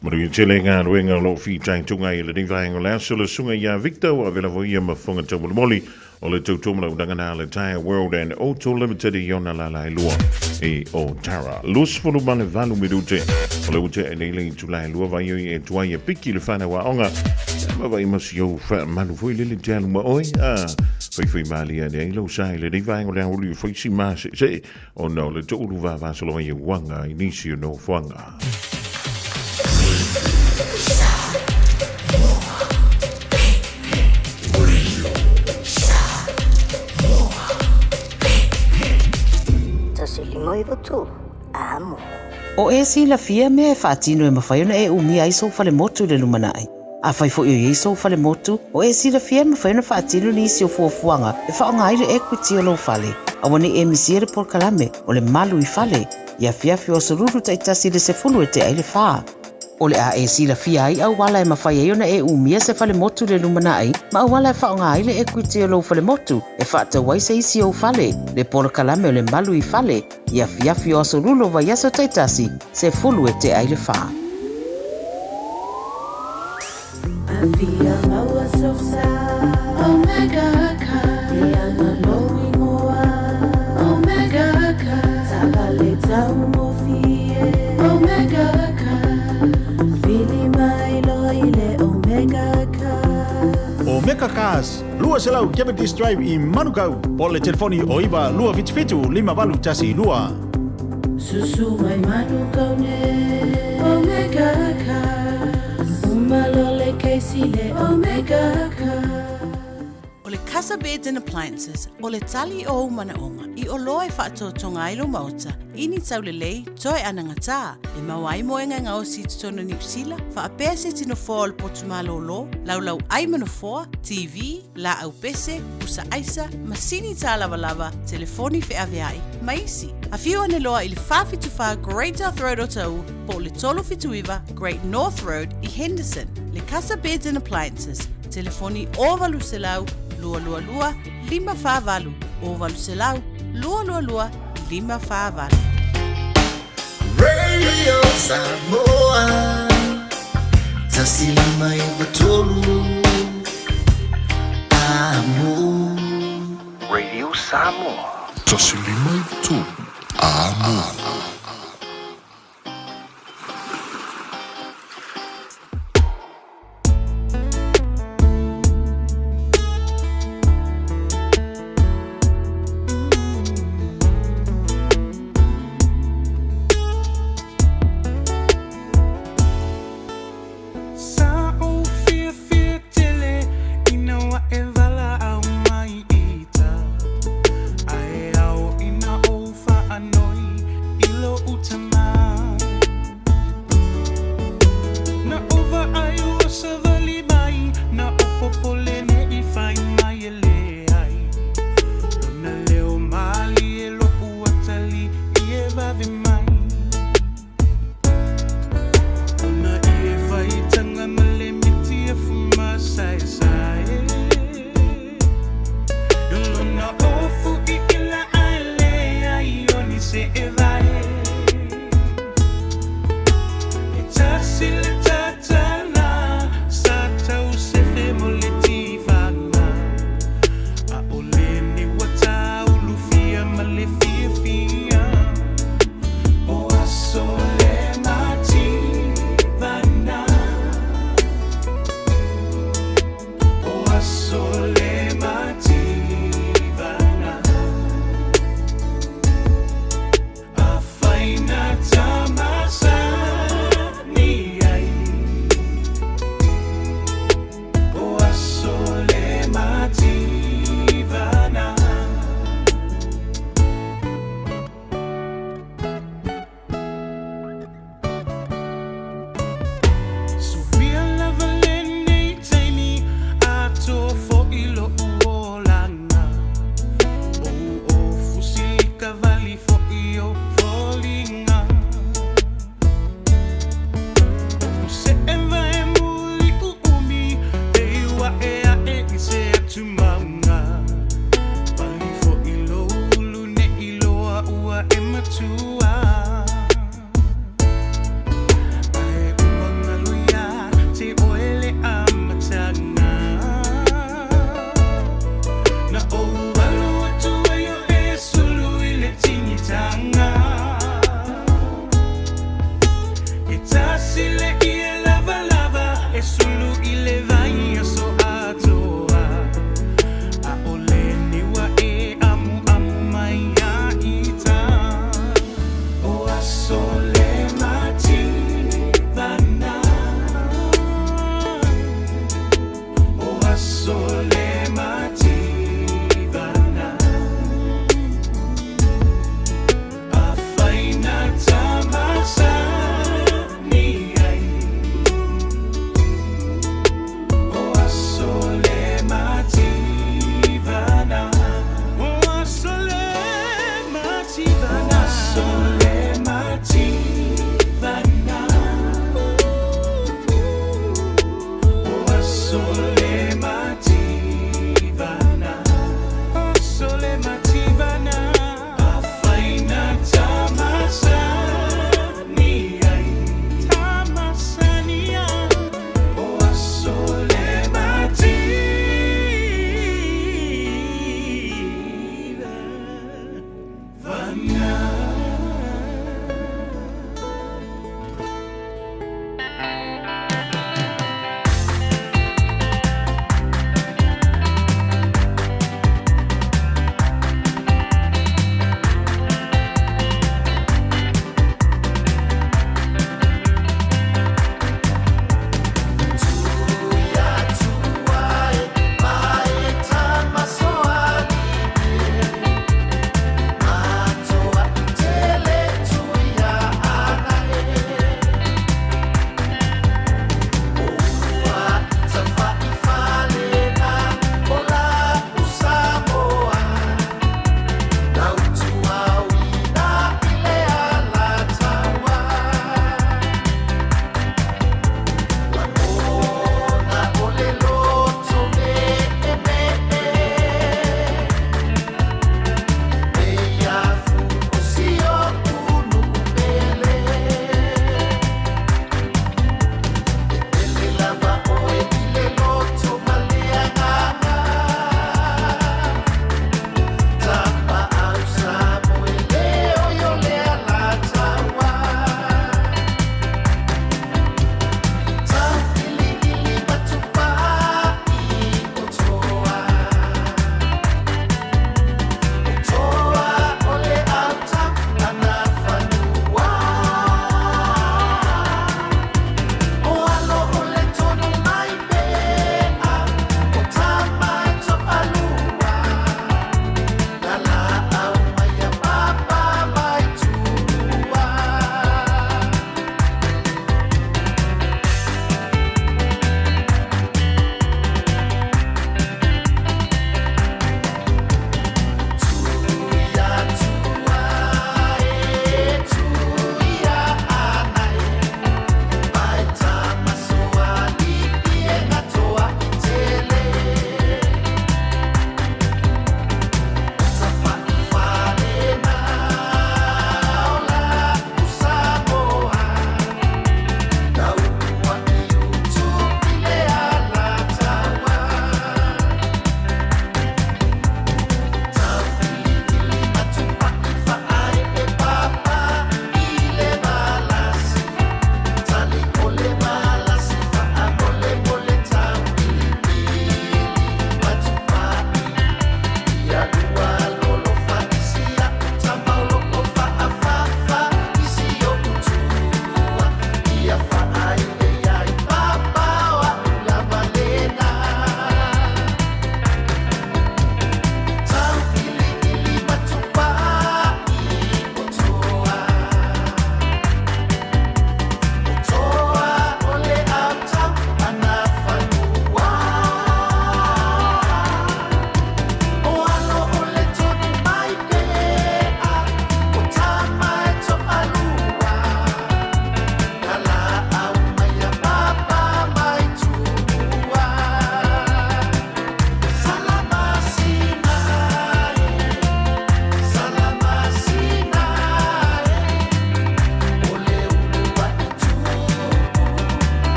Manuia tele ngā ruenga o lo whitai tunga i le vaenga o le aso le sunga ia Victor ua vela voia ma whanga taumolimoli O le tautomalaudaga na le Tyre World and Auto Limited i ona lala e lua i Otara. 28 minute o le ua tea nei le itula e lua vai oi e tuai e piki le whanau aoga. Ma vai ma si ou whaamalu foi lele te alu ma oi. Ah, faifai malie ane ai lau sa i lenei vaega o le aoali o faisi ma se se ona o le toulu vavasolo mai e uaga i nisi o nofoaga. O e silafia mea e faatino e mafai ona e umia ai sou falemotu i le lumanai. Afai foi o i ai sou falemotu, o e silafia e mafai ona faatino nisi o fuafuaga e faaaoga ai le equity o lou fale. Aua ne i e misia le polokalame o le Malu i Fale i afiafi o aso Lulu taitasi i le 10 e tea ai le fa. O le a e silafia ai auala e mafai ai ona e umia se falemotu i le lumanai ma auala e faaaoga ai le equity o lou falemotu e faatau ai se isi ou fale, le polokalame o le Malu i Fale i afiafi o aso Lulu o vaiaso taitasi, 10 e tea ai le fa. Afia maua sosa Omega Car E anga lou ingoa Omega Car Taavale taugofie Omega Car Vili mai loa i le Omega Car Omega Cars, 200 Keventers Drive i Manukau, po o le telefoni o 9 277 5812. Susu mai Manukau nei Omega Cars Uma loa le kesi le Omega Cars. O le Casa Beds and Appliances, o le tali o ou manaoga i oloa e faatotoga ai lou maota i ni taulelei toe anagatā, e maua ai moega e gaosi i totonu o Niu Sila, faapea se tino foa o le potu malōlō, laulau ai ma nofoa, TV, laau pese, pusa aisa, masini tālavalava, telefoni feaveai, ma isi. Afio ane loa i le 474 Great South Road Otahuhu po o le 379 Great North Road i Henderson. Le Casa Beds and Appliances, telefoni 0800 222 548, 0800 222 548. Radio Samoa 153 Amo. Radio Samoa. 153 Amo. Sa ou fiafia tele ina ua e valaau mai ita, A e ao ina ou faanoi i lou tama. Na ou vaai ua savali mai, Na ou popole ne i fai mai e leai. Lona leo malie lo'u atalii e vave mai. Lona ie faitaga ma le miti e fumasaesae. Lona ofu i ila ae leai o ni se e vae. E tasi le tatala sa tau sefe mo le tifaga. A'ole ni ua taulufia ma le fiafia. O aso le mativana. O aso le mativana. Afai na tamasani ai. O aso le mativana. Suvia lava lenei taimi atoa fo'i lo'u olaga. Ou ofu silika vali fo'i o foliga. Ou se'e vae muli u'umi e ua'e a'e i se atu mauga. Pali fo'i lou ulu ne'i loa ua e matua. Ae ua galo ia te oe le amataga. Na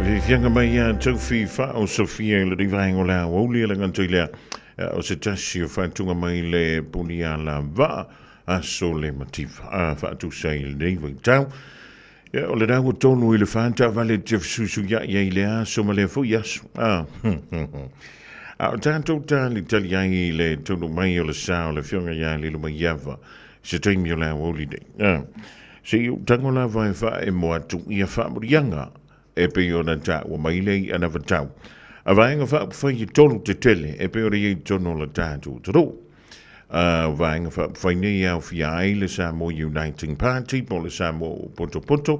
Fiafiaga mai ia Taufi Faaosofia i lenei vaega o le aoauli e le gata i lea, o se tasi o faatuga mai le Puniala Vaa aso le mativa a faatusa i lenei vaitau. Ia, o lena ua tonu i le fa taavale te fesuisuiai ai i le aso ma lea foi aso. A, a o tatou talitali ai i le taunuu mai o le sa o le Afioga ia Lilomaiava i se taimi o le aoauli nei. A, se i ou tago lava e faaemo atu ia faamuriaga e pei ona taua mai le i'a na vatau. A vaega faaupufai e tolu tetele e pei ona i ai i totonu o le tatou atunuu. A o vaega faaupufai nei e aofia ai le Samoa Uniting Party po o le Samoa Ua Potopoto,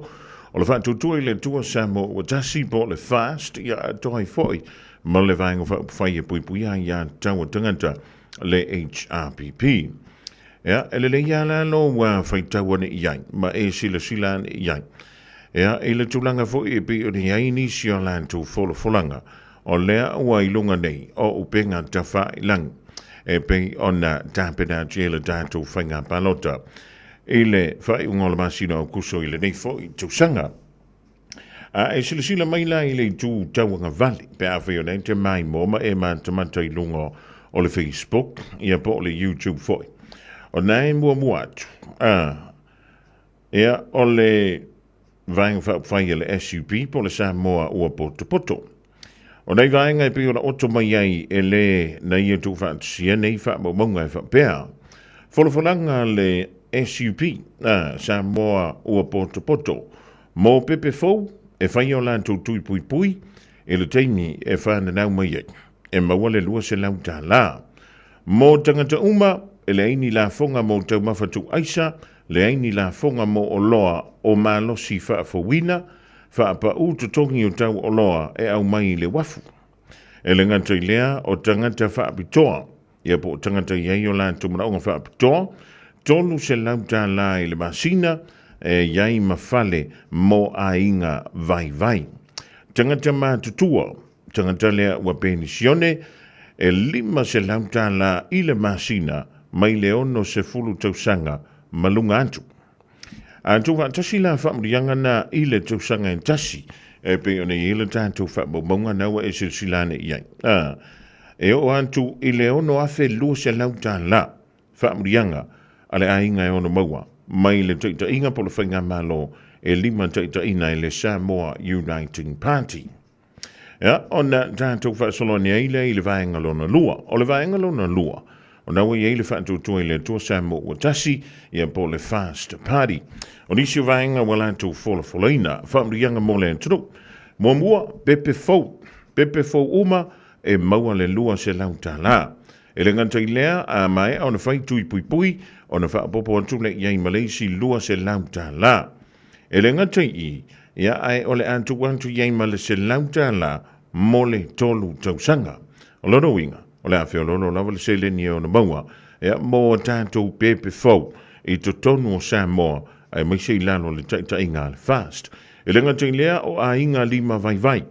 o le Faatuatua i le Atua Samoa Ua Tasi po o le FAST, ia atoa ai foi ma le vaega faaupufai e puipuia ai ia tatau a tagata le HRPP. Ia, e lelei lava la lou faitau ane i ai ma e silasila ane i ai. Ia, i le tulaga foi e pei ona i ai nisi o latou folafolaga, o lea ua i luga nei o upega tafailagi e pei ona tapena atu ai le tatou faiga palota i le faaiuga o le masina o Aokuso i lenei foi tausaga. A e silasila mai la i le itu tauagavale pe afai o lea e te maimoa ma e matamata i luga o le Facebook ia po o le YouTube foi. O na e muamua atu, a, ia, o le Vaega Faaupufai a le SUP po o le Samoa Ua Potopoto. O nei vaega e pei ona oto mai ai e le na ia tuufaatasia nei faamaumauga e faapea, Folafolaga a le SUP, a, Samoa Ua Potopoto, mō pepe fou e fai o latou tui puipui i le taimi e whananau mai ai, e maua le 200 tālā. Mō tangata uma, e leai ni lafoga mō taumafa tuuaisa, leai ni lafoga mō oloa o malosi faafouina, faapaū totogi o tau oloa e aumai i le uafu. E le gata i lea, o tagata faapitoa, ia po o tagata i ai o latou manaoga faapitoa, $300 tālā i le masina e i ai ma fale mō aiga vaivai. Tagata matutua, tagata lea ua penisione, e $500 tālā i le masina mai le 60 tausaga ma luga atu. A tuufaatasi la faamuliaga na i le tausaga e tasi, e pei ona i ai le tatou faamaumauga na ua e silasila ane i ai. A, e oo atu i le $6,200 tālā faamuliaga a le aiga e ono maua mai le taitaiga po o le faigamalo e limataitaiina e le Samoa Uniting Party. Ia, ona tatou faasolo ane ai lea i le vaega lona lua. O le vaega lona lua, ona ua i ai le faatuatua i le Atua Samoa ua tasi, ia po o le Fast Party. O nisi o vaega ua latou folafolaina, faamanuiaga mo le atunuu. Muamua, pepe fou. Pepe fou uma e maua le $200. E le gata i lea, a maea ona fai tui puipui, ona faaopoopo atu lea i ai ma le isi $200. E le gata i i, ia ae o le a tuu atu i ai ma le $100 mo le tolu tausaga. O lona uiga, o le a feoloolo lava le seleni e ono maua, ia, mo a tatou pepe fou i totonu o Samoa, aemaise i lalo o le taitaiga a le FAST. E le gata i lea, o aiga lima vaivai,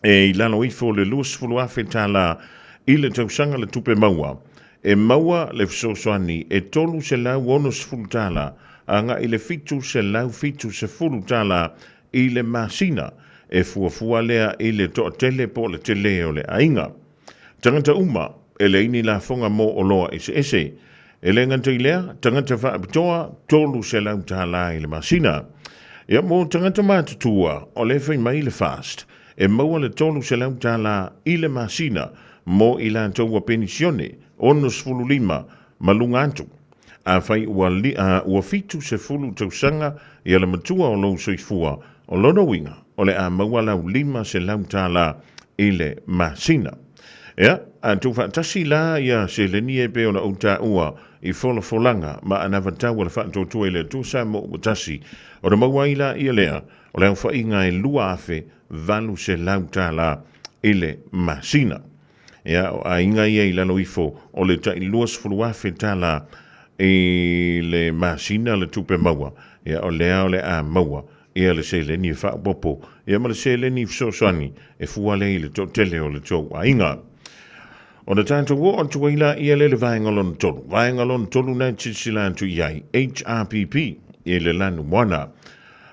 e i lalo ifo o le $20,000 i le tausaga le tupe maua, e maua le fesoasoani e $360 agai i le $770 i le masina, e fuafua lea i le toatele po o le tele o le aiga. Tagata uma, e leai ni lafoga mo oloa eseese. E le gata i lea, tagata faapitoa, $300 i le masina. Ia mo tagata matutua, o lea e fai mai le FAST, e maua le $300 i le masina mo i latou ua penisione, 65 ma luga atu. Afai ua ua 70 tausaga ia le matua o lou soifua, o lona uiga, o le a maua lau $500 i le masina. Ea, a tuufaatasi la ia seleni e pei ona ou taua i folafolaga ma anavatau a le Faatuatua i le Atua Samoa ua tasi, ona maua ai laia lea o le aofaiga e $2,800 i le masina. Ea, o aiga ia i lalo ifo o le tai $20,000 i le masina le tupe maua, ea, o lea o le a maua ia le seleni e faaopoopo, ia ma le seleni fesoasoani e fua lea i le toatele o le tou aiga. Ona tatou oo atu ai laia lea i le vaega lona tolu. Vaega lona tolu na e silasila atu i ai, HRPP, i le lanumoana.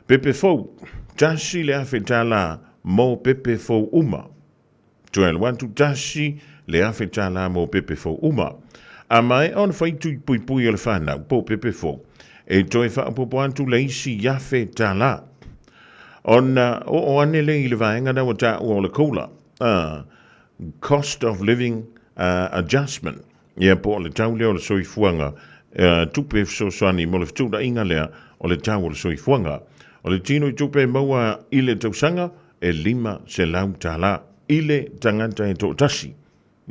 Pepe fou, $1,000 mo pepe fou uma. Toe alu atu 1,000 tālā mo pepe fou uma. A maea ona fai tui puipui o le whanau po pepe fou, e toe faaopoopo atu le isi $1,000. Ona oo ane lea i le vaega na ua taua o le COLA, Cost of Living Adjustment, ia po o le tau lea o le soifuaga, tupe fesoasoani mo le fetuunaiga lea o le tau o le soifuaga. O le tino i tupe e maua i le tausaga, e $500 i le tagata e toatasi.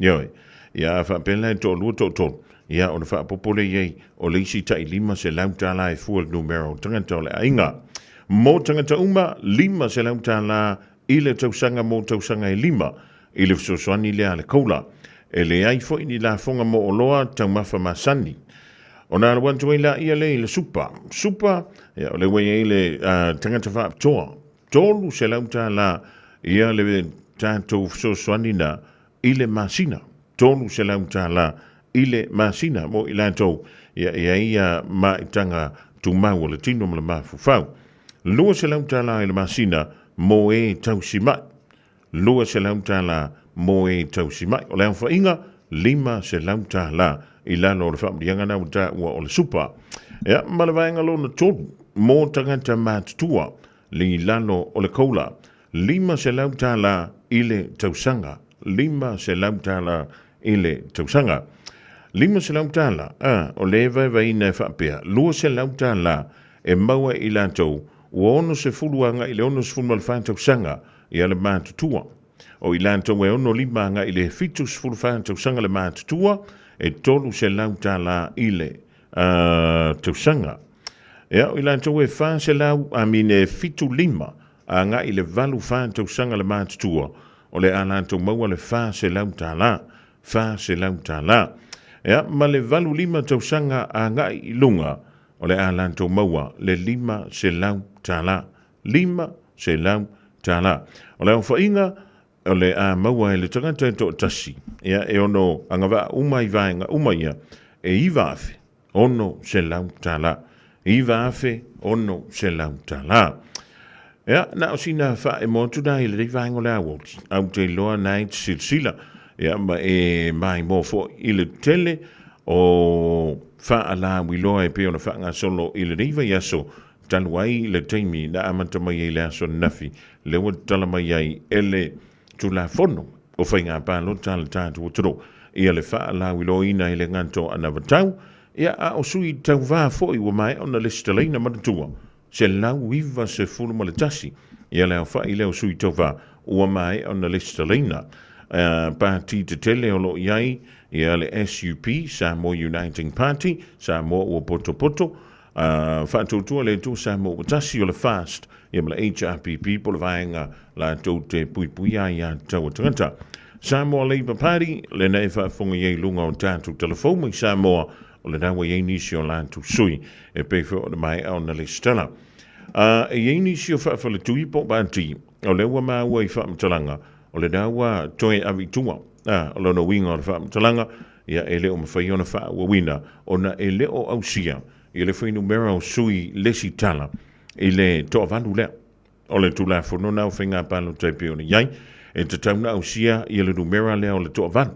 Ioe. Ia a faapea la e toalua toatolu, ia ona faaopoopo lea i ai o le isi tai $500 e fua i le numera o tagata o le aiga. Mo tagata uma, $500 i le tausaga mo tausaga e lima i le fesoasoani lea a le COLA. E leai foi ni lafoga mo oloa taumafa masani. Ona alu atu ai laia lea i le supa. Supa, ia o lea ua i ai le tagata faapitoa. $300 ia le tatou fesoasoani na i le masina. $300 i le masina mo i latou ia e ai ia maitaga tumau o le tino ma le mafaufau. $200 i le masina mo e tausi mai. $200 mo e tausi mai. O le aofaiga, $500 i lalo o le faamanuiaga na ua taua o le supa. Ia, ma le vaega lona tolu, mo tagata matutua i lalo o le COLA, $500 i le tausaga. $500 i le tausaga. $500, a, o le vaevaeina e faapea, $200 e maua e i latou ua 60 agai i le 64 tausaga ia le matutua. O i latou e 65 agai i le 74 tausaga le matutua, e $300 i le tausaga. Ia, o i latou e 400, I mean e 75 agai i le 84 tausaga le matutua, o le a latou maua le $400, $400. Ia, ma le 85 tausaga agai i luga, o le a latou maua le $500, $500. O le aofaiga o le a maua e le tagata e toatasi, ia, e ono agavaa uma i vaega uma ia, e $9,600. $9,600. Ia, na o sina faaemo atu na i lenei vaega o le aoauli. Au te iloa na e te silasila, ia, ma e maimoa foi i le tele o faalauiloa e pei ona faagasolo i lenei vaiaso talu ai le taimi na amata mai ai le aso ananafi, lea ua tatala mai ai e le Tulafono o Faiga Palota a le tatou atunuu ia le faalauiloaina i le gato anavatau, ia a o sui tauva foi ua maea ona lesitalaina manatua 191 ia le aofai lea o sui tauva ua maea ona lesitalaina. Pati tetele o lo o i ai ia le SUP, Samoa Uniting Party, Samoa ua potopoto, Faatuatua le Atua Samoa ua tasi o le FAST ia ma le HRPP po o le vaega latou te puipuia ai ia taua tagata. Samoa Labour Party, lena e faafofoga i ai i luga o tatou talafou mai Samoa, o lena ua i ai nisi o latou sui e pei foi ona maea ona lesitala. E i ai nisi o faafaletui po o pati, o lea ua maua i faamatalaga, o lena ua toe ave i tua. O lona uiga o le faamatalaga, ia e le o mafai ona faaauauina ona e le o ausia i le fuainumera o sui lesitala i le toavalu lea. O le Tulafono na o Faiga Palota e pei ona i ai, e tatau ona ausia ia le numera lea o le toavalu.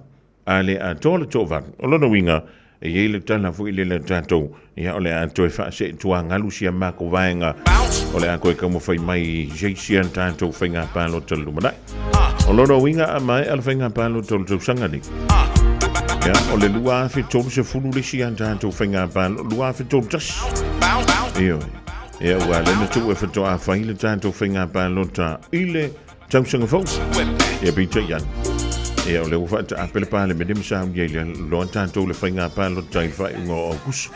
A le atoa le toavalu, o lona uiga, e i ai le tala foi lele a tatou, ia o le a toe faaseetuagalu si a matou vaega, o le a toe taumafai mai i se isi a tatou faiga palota i le lumanai. O lona uiga a maea le faiga palota o le tausaga nei, ia, o le 2030 le isi a tatou faiga palota, 2031. Ioe. Ia, ua ala ona tuu e faatoa fai le tatou faiga palota i le tausaga fou. Ia peitai ane. Ia, o lea ua faataape le Palemene ma saunia i le loa tatou le faiga palota i le faaiuga o Aukuso.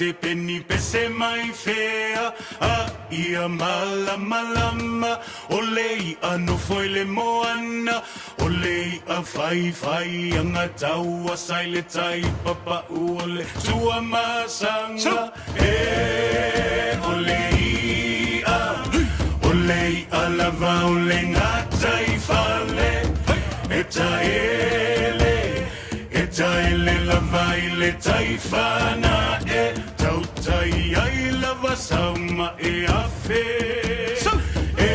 te peni pese mai fea A ia malamalama O le i'a nofo i le moana O le i'a whaiwhai anga taua sa i le tai papa'u o le Tuamasaga E o le i'a O le i'a lava o le gataifale E taele E taele lava i le tai fanae Tautai ai lava sau mae afe E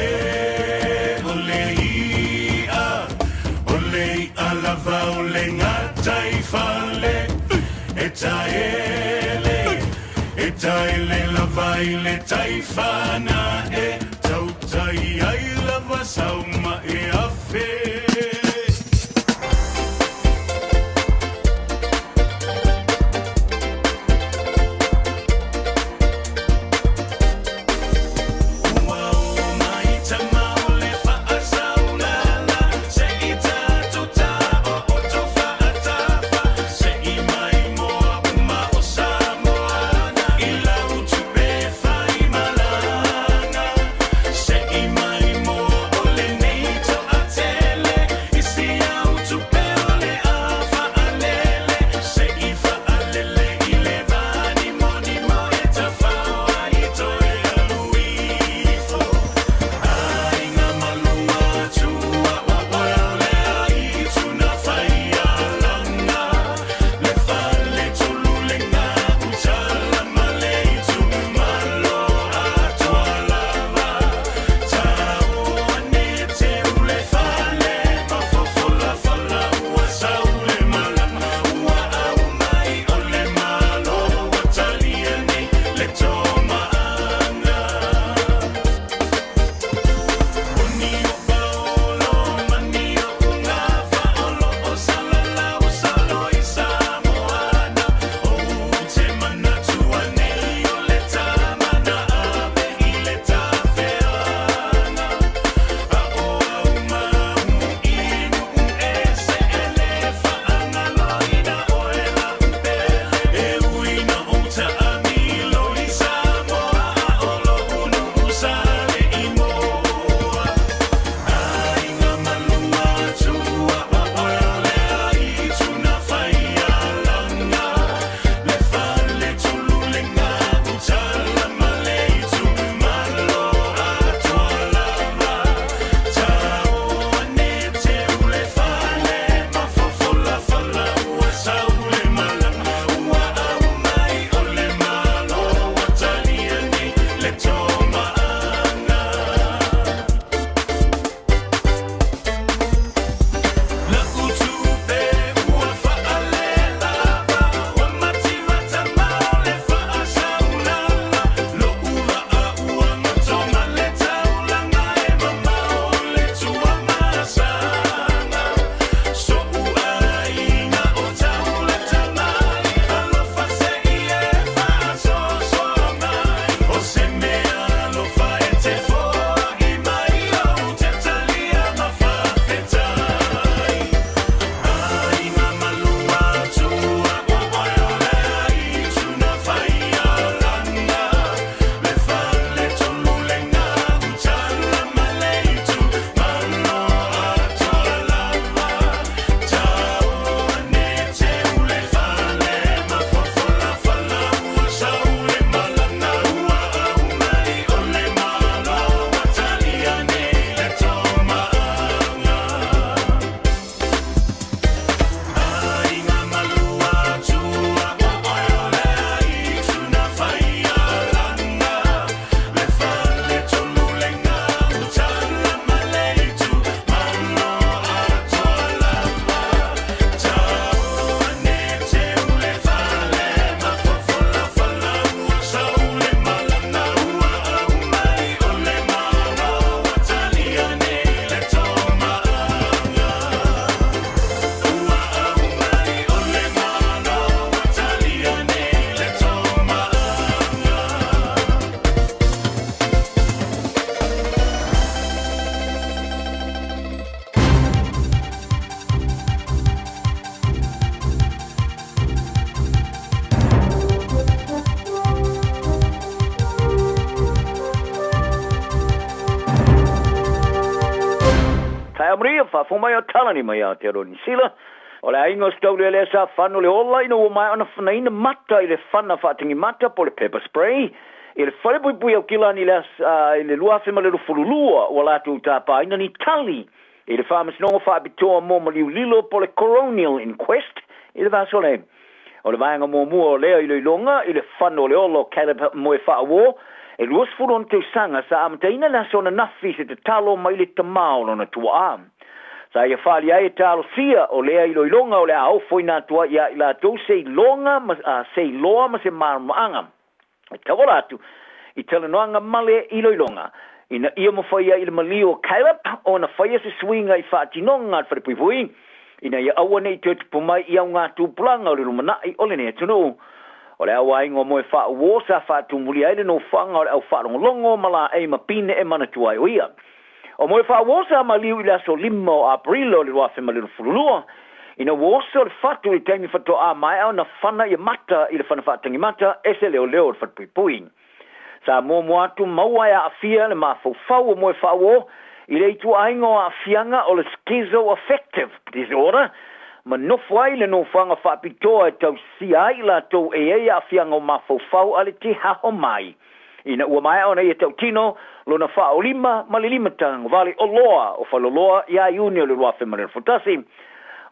o le i'a O le i'a lava o le gataifale E taele E taele lava i le tai fanae Tautai ai lava sau mae afe. Ua oo mai tama o le faasaulala Se i tatou taooto faatafa Se i maimoa uma o Samoa I lau tupe faimalaga Se i maimoa o lenei toatele. Amerika, faafofoga mai o Talani mai Aotearoa Niu Sila. O le aiga o Setaulelea sa fano le ola ina ua maea ona fanaina mata i le fana faatagimata po o le pepper spray i le falepuipui Aukilani i le i le 2022 ua latou tapaina ni tali i le Faamasinoga Faapitoa mo Maliu Lilo po o le Coronial Inquest i le vaiaso nei. O le vaega muamua o lea iloiloga i le fano o le ola o Caleb Moefaauo, e 20 ona tausaga, sa amataina le aso ananafi i se tatalo mai le tama o lona tuaa. Sa ia faaalia ai e talosia o lea iloiloga o le a ofoina atu ai ia i latou se iloga ma, se iloa ma se malamalamaaga e tauala atu i talanoaga ma le iloiloga ina ia mafai ai i le maliu o Caleb ona faia se suiga i faatinoga a le falepuipui ina ia aua ne i toe tupu mai i augatupulaga o le lumanai o lenei atunuu. O le auaiga o Moefaauo sa faatumulia ai le nofoaga o le au faalogologo ma laei ma pine e manatua ai o ia. O Moefaauo sa maliu i le aso 5 o Aperila o le 2022, ina ua oso le fatu i le taimi faatoa maea ona fana ia mata i le fana faatagimata e se leoleo o le falepuipui. Sa muamua atu maua e aafia le mafaufau o Moefaauo i le ituaiga o aafiaga o le schizoaffective disorder ma nofo ai i le nofoaga faapitoa e tausia ai i latou e i ai aafiaga o mafaufau a le Te Haho Mai. Ina ua maea ona ia tautino lona faaolima ma le limatagavale o Loa o Faleoloa ia Iuni o le 2021.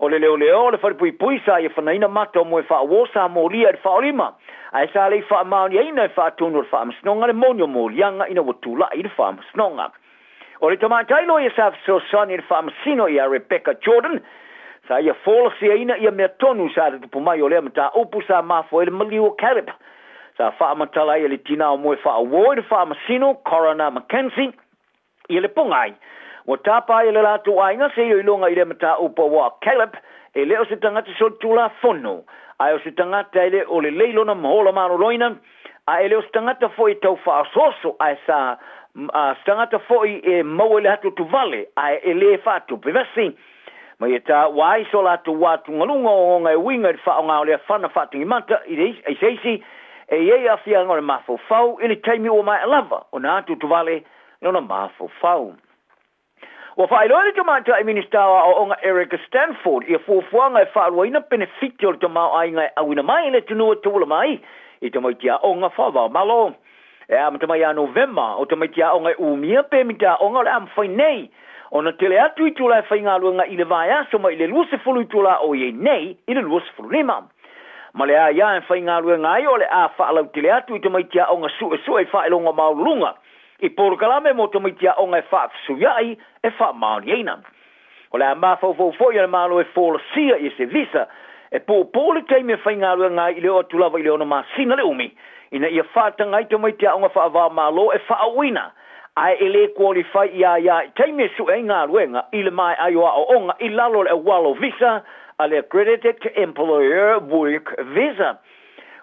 O le leoleo o le falepuipui sa ia fanaina mata o Moefaauo sa molia i le faaolima, ae sa le i faamaoniaina e faatonu o le faamasinoga le moni o moliaga ina ua tulai i le faamasinoga. O le tamaitai loia sa fesoasoani i le faamasino ia Rebecca Jordan, sa ia folasiaina ia mea tonu sa tutupu mai o lea mataupu sa mafua ai le maliu o Caleb. Sa faamatala ai e le tinā o Moefaauo i le faamasino, Coroner McKenzie, ia le pogai. Ua tapa ai e le latou aiga se iloiloga i lea mataupu auā o Caleb e le o se tagata solitulafono, ae o se tagata e le o lelei lona maola maloloina, a e le o se tagata foi e tau faaosooso, ae sa a se tagata foi e maua i le atuatuvale, ae e le faatupe vesi. Ma ia taua ai so latou atugaluga ogaoga e uiga i le faaaoga o lea fana faatagimata i le i se isi e i ai aafiaga o le mafaufau i le taimi ua maea lava ona atuatuvale lona mafaufau. Ua faailoa e le Tamaitai Minisita o Aoaoga Erica Stanford ia fuafuaga e faaluaina penefiti o le tamaoaiga e auina mai i le atunuu e tauala mai i tamaiti aoga faava-o-Malo. E amata mai ia Novema, o tamaiti aoga e umia pemita aoga o le a mafai nei ona tele atu itula e faigaluega i le vaiaso mai le 20 itula o i ai nei i le 25. Ma le aia e faigaluega ai o le a faalautele atu i tamaiti aoga suesue i faailoga maualuluga i polokalame mo tamaiti aoga e faafesuiaʻi e faamaoniaina. O le a mafaufau foi a le Malo e folasia i se visa e puupuu le taimi e faigaluega ai i le oo atu lava i le ono masina le umi ina ia faataga ai tamaiti aoga faava-o-Malo e faaauuina ae e le qualify ia ia i taimi e sue ai galuega i le maea ai o aoaoga i lalo o le auala o visa a le Accredited Employer Work Visa.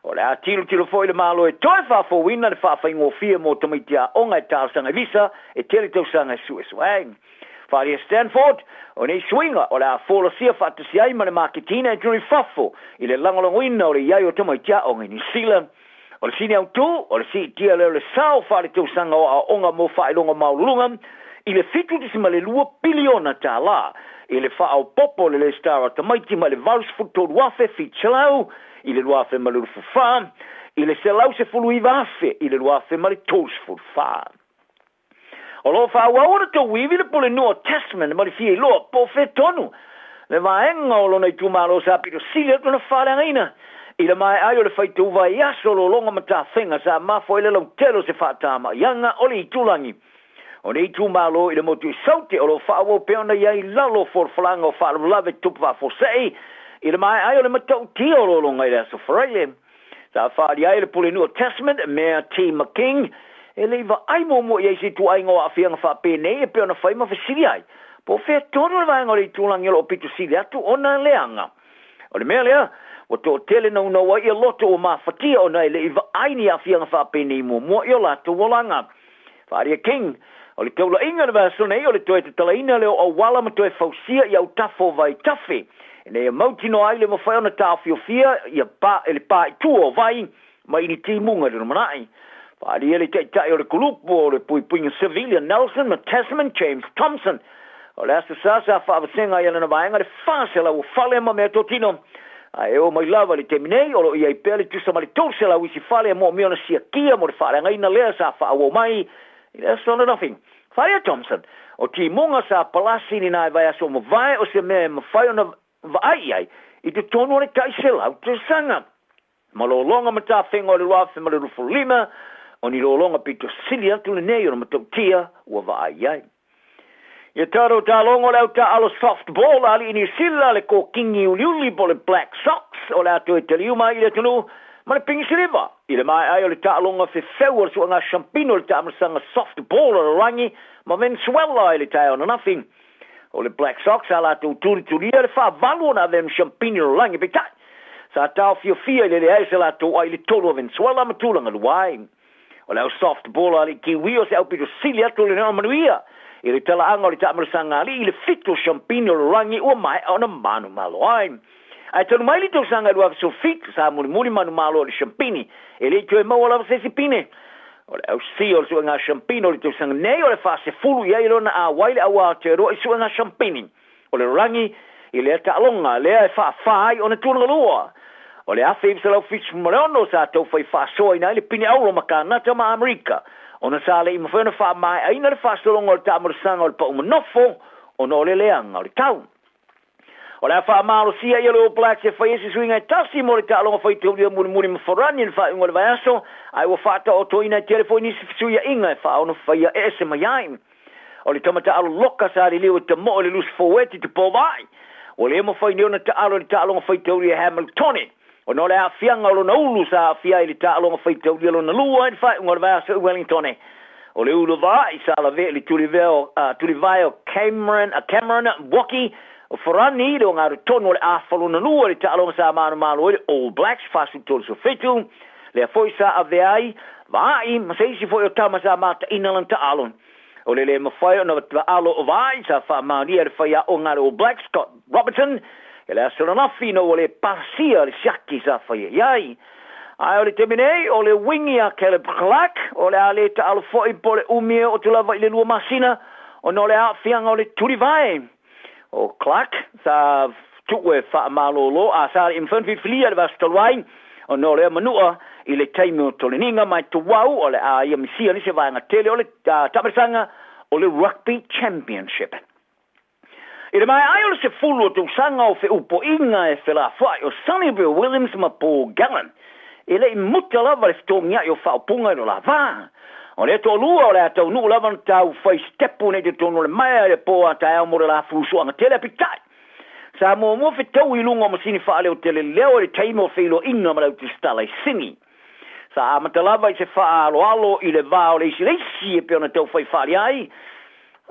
O le a tilotilo foi le Malo e toe faafouina le faafaigofie mo tamaiti aoga e talosaga i visa e tele tausaga e suesue ai. Faaalia Stanford, o nei suiga o le a folasia faatasi ai ma le maketiina e tunu i fafo i le lagolagoina o le i ai o tamaiti aoga i Niu Sila. O le sini autu, o le siitia lea o le sao faaletausaga o aoaoga mo faailoga maualuluga i le $7.2 piliona tala i le faaopoopo o le lesitala o tamaiti mai le 83,700 i le 2024 i le 119,000 i le 2034. O lo o faaauau ona tauivi le Pulenuu o Tasman ma le fia iloa po o fea tonu le vaega o lona itumalo sa pito sili atu ona faaleagaina i le maea ai o le faitau vaiaso lologa ma tafega sa mafua ai le lautele o se faatamaiaga o le itulagi o nei itumalo i le motu i Saute o lo o faaauau pea ona i ai i lalo o folafolaga o faalavelave tupu faafuasei i le maea ai o le matautia o lologa i le aso Faraile. Sa faaalia ai e le Pulenuu o Tasman, Mayor T. McKing, e le i vaai muamua i ai se ituaiga o aafiaga faapenei e pei ona fai ma fesili ai, po o fea tonu le vaega o le itulagi o lo o pito sili atu ona leaga. O le mea lea, ua toatele naunau ai ia loto ua mafatia ona e le i vaai ni aafiaga faapenei muamua i o latou olaga. Faaalia King, o le taulaiga i le vaiaso nei o le toe tatalaina lea o auala ma toe fausia i autafa o vaitafe ina ia mautinoa ai le mafai ona taofiofia ia pa e le pa i tua o vai mai i ni timuga i le lumanai. Faaalia le taitai o le kulupu o le puipuiga civilian Nelson ma Tasman James Thompson. O le Aso Sa sa faavasega ai e lana vaega le 400 o fale ma meatotino, ae e oo mai lava i le taimi nei, o lo o i ai pea le tusa ma le 300 isi fale e moomia ona siakia mo le faaleagaina lea sa faaauau mai i le aso ananafi. Whaea Thompson, o timuga sa palasi i lena vaiaso ua mavae o se mea e mafai ona vaai i ai i totonu o le tai 100 tausaga. Ma lologa ma tafega o le 2025, o ni lologa pito sili atu lenei o le matautia ua vaai i ai. Ia tatou talogo o le au taaalo softball a alii Niu Sila, le kōkini uliuli po o le Black Sox o le a toe taliu mai i le atunuu ma le pigi siliva i le maea ai o le taaloga fefeu o le suaga shampino o le taamilosaga softball a lalolagi ma Venezuela i le taeao ananafi. O le Black Sox a latou tulitulia le faavalu ona avea ma shampini o lalolagi, peitai, sa taofiofia i le leai o se latou ai i le tolu a Venezuela ma tulaga lua ai. O le au softball a alii Kiwi o se aupito sili atu o le nao manuia i le talaaga o le taamilosaga alii i le fitu o shampini o lalolagi ua maea ona manumalo ai. Ae talu mai le tausaga e 2017, sa mulimuli manumalo i le shampini, e le i toe maua lava se isi pine. O le ausia o le suega shampini o le tausaga nei o le faasefulu i ai lona auai le au Aotearoa i suega shampini o le lalolagi i lea taaloga lea e faafa ai ona tulaga lua. O le 1976 sa taufai faasoaina ai le pine auro ma Kanata ma Amerika, ona sa le i mafai ona faamaeaina le faasologa o le taamalosaga o le pau manofo ona o le leaga o le tau. O le a faamalosia ia le All Blacks e fai ai se suiga e tasi mo le taaloga faitaulia mulimuli ma Farani i le faaiuga o le vaiaso, ae ua faataotoina e tele foi nisi fesuiaiga e faaono faia eese mai ai. O le tama taalo loka sa liliu e tamoo i le lusi forward i te pō vaai, ua le mafai nei ona taalo i le taaloga faitaulia Hamiltone ona o le aafiaga o lona ulu sa aafia ai i le taaloga faitaulia lona lua i le faaiuga o le vaiaso i Wellingtone. O le ulu vaai sa lavea i le tulivae o Cameron, Cameron Woki o Farani i le ogatotonu o le afa lona lua i le taaloga sa manumalo ai le All Blacks 43-17, lea foi sa avea ai vaai ma se isi foi o tama sa mataina lana taalo. O le le mafai ona taalo o vaai sa faamaonia e le faiaoga a le All Blacks Scott Robertson i le aso ananafi ina ua le pasia le siaki sa faia i ai. Ae o le taimi nei, o le wingi a Caleb Clarke, o le a le taalo foi po o le umi e oo atu lava i le 2 masina ona o le aafiaga o le tulivae. O Clarke sa tuu e faamalolo a sa le i mafai ona filifilia i le vaiaso talu ai ona o lea manua i le taimi o toleniga ma e tuau o le a ia misia nisi vaega tele o le taamilosaga o le Rugby Championship. I le maea ai o le 10 o tausaga o feupoiga e felafoai o Sonny Bill Williams ma Paul Gallen, e le i muta lava le fetogiai o faaupuga i lo la va. O lea toalua o le a taunuu lava ona tau fai sitepu nei totonu o le maea i le po a taeao mo le la fusuaga tele a peitai. Sa muamua fetaui i luga o masini faaleotele leo i le taimi o feiloaiga ma le autusitala i Sini. Sa amata lava i se faaaloalo i le va o le isi le isi e pei ona tau fai faali ai,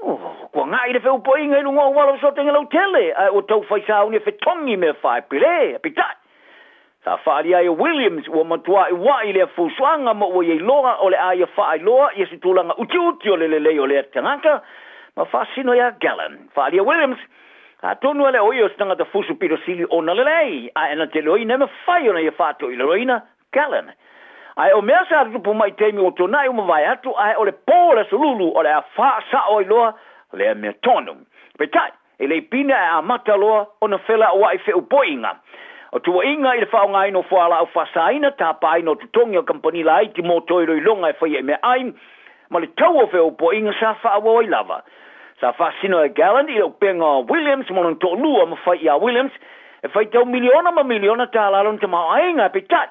Ua agai le feupoiga i luga o auala o fesootaiga lautele, ae ua tau fai sauni e fetogi mea faepele. Peitai, sa faaalia ai e Williams ua matuai ua'i lea fusuaga ma ua i ai loa o le a ia faailoa ia se tulaga utiuti o le lelei o lea tagata ma faasino iā Gallen. Faaalia Williams, atonu e le o ia o se tagata fusu pito sili ona lelei, ae na te iloaina e mafai ona ia faatoilaloina Gallen. Ae o mea sa tutupu mai i taimi ua tuanai ua mavae atu, ae o le pō o le aso lulu o le a faasao ai loa lea mea tonu. Peitai, e le i pine ae amata loa ona felaua'i feupoiga. O tuuaiga i le faaaogaina o fualaau faasaina, tapaina o totogi o kamupani laiti mo toe iloiloga e faia i meaai, ma le tau o feupoiga sa faaauau ai lava. Sa faasino e Gallant i le upega o Williams ma lona toalua ma fai iā Williams e faitau miliona ma miliona tālā lona tamaoaiga, peitai,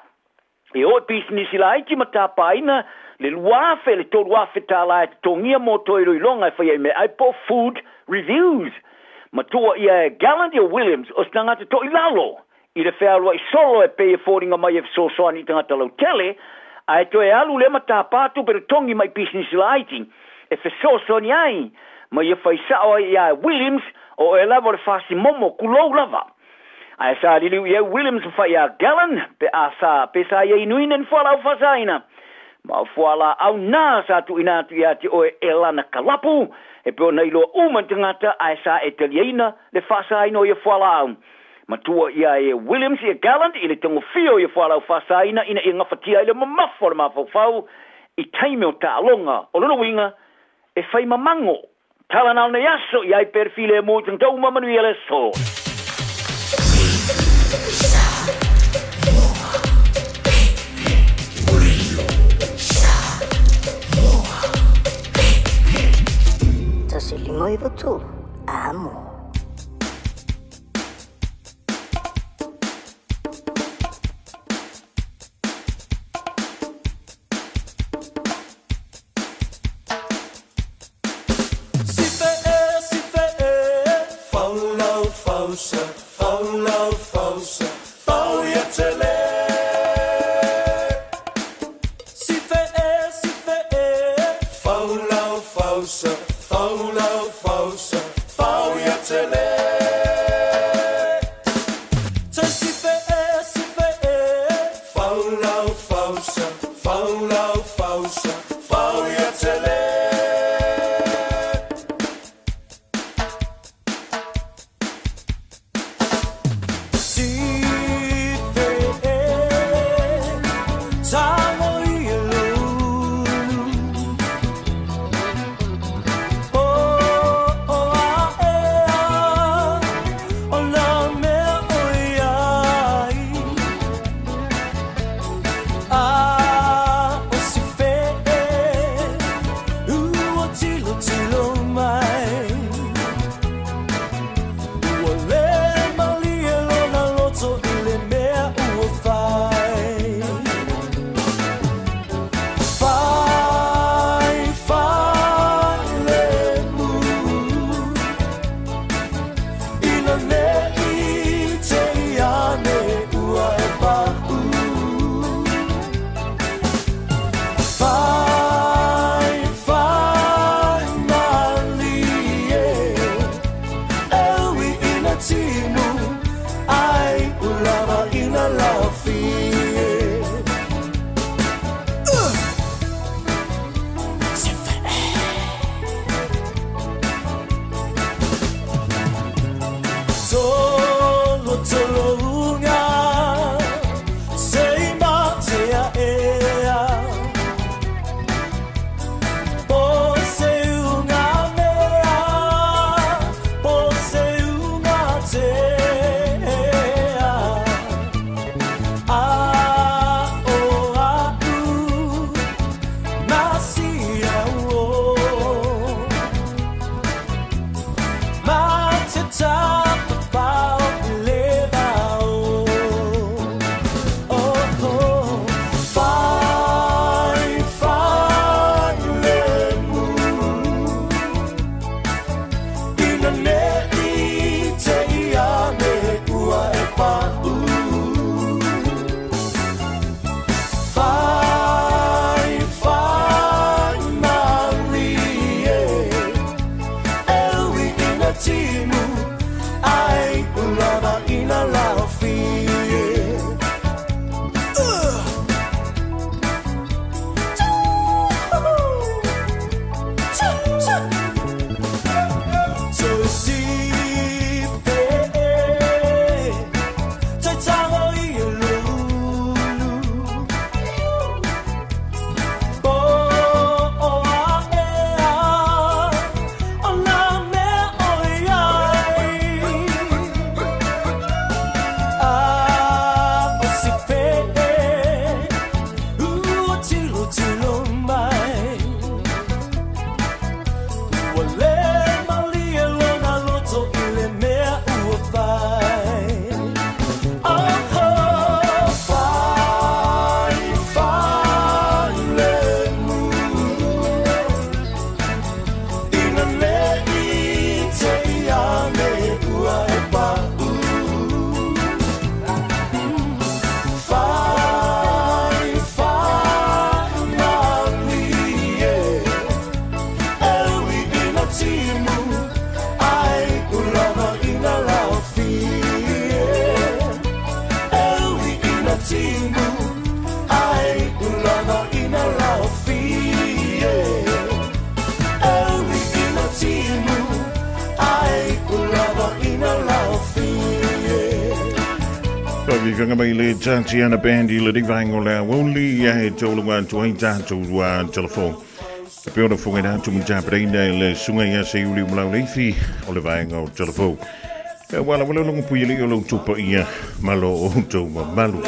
e oo i pisinisi laiti ma tapaina le 2,000 le 3,000 tālā e totogia mo toe iloiloga e faia i meaai po o food reviews. Matua ia e Gallant ia Williams o se tagata toilalo i le fealuai solo e pei e foliga mai e fesoasoani i tagata lautele, ae toe alu lea ma tapa tupe totogi mai pisinisi laiti e fesoasoani ai ma ia fai sao ai iā Williams o oe lava o le fasi momo kulou lava. Ae sa liliu i ai Williams ma fai iā Gallen pe a sa pe sa ia inuina ni fualaau faasaina ma o fualaau na sa tuuina atu ia te oe e lana kalapu e pei ona iloa uma ni tagata ae sa e taliaina le faasaina o ia fualaau. Matua ia e Williams ia Gallant i le tagofia o ia fualaau faasaina ina ia gafatia ai le mamafa o le mafaufau i taimi o taaloga. O lona uiga, e fai mamago Tala na o lenei aso, i ai pea le filemu i tagata uma manuia le aso. 1 5 9 3, amo. Faaviviga mai le Tatiana Band i le vaega o le aoauli, ia e taulaga atu ai tatou telefoni. E pei ona fofogaina atu ma tapenaina e le Susuga ia Seiuli Umalauleifi o le vaega o Talavou. Aua lava le logopuialii o lo outou paia ma lo outou mamalu.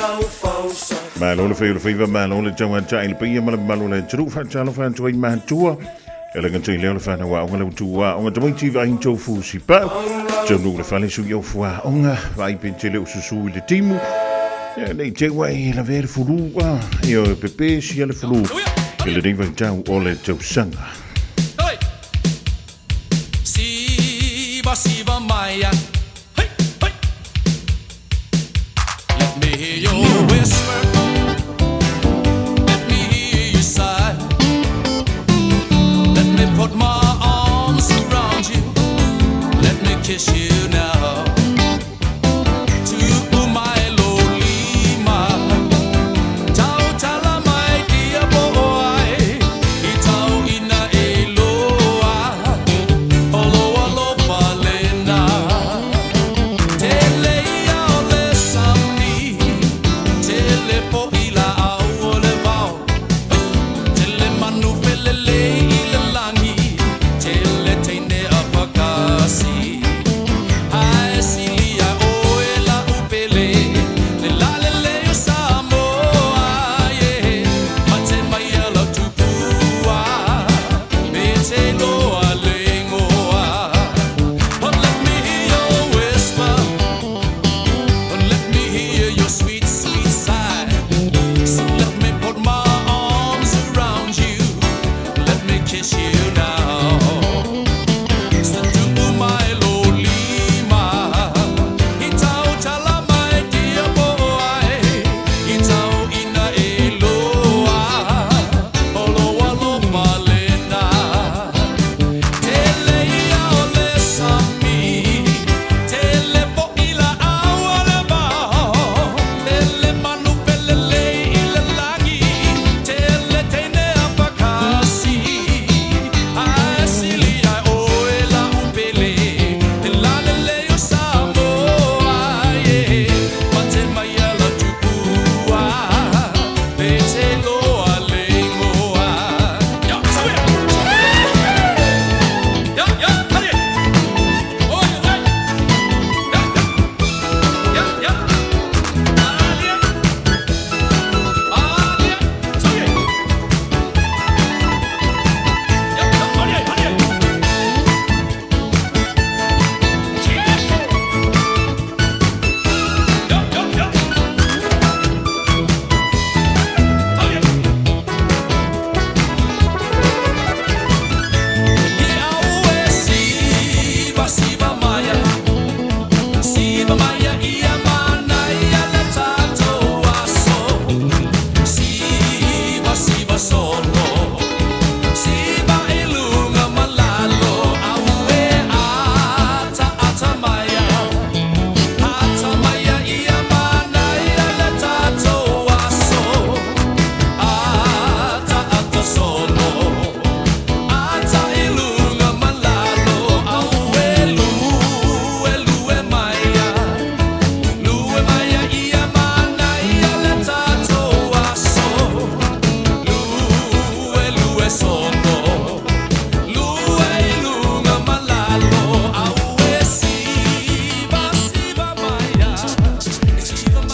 Malo le fai o le faiva, malo le tauatai i le paia ma le mamalu o le atunuu. Faatalofa atu ai matua. E le gata i lea o le fanau aoga le utu aoga tamaiti vaai tou fusi pau. Taunuu le fale sui au fuaoga, vaai pe tele o susu i le timu. Ia nei te ua e lavea le fulu a, ia o pepe sia le fulu. I lenei vaitau o le tausaga. Siva, siva maia. Hey, hey. Let me hear your whisper. Let me hear you sigh. Let me put my arms around you. Let me kiss you now. To my Lolima. Tau tala mai dia boy. I tau ina e loa. Olo alofa lena. Tele ia o le sami. Tele po i la au o le vao. Tele manu felele i le langi. Tele teine a pakasi. Ae silia oe la upele. Le la le le o Samoa, yeah. Mate mai a lau tupua. Me te loa le ingoa. But let me hear your whisper. But let me hear your sweet, sweet sigh. So let me put my arms around you. Let me kiss you now. So tupu mai lo lima. I tau tala mai dia boy. I tau ina e loa. Olo alofa lena. Tele ia o le sami. Tele po i la au o le vao. Tele manu felele i le lagi. Tele teine a pakasi. Ae sili ai oe la upele. Te lalele o Samoa, yeah. Mate mai a la tupua. Pe te loa le ingoa. Ya, sabe! Ya, ya, hale! Oh, ya, ya, ya, ya. Alia! Alia! Sabe! Ya, ya, hale, hale! Ya, ya, ya. Siva, siva maia. Siva maia ia mana ia le tatou aso. Siva, siva solo. Siva i luga ma lalo. Aue ata ata maia. Ata maia ia mana ia le tatou aso. Ata ata solo. Ata i luga ma lalo. Aue lue lue maia. Lue maia ia mana ia le tatou aso. Lue lue solo. Lue i luga ma lalo. Aue siva siva maia.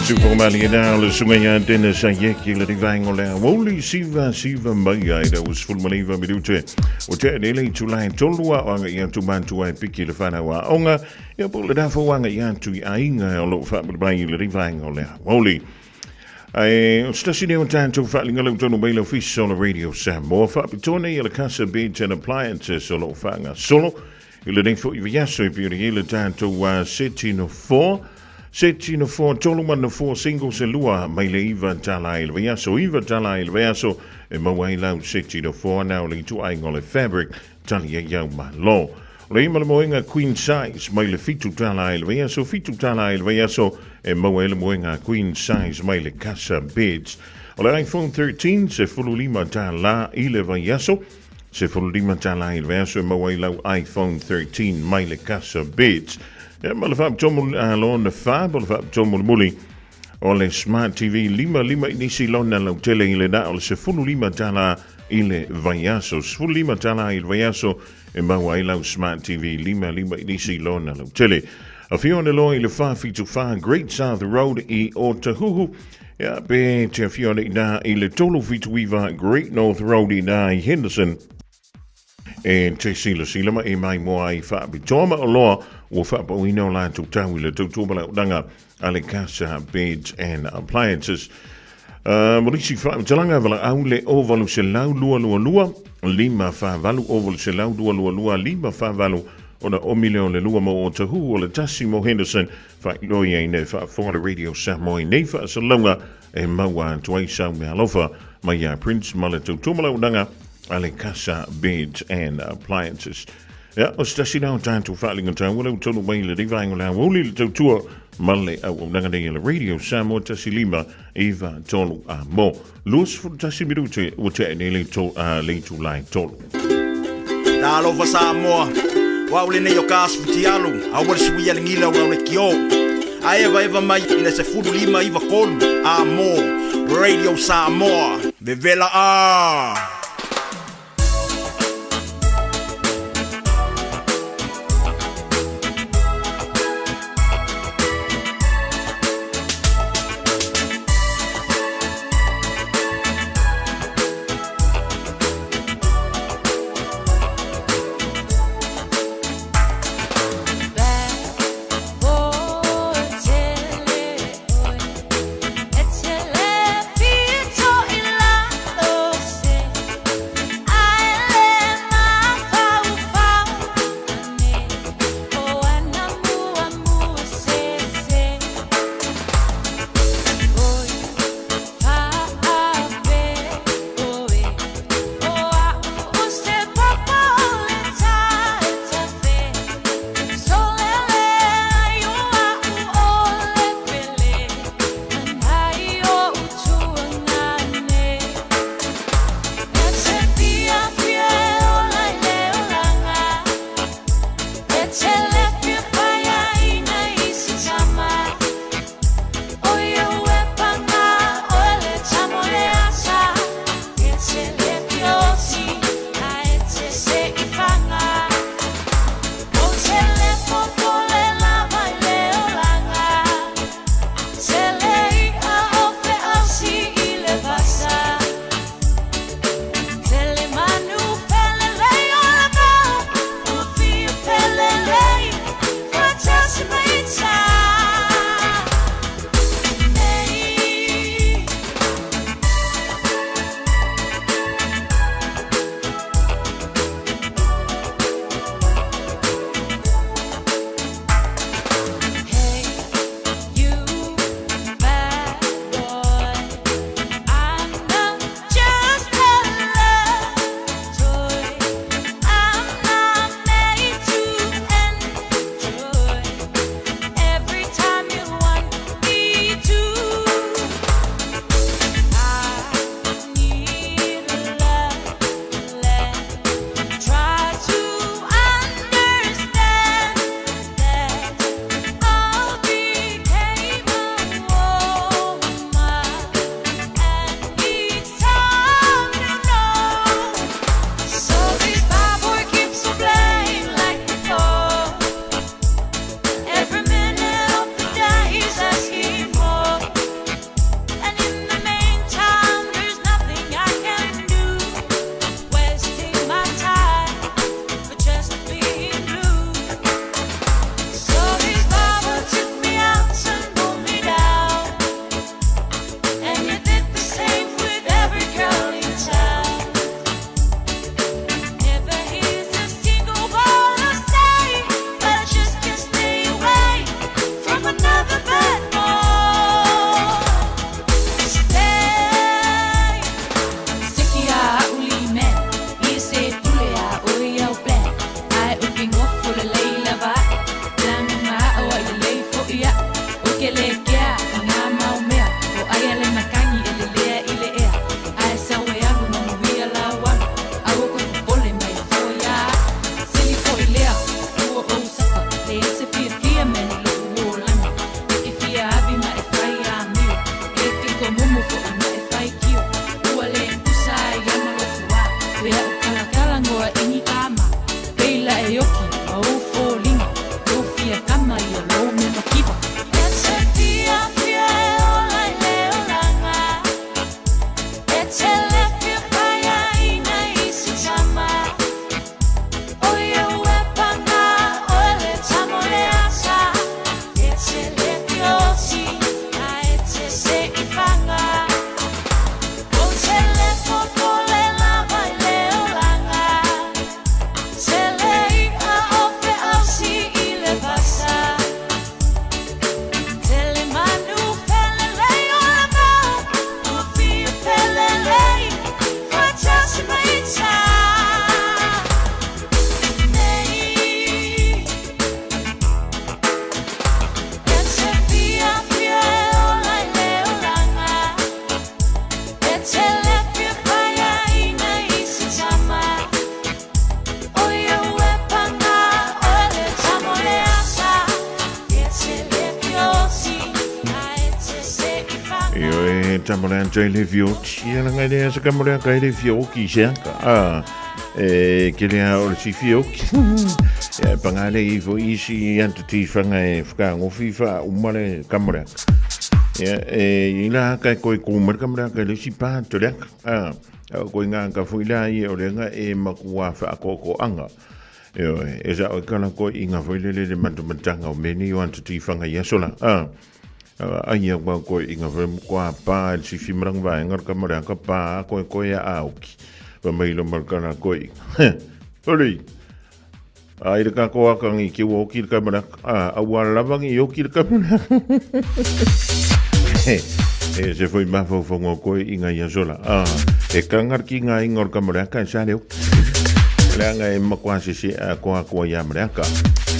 Tufomalie na o le susuga ia Dennis Ayeki le rivaenga o le aoauli siva siva mai ai le 19 minute o tea nei le itula e tolu a o aga'i atu matua e piki le fanau aoga ia po o le nafou aga'i atu i aiga o loo faamuli mai i le rivaenga o le aoauli. Ae o se tasi nei o tatou faaaliga lau tonu mai le ofisa o le Radio Samoa faapitoa nei e le Casa Beds and Appliances o loo faagasolo I lenei foi vaiaso e pei ona i ai le tatou seti nofoa, seti nofoa tolu ma nofoa singles e lua mai le iva tala i le vaiaso, iva tala i le vaiaso e maua ai lau seti nofoa na o le ituaiga o le fabric tali ai au malo. O le ima le moega queen size mai le fitu tala i le vaiaso, fitu tala i le vaiaso e maua ai le moega queen size mai le Casa Beds. O le iPhone 13 se 15 tala i le vaiaso, 15 tala i le vaiaso e maua ai lau iPhone 13 mai le Casa Beds. Ia ma le faapitoa lona fa po le faapitoa mulimuli o le Smart TV 55 inisi lona lautele i le na o le 15 tala i le vaiaso. $15 i le vaiaso e maua ai lau Smart TV 55 inisi lona lautele. Afio ane loa i le 474 Great South Road i Otahuhu, ia, pe te afio ane inā i le 379 Great North Road inā i Henderson. E te silasila ma e mai moa ai faapitoa ma oloa ua faapauina o latou tau i le tautua malautaga a le Casa Beds and Appliances. Mo nisi faamatalaga valaau le 0800 222 548 0800 222 548 ona omi lea o le lua mo Otahuhu o le tasi mo Henderson faailoa ai nei faafofoga le Radio Samoa i nei faasalalauga e maua atu ai sau meaalofa mai ia Prince ma le tautua malaunaga a le Casa Beds and Appliances. Ia, o se tasi la o tatou faaaliga taua lea ua taunuu mai i lenei vaega o le aoauli le tautua ma le auaunaga nei a le Radio Samoa 1 5 9 3 a mo. 21 minute ua tea nei le, to, le itula e tolu. Talofa Samoa, o au lenei o ka asifutialu, aua le suia le gila o lau lekiō. A evaeva mai i le 15 9 3 a mo Radio Samoa. Vevela a! tamole anta i le fioti. Ia langa le asa kamole aka i le fioki se aka. Ah, e ke lea o le si fioki. Ia, e panga le ifo isi anta tifanga e whakangofi wha umale kamole aka. Ia, e i la aka e koe kumare kamole aka i le si pāto le aka. Ah, koe ngā ka fui la i o lenga e makua whaakoko anga. Ioe, e sa o kala koe i ngā whailele le matamatanga o meni o anta tifanga i asola. Ah, ai ia kua koe i ngā whae kua pā e sifi maranga vai ngā ka marea ka pā koe koe a aoki. Pa mai lo markana koe. Ori! Ai le ka koa kangi ki ua oki le kamera. Ah, aua lavangi i oki le kamera. E se foi mawhauwhango koe i ngā iasola. Ah, e kangar ki ngā inga o le kamera ka e sa leo. Leaga e makoa sese a koa koa ia Mareaka.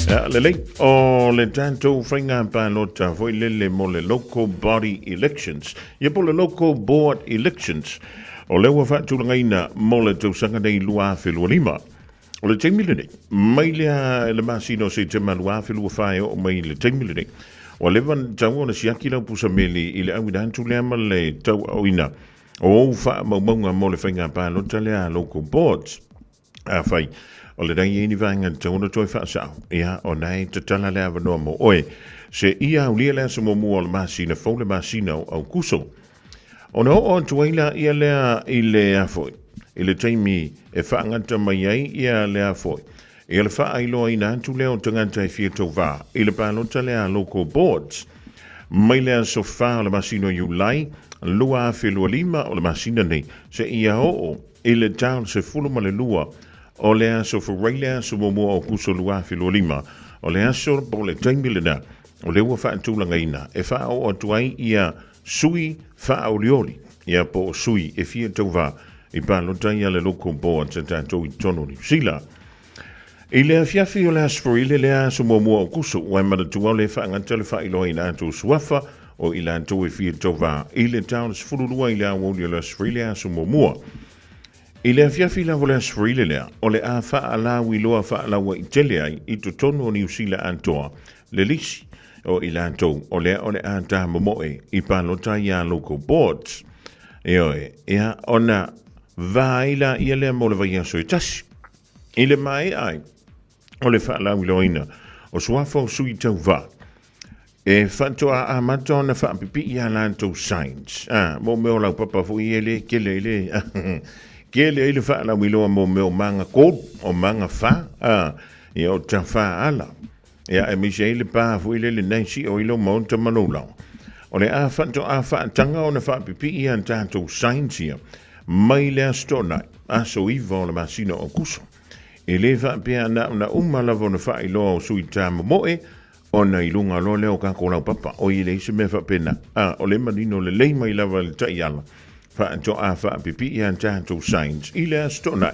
Ia, lelei, o le tatou faiga palota foi lele mo le local body elections, ia po le local board elections, o lea ua faatulagaina mo le tausaga nei 2025. O le taimi lenei, mai lea le masina o Setema 2024 e oo mai i le taimi lenei, ua leva ona tatau ona siaki lau pusa meli i le auina atu lea ma le tauaoina o ou faamaumauga mo le faiga palota lea a local boards. Afai o le rangi ni vaega tatau ona toe faasao, ia, o na e tatala le avanoa mo oe. Se ia aulia le aso muamua o le masina fou le masina o Aukuso. Ona oo atu ai la ia lea i le afoi, i le taimi e faagata mai ai ia le afoi. Ia le faailoaina atu lea o tagata e fia tauvā i le palota lea a local boards. Mai le aso 4 o le masina o Iulai 2025 o le masina nei, se ia oo i le tau 12 o le aso Furai le aso muamua o Kuso 2025, o le aso po o le taimi lena o lea ua faatulagaina e faaoo atu ai ia sui faaolioli, ia po o sui e fia tauvā i palota ia le local boards a tatou i totonu o Niu Sila. I le afiafi o le Aso Faraile le aso muamua o Kuso, ua e manatua o le faagata le faailoaina atu o suafa o i latou e fia tauvā i le tau 12 i le aoauli o le Aso Faraile aso muamua. I le afiafi lava o le Aso Faraile lea, o le a faalauiloa faalauaitele ai i totonu o Niu Sila atoa le lisi o i latou o lea o le a tāmomoe i palota iā local boards. Ioe, ia, ona va ai laia lea mo le vaiaso e tasi. I le maea ai o le faalauiloaina o suafa o sui tauvā, e faatoa amata ona faapipii a latou signs. Ah, mo mea o laupapa foi e le kele i le kele ai le faalauiloa mo mea o maga kolu, o maga fa, ah, ia o tafā ala. Ia, aemaise ai le pa foi lele nai sio i lou maota ma lou laoa. O le a faatoa faataga ona faapipii a tatou signs ia mai le Aso Toonai, aso 9 o le masina o Aokuso. E le faapea na ona uma lava ona faailoa o sui tāmomoe ona i luga loa lea o kako laupapa. Oi e leai se mea faapena. A, o le manino lelei mai lava le taiala faatoa faapipii a tatou signs i le Aso Toonai,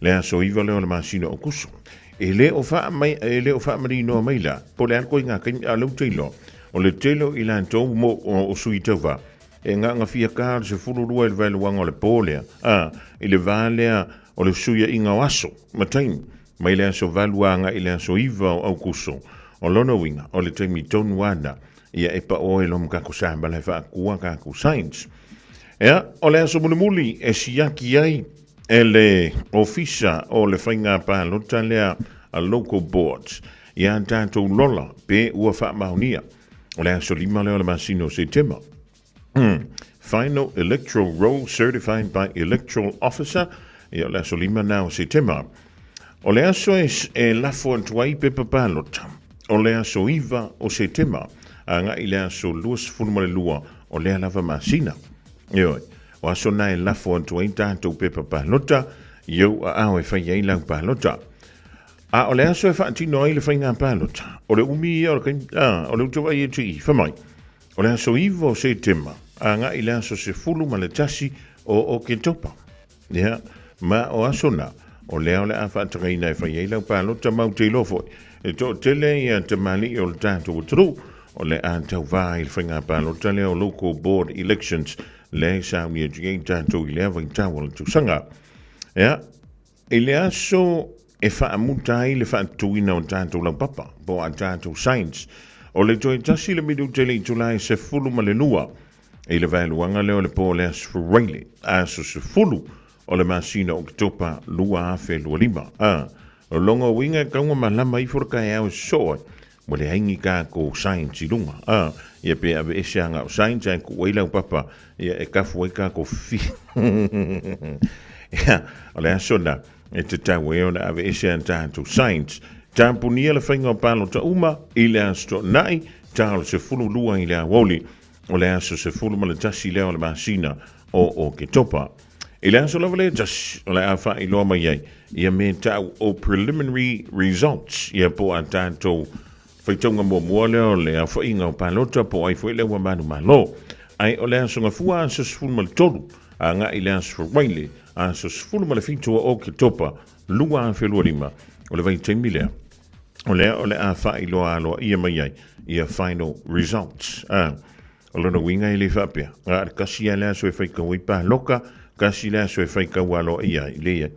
le aso 9 lea o le masina o Aokuso. E le o faamai, e le o faamaninoa mai la, po le a le koiga kaimi a lou te iloa, o le tele o i latou mo o, o sui tauvā, e gagafia ka le 12 i le vaeluaga o le pō lea, a, i le vā lea o le fesuiaiga o aso ma taimi, mai le aso 8 agai i le aso 9 o Aukuso. O lona uiga, o le taimi tonu ana, ia e paʻo ai loa ma kako samala e faakua kakou signs. Ea, o le aso mulimuli e siaki ai e le ofisa o le faiga palota lea a local boards iā tatou lola pe ua faamaonia o le aso 5 lea o le masina o Setema. Final Electoral Roll Certified by Electoral Officer, ia o le aso 5 na o Setema. O le aso e, e lafo atu ai pepa palota, o le aso 9 o Setema, agai i le aso 22 o lea lava masina. Ioe, o aso na e lafo atu ai tatou pepa palota, i ou aao e fai ai lau palota. A o le aso e faatino ai le faiga palota, o le umi ia o le taimi, a, o le utuvaai e tii, fai mai, O le aso 9 o Setema, agai i le aso 11 o Oketopa. Ia, ma o aso na, o lea o le a faatagaina e fai ai lau palota mau te iloa foi, e toatele ia tamalii o le tatou atunuu o le a tauvā i le faiga palota lea o Local Board Elections lea e saunia atu ai tatou i lea vaitau o le tausaga. Ia, I le aso e faamuta ai le faatutuina o tatou laupapa, po o a tatou signs, o le toe tasi le minute le itula e 12 i le vaeluaga lea o le po o le Aso Faraile, aso 10 o le masina o Oketopa 2025. A o lona uiga e tatau ona malama ifo le taeao e sosoo ai, ua leai ni tatou science i luga. A ia pe aveese lava na o science ae tuu ai lau papa ia e tafu ai tatou fifi. Ia, o le aso lena e tatau ai ona aveese a tatou science. Tapunia le faiga o palota uma i le Aso Toonai, ta o le 12 i le aoauli o le aso 11 lea o le masina o Oketopa. I le aso lava lea tasi, o le a faailoa mai ai ia mea tau o preliminary results, ia po o a tatou faitauga muamua lea o le aofaiga o palota po o ai foi lea ua manumalo. Ae o le aso Gafua aso 13 agai i le aso Faraile aso 17 o Oketopa 2025, o le vaitaimi lea o lea o le a faailoa aloaia mai ai ia final results. A, o lona uiga e le faapea, na o le tasi lava le aso e faitau ai paloka, tasi le aso e faitau aloaia ai. Leai,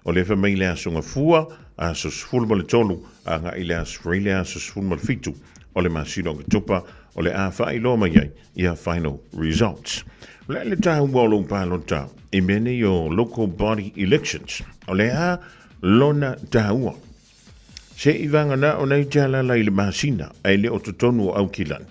o lea fai mai le aso Gafua, aso 13, agai i le aso Faraile, aso 17 o le masina o Oketopa, o le a faailoa mai ai ia final results. O le a le taua o lou palota i mea nei o local body elections? O le a lona taua? Se i vagana o nei te alala i le masina, ae le o totonu o Aukilani.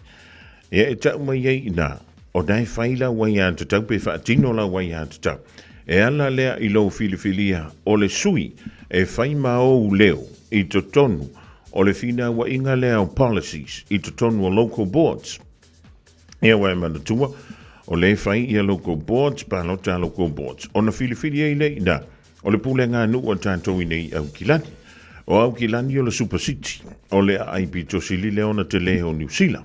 Ia e tau mai ai inā, o nae fai lau aiatatau pe faatino lau aiatatau. E ala lea i lou filifilia o le sui e fai ma ou leo i totonu o le finauaiga lea o policies i totonu o local boards. Ia aua e manatua, o lea e fai ia local boards, palota a local boards. Ona filifili ai lea inā, O le pulega a nuu a tatou i nei i Aukilani. O Aukilani o le Super City, o le aai pito sili lea ona tele o Niu Sila.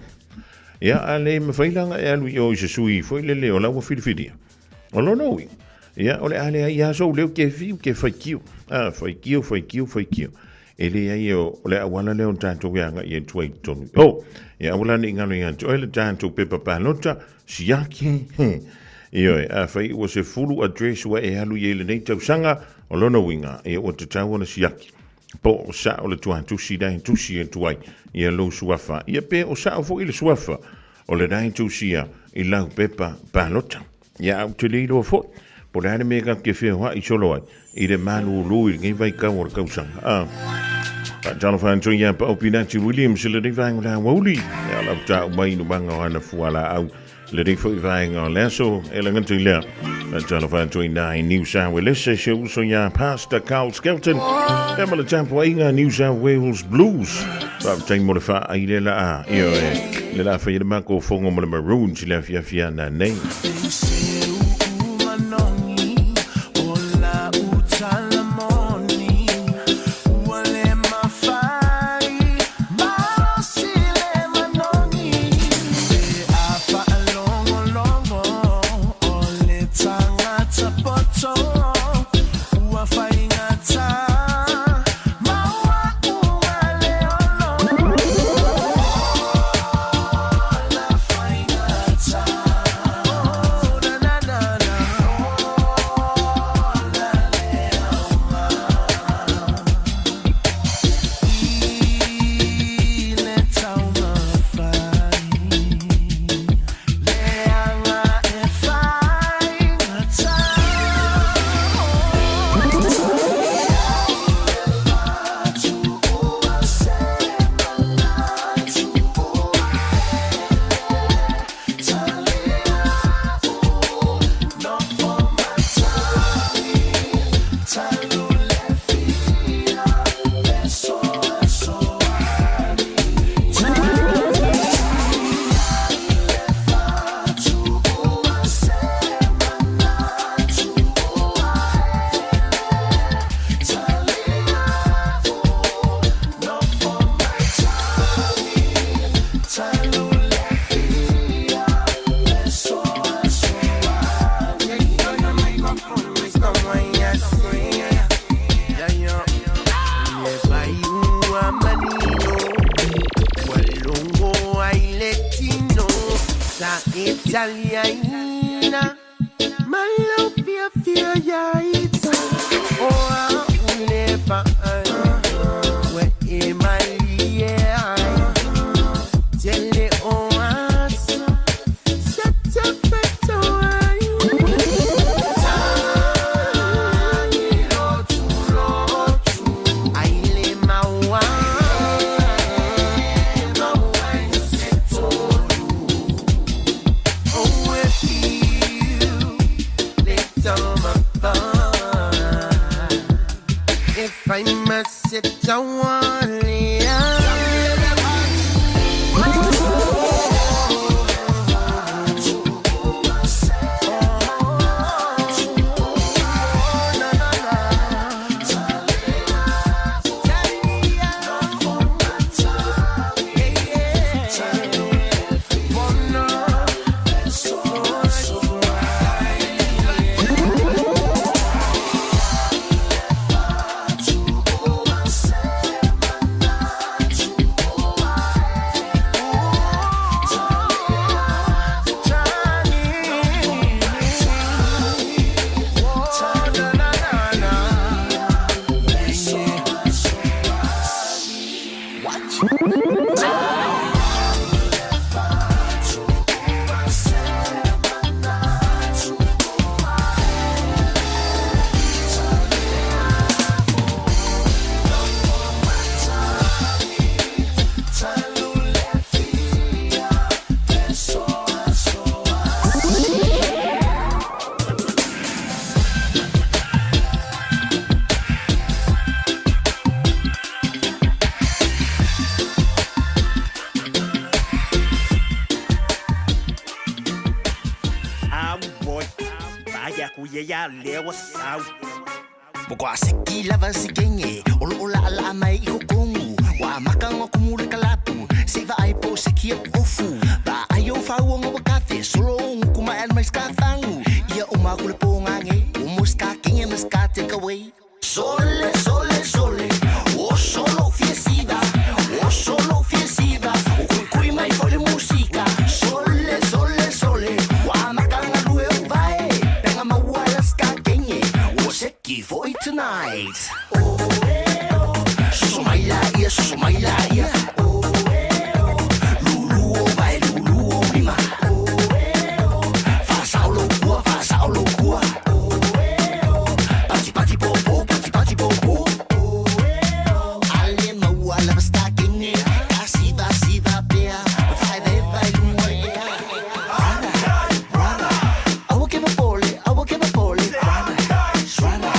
Ia, a le mafai la ona e alu i o i se sui foi lele o la ua filifilia. O lona uiga, ia, o le a leai lava sou leo ke fiu ke faitio. A, faitio, faitio, faitio. E leai o le auala lea o tatou e agai atu ai i totonu i o. Ia aua la ne i galo ia te oe le tatou pepa palota, Siaki, Ioe, afai ua 10 address ua e alu i ai i lenei tausaga, o lona uiga, ia ua tatau ona siaki. Po o sao le tuatusi la e tusi atu ai ia lou suafa, ia pe o sao foi le suafa o lena e tusia i lau pepa palota. Ia a ou te le iloa foi, po o le a le mea tatou te feoai solo ai i le malūlū i lenei vaitau o le tausaga. A faatalofa atu ia Pau Pinati Williams i lenei vaega o le aoauli. Ia lau tau mai numaga o ana fualaau lenei foi vaega o le aso e lagata i lea. Faatalofa atu i nā i New South Wales se uso ia Pastor Carl Skelton. Ia ma le tapuaiga New South Wales Blues. Faafetai mo le faaai le la a. Ioe, le la whai le mako fongo mo le Maroons i le afiafi ana nei. e fai ma se taualea. Auoi, vaai aku ia ia lea ua sau. Ua seki lava se kenge, o loo laalaa mai i kokogu. Ua amaka ona kumu le kalapu, se i vaai po o seki o ofu. Vaai o fauoga ua kafe, solo o guku ma e alu mai sikafagu. Ia uma aku le pogage, ua mo sikakege ma sika takeaway. Sole, sole, sole, ua solo fia siva, ua solo fia siva, ua kuikui mai foi le musika. Sole, sole, sole, ua amata ona galue ou vae, pega maua la sikakege, ua seki foi tonight. Soso mai laia, soso mai laia. Lulu o vae, lulu o lima. Faasao lou kua, faasao lou kua. Pati pati popo, pati pati popo. Ale maua lava sikakege, ka siva siva pea, vaevaeva i luga o le ea. Rana, rana, aua ke popole, aua ke popole. Rana, rana,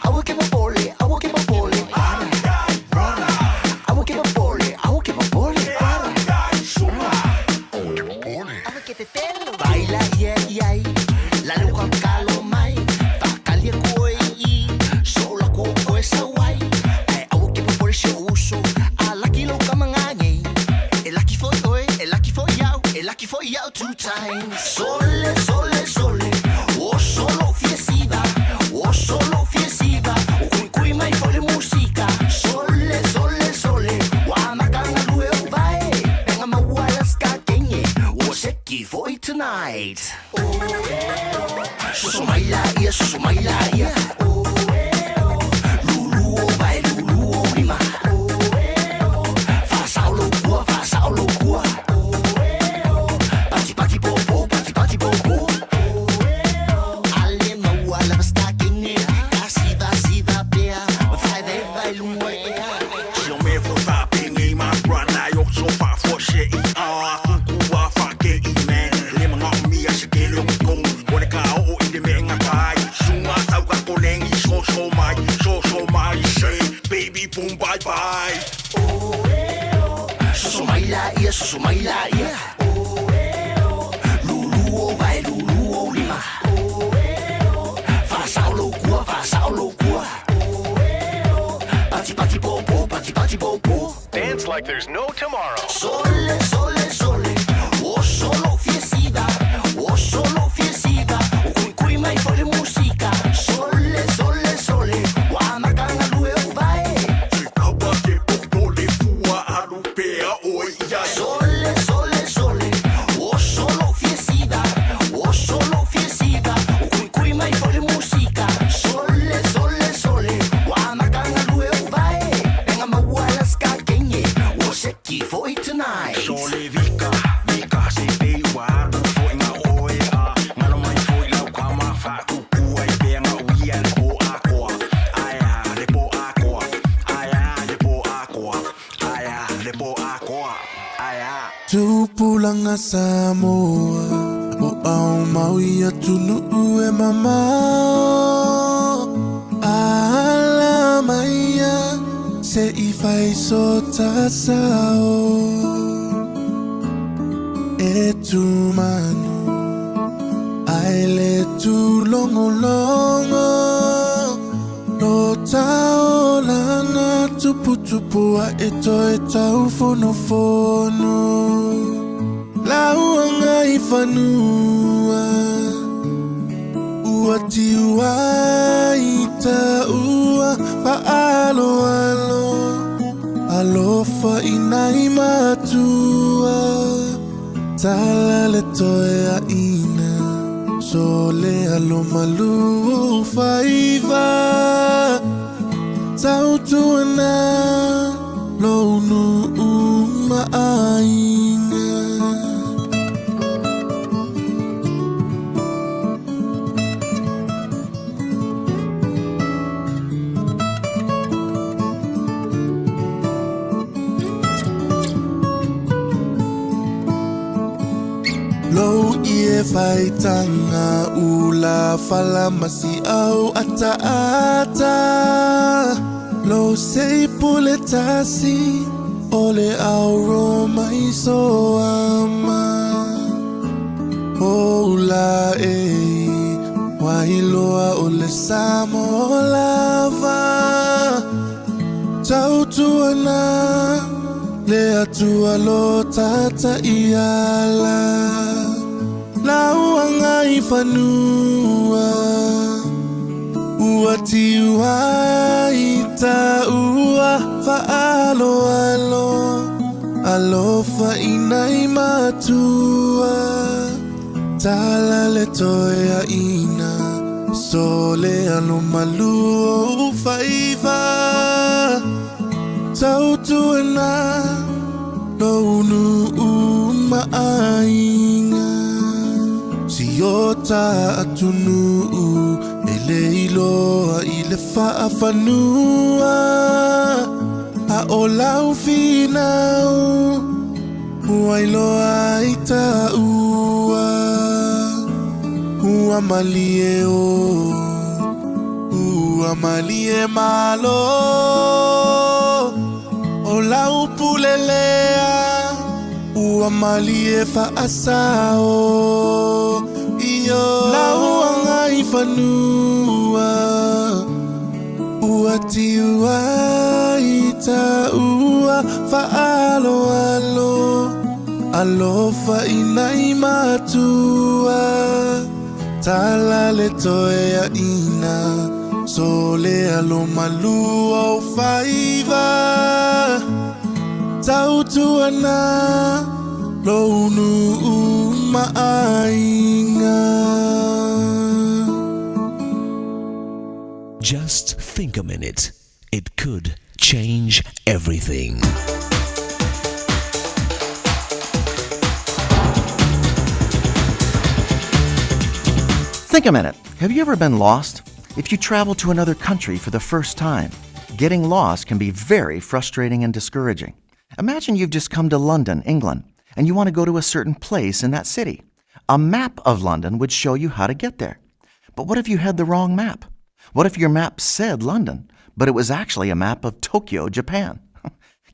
aua ke popole, aua ke popole. Rana, rana, aua ke popole, aua ke popole. Rana, rana, Baila ia iai, la le kakalo mai, fakali e koe i, so la ko koe sauai. Ai aua ke popole si o uso, a laki lo kamangage. E laki foi oe, e laki foi iau, e laki foi iau two times. Sole, sole, sole, o solo fia siva, o solo fia siva, o kui kui mai foi le musika. Sole, sole, sole, ua amata ona galue ou vae, pega maua la sikakege, ua seki foi tonight. Soso mai laia, soso mai laia. Lulu o vae, lulu o lima. Faasao lou kua, faasao lou kua. Pati pati popo, pati pati popo. Ale maua lava sikakege, ka siva siva pea, vaevaeva i luga o le ea. Si o me fo fa pengi ma brana yo so fa fo she i a kuku wa fa ke i man le manga o mia se ke le kong o le ka o i le me nga kai sunga tau ka kolengi so so mai so so mai say baby boom bye bye. Soso mai laia, soso mai laia. Lulu o vae, lulu o lima. Faasao lou kua, faasao lou kua. Pati pati popo, pati pati popo. Dance like there's no tomorrow. Sole, sole, sole, o solo fia siva, o solo fia siva, o kui kui mai foi le musika. Sole, sole, sole, ua amata ona galue ou vae. Kaua ke popole fua alu pea oi ia. Sole, sole, sole, o solo fia siva, o solo fia siva, o kui kui mai foi le musika. Sole, sole, sole, ua amata ona galue ou vae, pega maua la sikakege, ua seki foi tonight. Sole vika, vika se te ua alu foi nga oe a ngalo mai foi lau kama fa kuku ai pea nga uia le po a koa. Aia le po a koa, aia le po a koa, aia le po a koa, aia. Tupulaga Samoa o ao mau i atunuu e mamao. Ala mai Se i fai so tasao E tumanu Ai le tūlongolongo Lo taolanga tuputupua e toe taufonofono Lauanga i fanua Ua tiu ai taua faaaloalo Alofa i nai matua Tala le toe aina So le alo malu o faiva Tautuana lou nuu ma aiga. Lou ie faitaga ula fala ma siau ataata Lou sei pule tasi o le auro mai soama O ula e wailoa o le samo lava Tautuana le Atua lo tata iala Lauanga i fanua Ua tiu ai taua faaaloalo Alofa i nai matua Tala le toe aina So le alo malu o faiva Tautuana lou nuu ma aiga Si o ta atunuu e le iloa i le faafanua A o lau finau ua iloa i taua Ua malie o ua malie malo O lau pule lea ua malie faasao Io lauanga i fanua Ua tiu ai taua faaaloalo Alofa i nai matua Tala le toe aina So le alo malu o faiva Tautuana lou nuu ma aiga. Just think a minute. It could change everything. Think a minute. Have you ever been lost? If you travel to another country for the first time, getting lost can be very frustrating and discouraging. Imagine you've just come to London, England, and you want to go to a certain place in that city. A map of London would show you how to get there. But what if you had the wrong map? What if your map said London, but it was actually a map of Tokyo, Japan?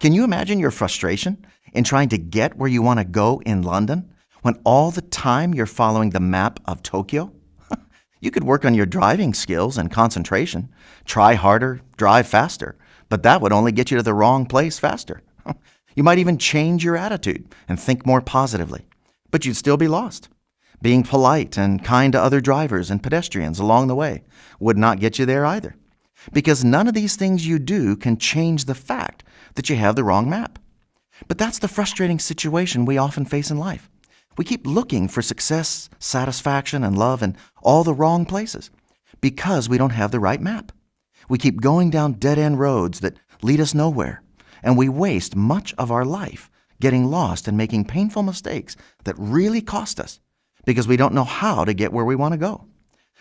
Can you imagine your frustration in trying to get where you want to go in London when all the time you're following the map of Tokyo? You could work on your driving skills and concentration, try harder, drive faster, but that would only get you to the wrong place faster. You might even change your attitude and think more positively, but you'd still be lost. Being polite and kind to other drivers and pedestrians along the way would not get you there either, because none of these things you do can change the fact that you have the wrong map. But that's the frustrating situation we often face in life. We keep looking for success, satisfaction, and love in all the wrong places because we don't have the right map. We keep going down dead-end roads that lead us nowhere, and we waste much of our life getting lost and making painful mistakes that really cost us because we don't know how to get where we want to go.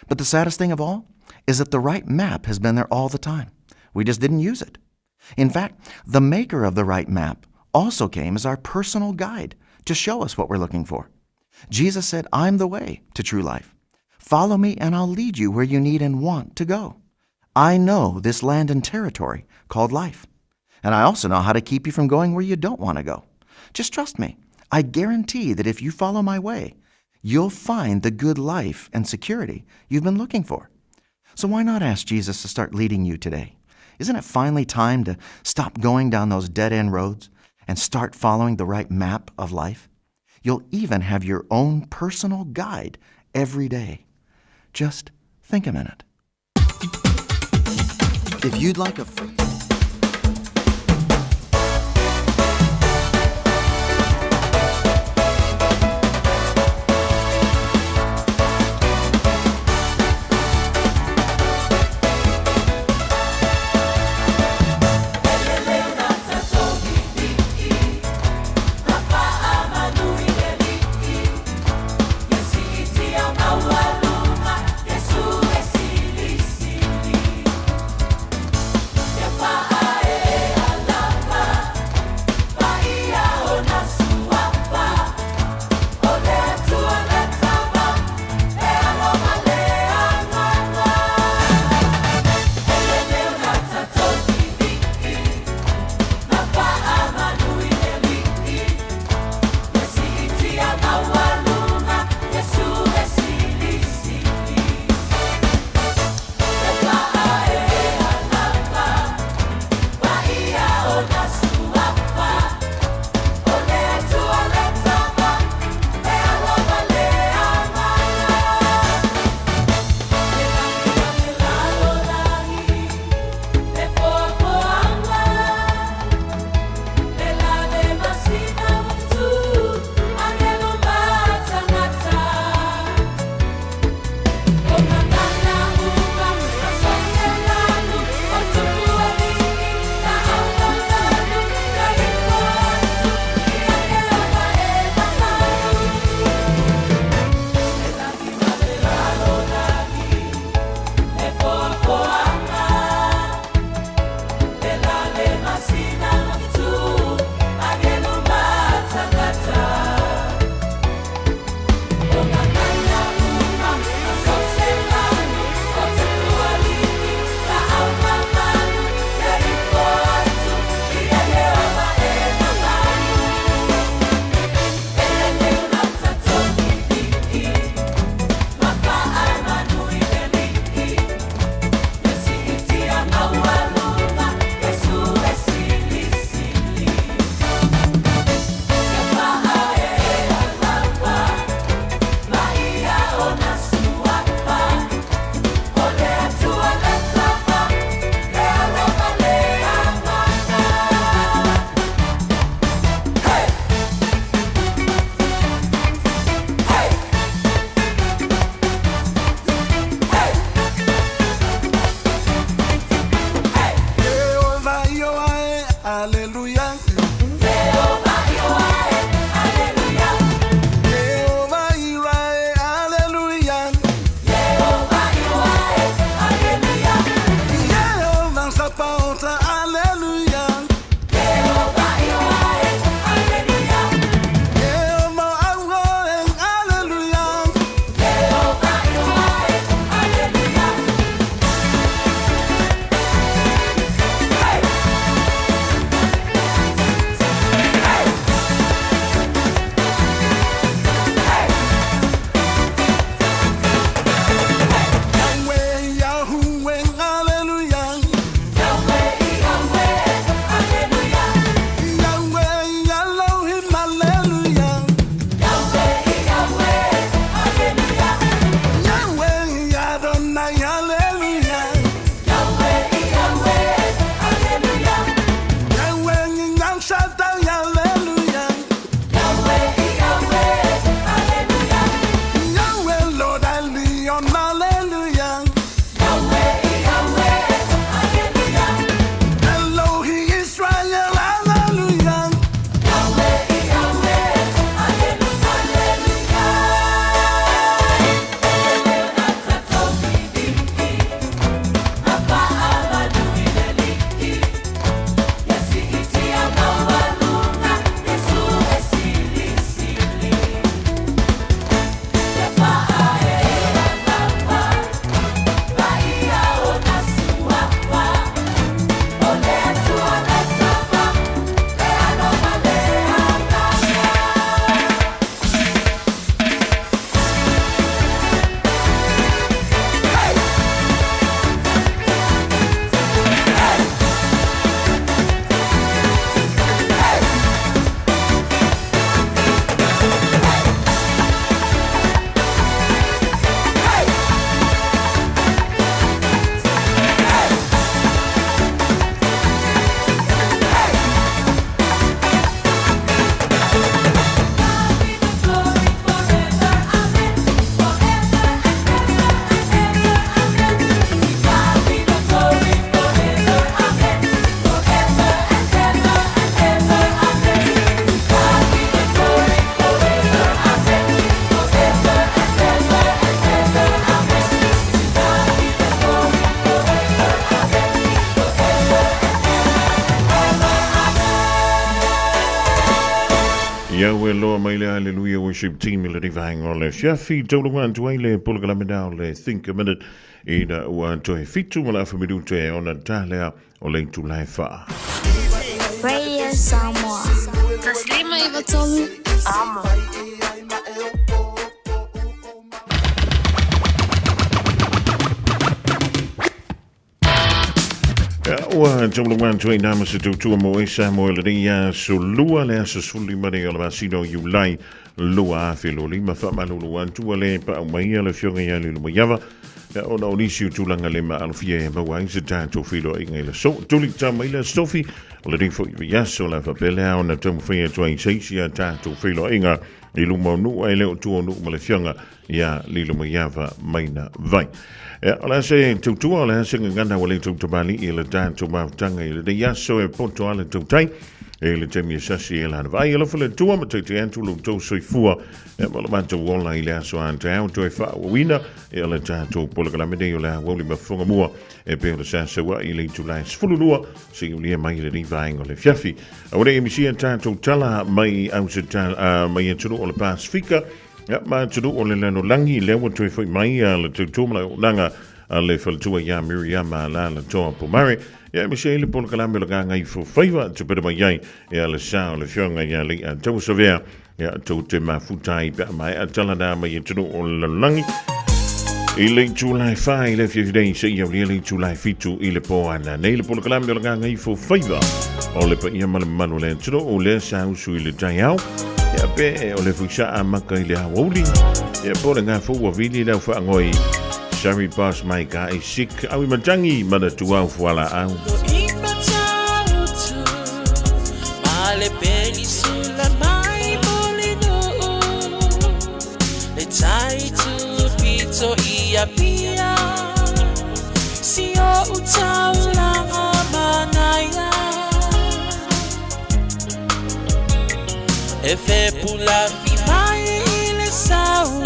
But the saddest thing of all is that the right map has been there all the time. We just didn't use it. In fact, the maker of the right map also came as our personal guide to show us what we're looking for. Jesus said, I'm the way to true life. Follow me and I'll lead you where you need and want to go. I know this land and territory called life. And I also know how to keep you from going where you don't want to go. Just trust me. I guarantee that if you follow my way, you'll find the good life and security you've been looking for. So why not ask Jesus to start leading you today? Isn't it finally time to stop going down those dead end roads and start following the right map of life? You'll even have your own personal guide every day. Just think a minute. If you'd like a free Yahweh, Yahweh, Hallelujah. Ia ua loa mai le Hallelujah Worship Team i lenei vaega o le afiafi. Taulunga atu ai le polokalame na o le Think a Minute ina ua toe 7 ma le afa minute ona ta lea o le itula e 4. Radio Samoa. 153 Amo. Ua taulunga atu ai nā ma se tautua mo e Samoa i lenei aso lua le aso 15 nei o le masina o Iulai 2025. Faamalulu atu ua le paau mai le afioga ia Lilomaiava ona o nisi o tulaga le maalofia e maua ai se tatou feiloaiga i le aso. Tuli ta mai le Sofi o lenei foi vaiaso la faapea lea ona taumafai atu ai se isi a tatou feiloaiga i luma o nuu ae le o tua o nuu ma le afioga ia Lilomaiava Maina Vai. Ia, o le a se tautua, o le a se gagana ua le tautamalii i le tatou mafutaga i lenei aso e poto a le tautai e le taimi e sasi e lana vaai. Alofa le Atua ma taitai atu lo outou soifua ia ma lo matou ola i le aso a taeao toe faaauauina ia le tatou polokalame nei o le Aoauli ma Fofoga Mua e pei ona sa saua'i i le itula e 12 seia ulia mai i lenei vaega o le afiafi. Aua ne i misia tatou tala mai Auseta, mai atunuu o le Pasifika Ia, ma atunuu o le lalolagi, lea ua toe foi mai a le tautua ma le auaunaga a le faletua ia Miriama Alaalatoa Pomare. Ia, aemaise ai le polokalame o le Gagaifofaiva, tupena mai ai ia le sa o le Afioga ia Lei'a Tauasavea, ia, tou te mafuta ai pe a maea tala na mai atunuu o le lalolagi. I le itula e 4 i le afiafi nei seia aulia le itula e 7 i le po ana. Nei le polokalame o le Gagaifofaiva o le paia ma le mamalu o le atunuu lea sa usu i le taeao. Ia pe o le fuisaa amata i le aoauli. Ia po o le gafou ua vili lau faangoi. Sorry boss my guy is sick. Au i matangi mana tuau fualaau. E fepulafi mai i le sau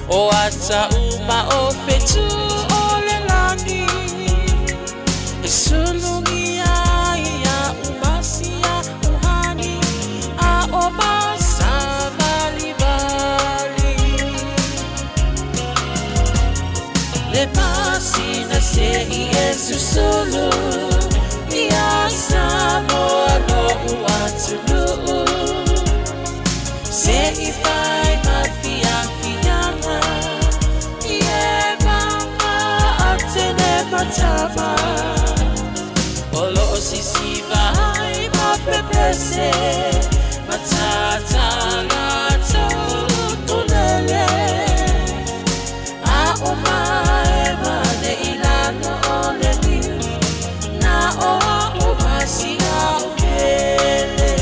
O ata uma o fetu o le lagi E sulugia ia umasia uhani A o masavalivali Le masina se i e susulu Ia Samoa lo'u atunuu Se i fai ma fiafiaga I e maga atene matama O lo'o sisiva ai ma pepese Matata latou utulele A o mae mane i lalo o le liu Na o a'u masia o pele.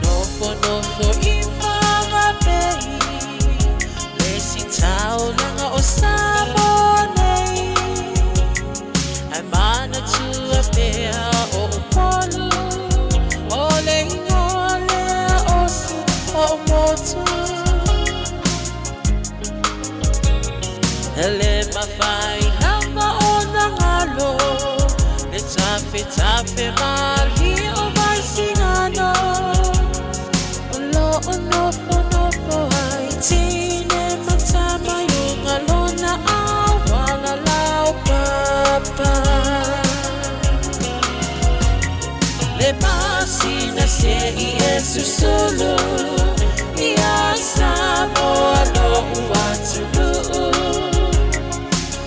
Nofonofo i Whanganui Le isi taulaga o Samoa nei Ae manatua pea o Upolu O le ingoa lea o si o'u motu E le mafai lava ona galo Le tafetafe malie o Vaisigano O lo'o nofonofo ai tine ma tama i luga lona auala laupapa Le masina se i e susulu Ia Samoa lo'u atunuu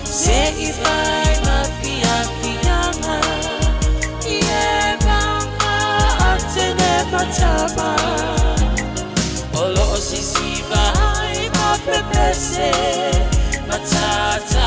Se i fai ma fiafiaga I e maga atene matama O lo'o sisiva ai ma pepese Matata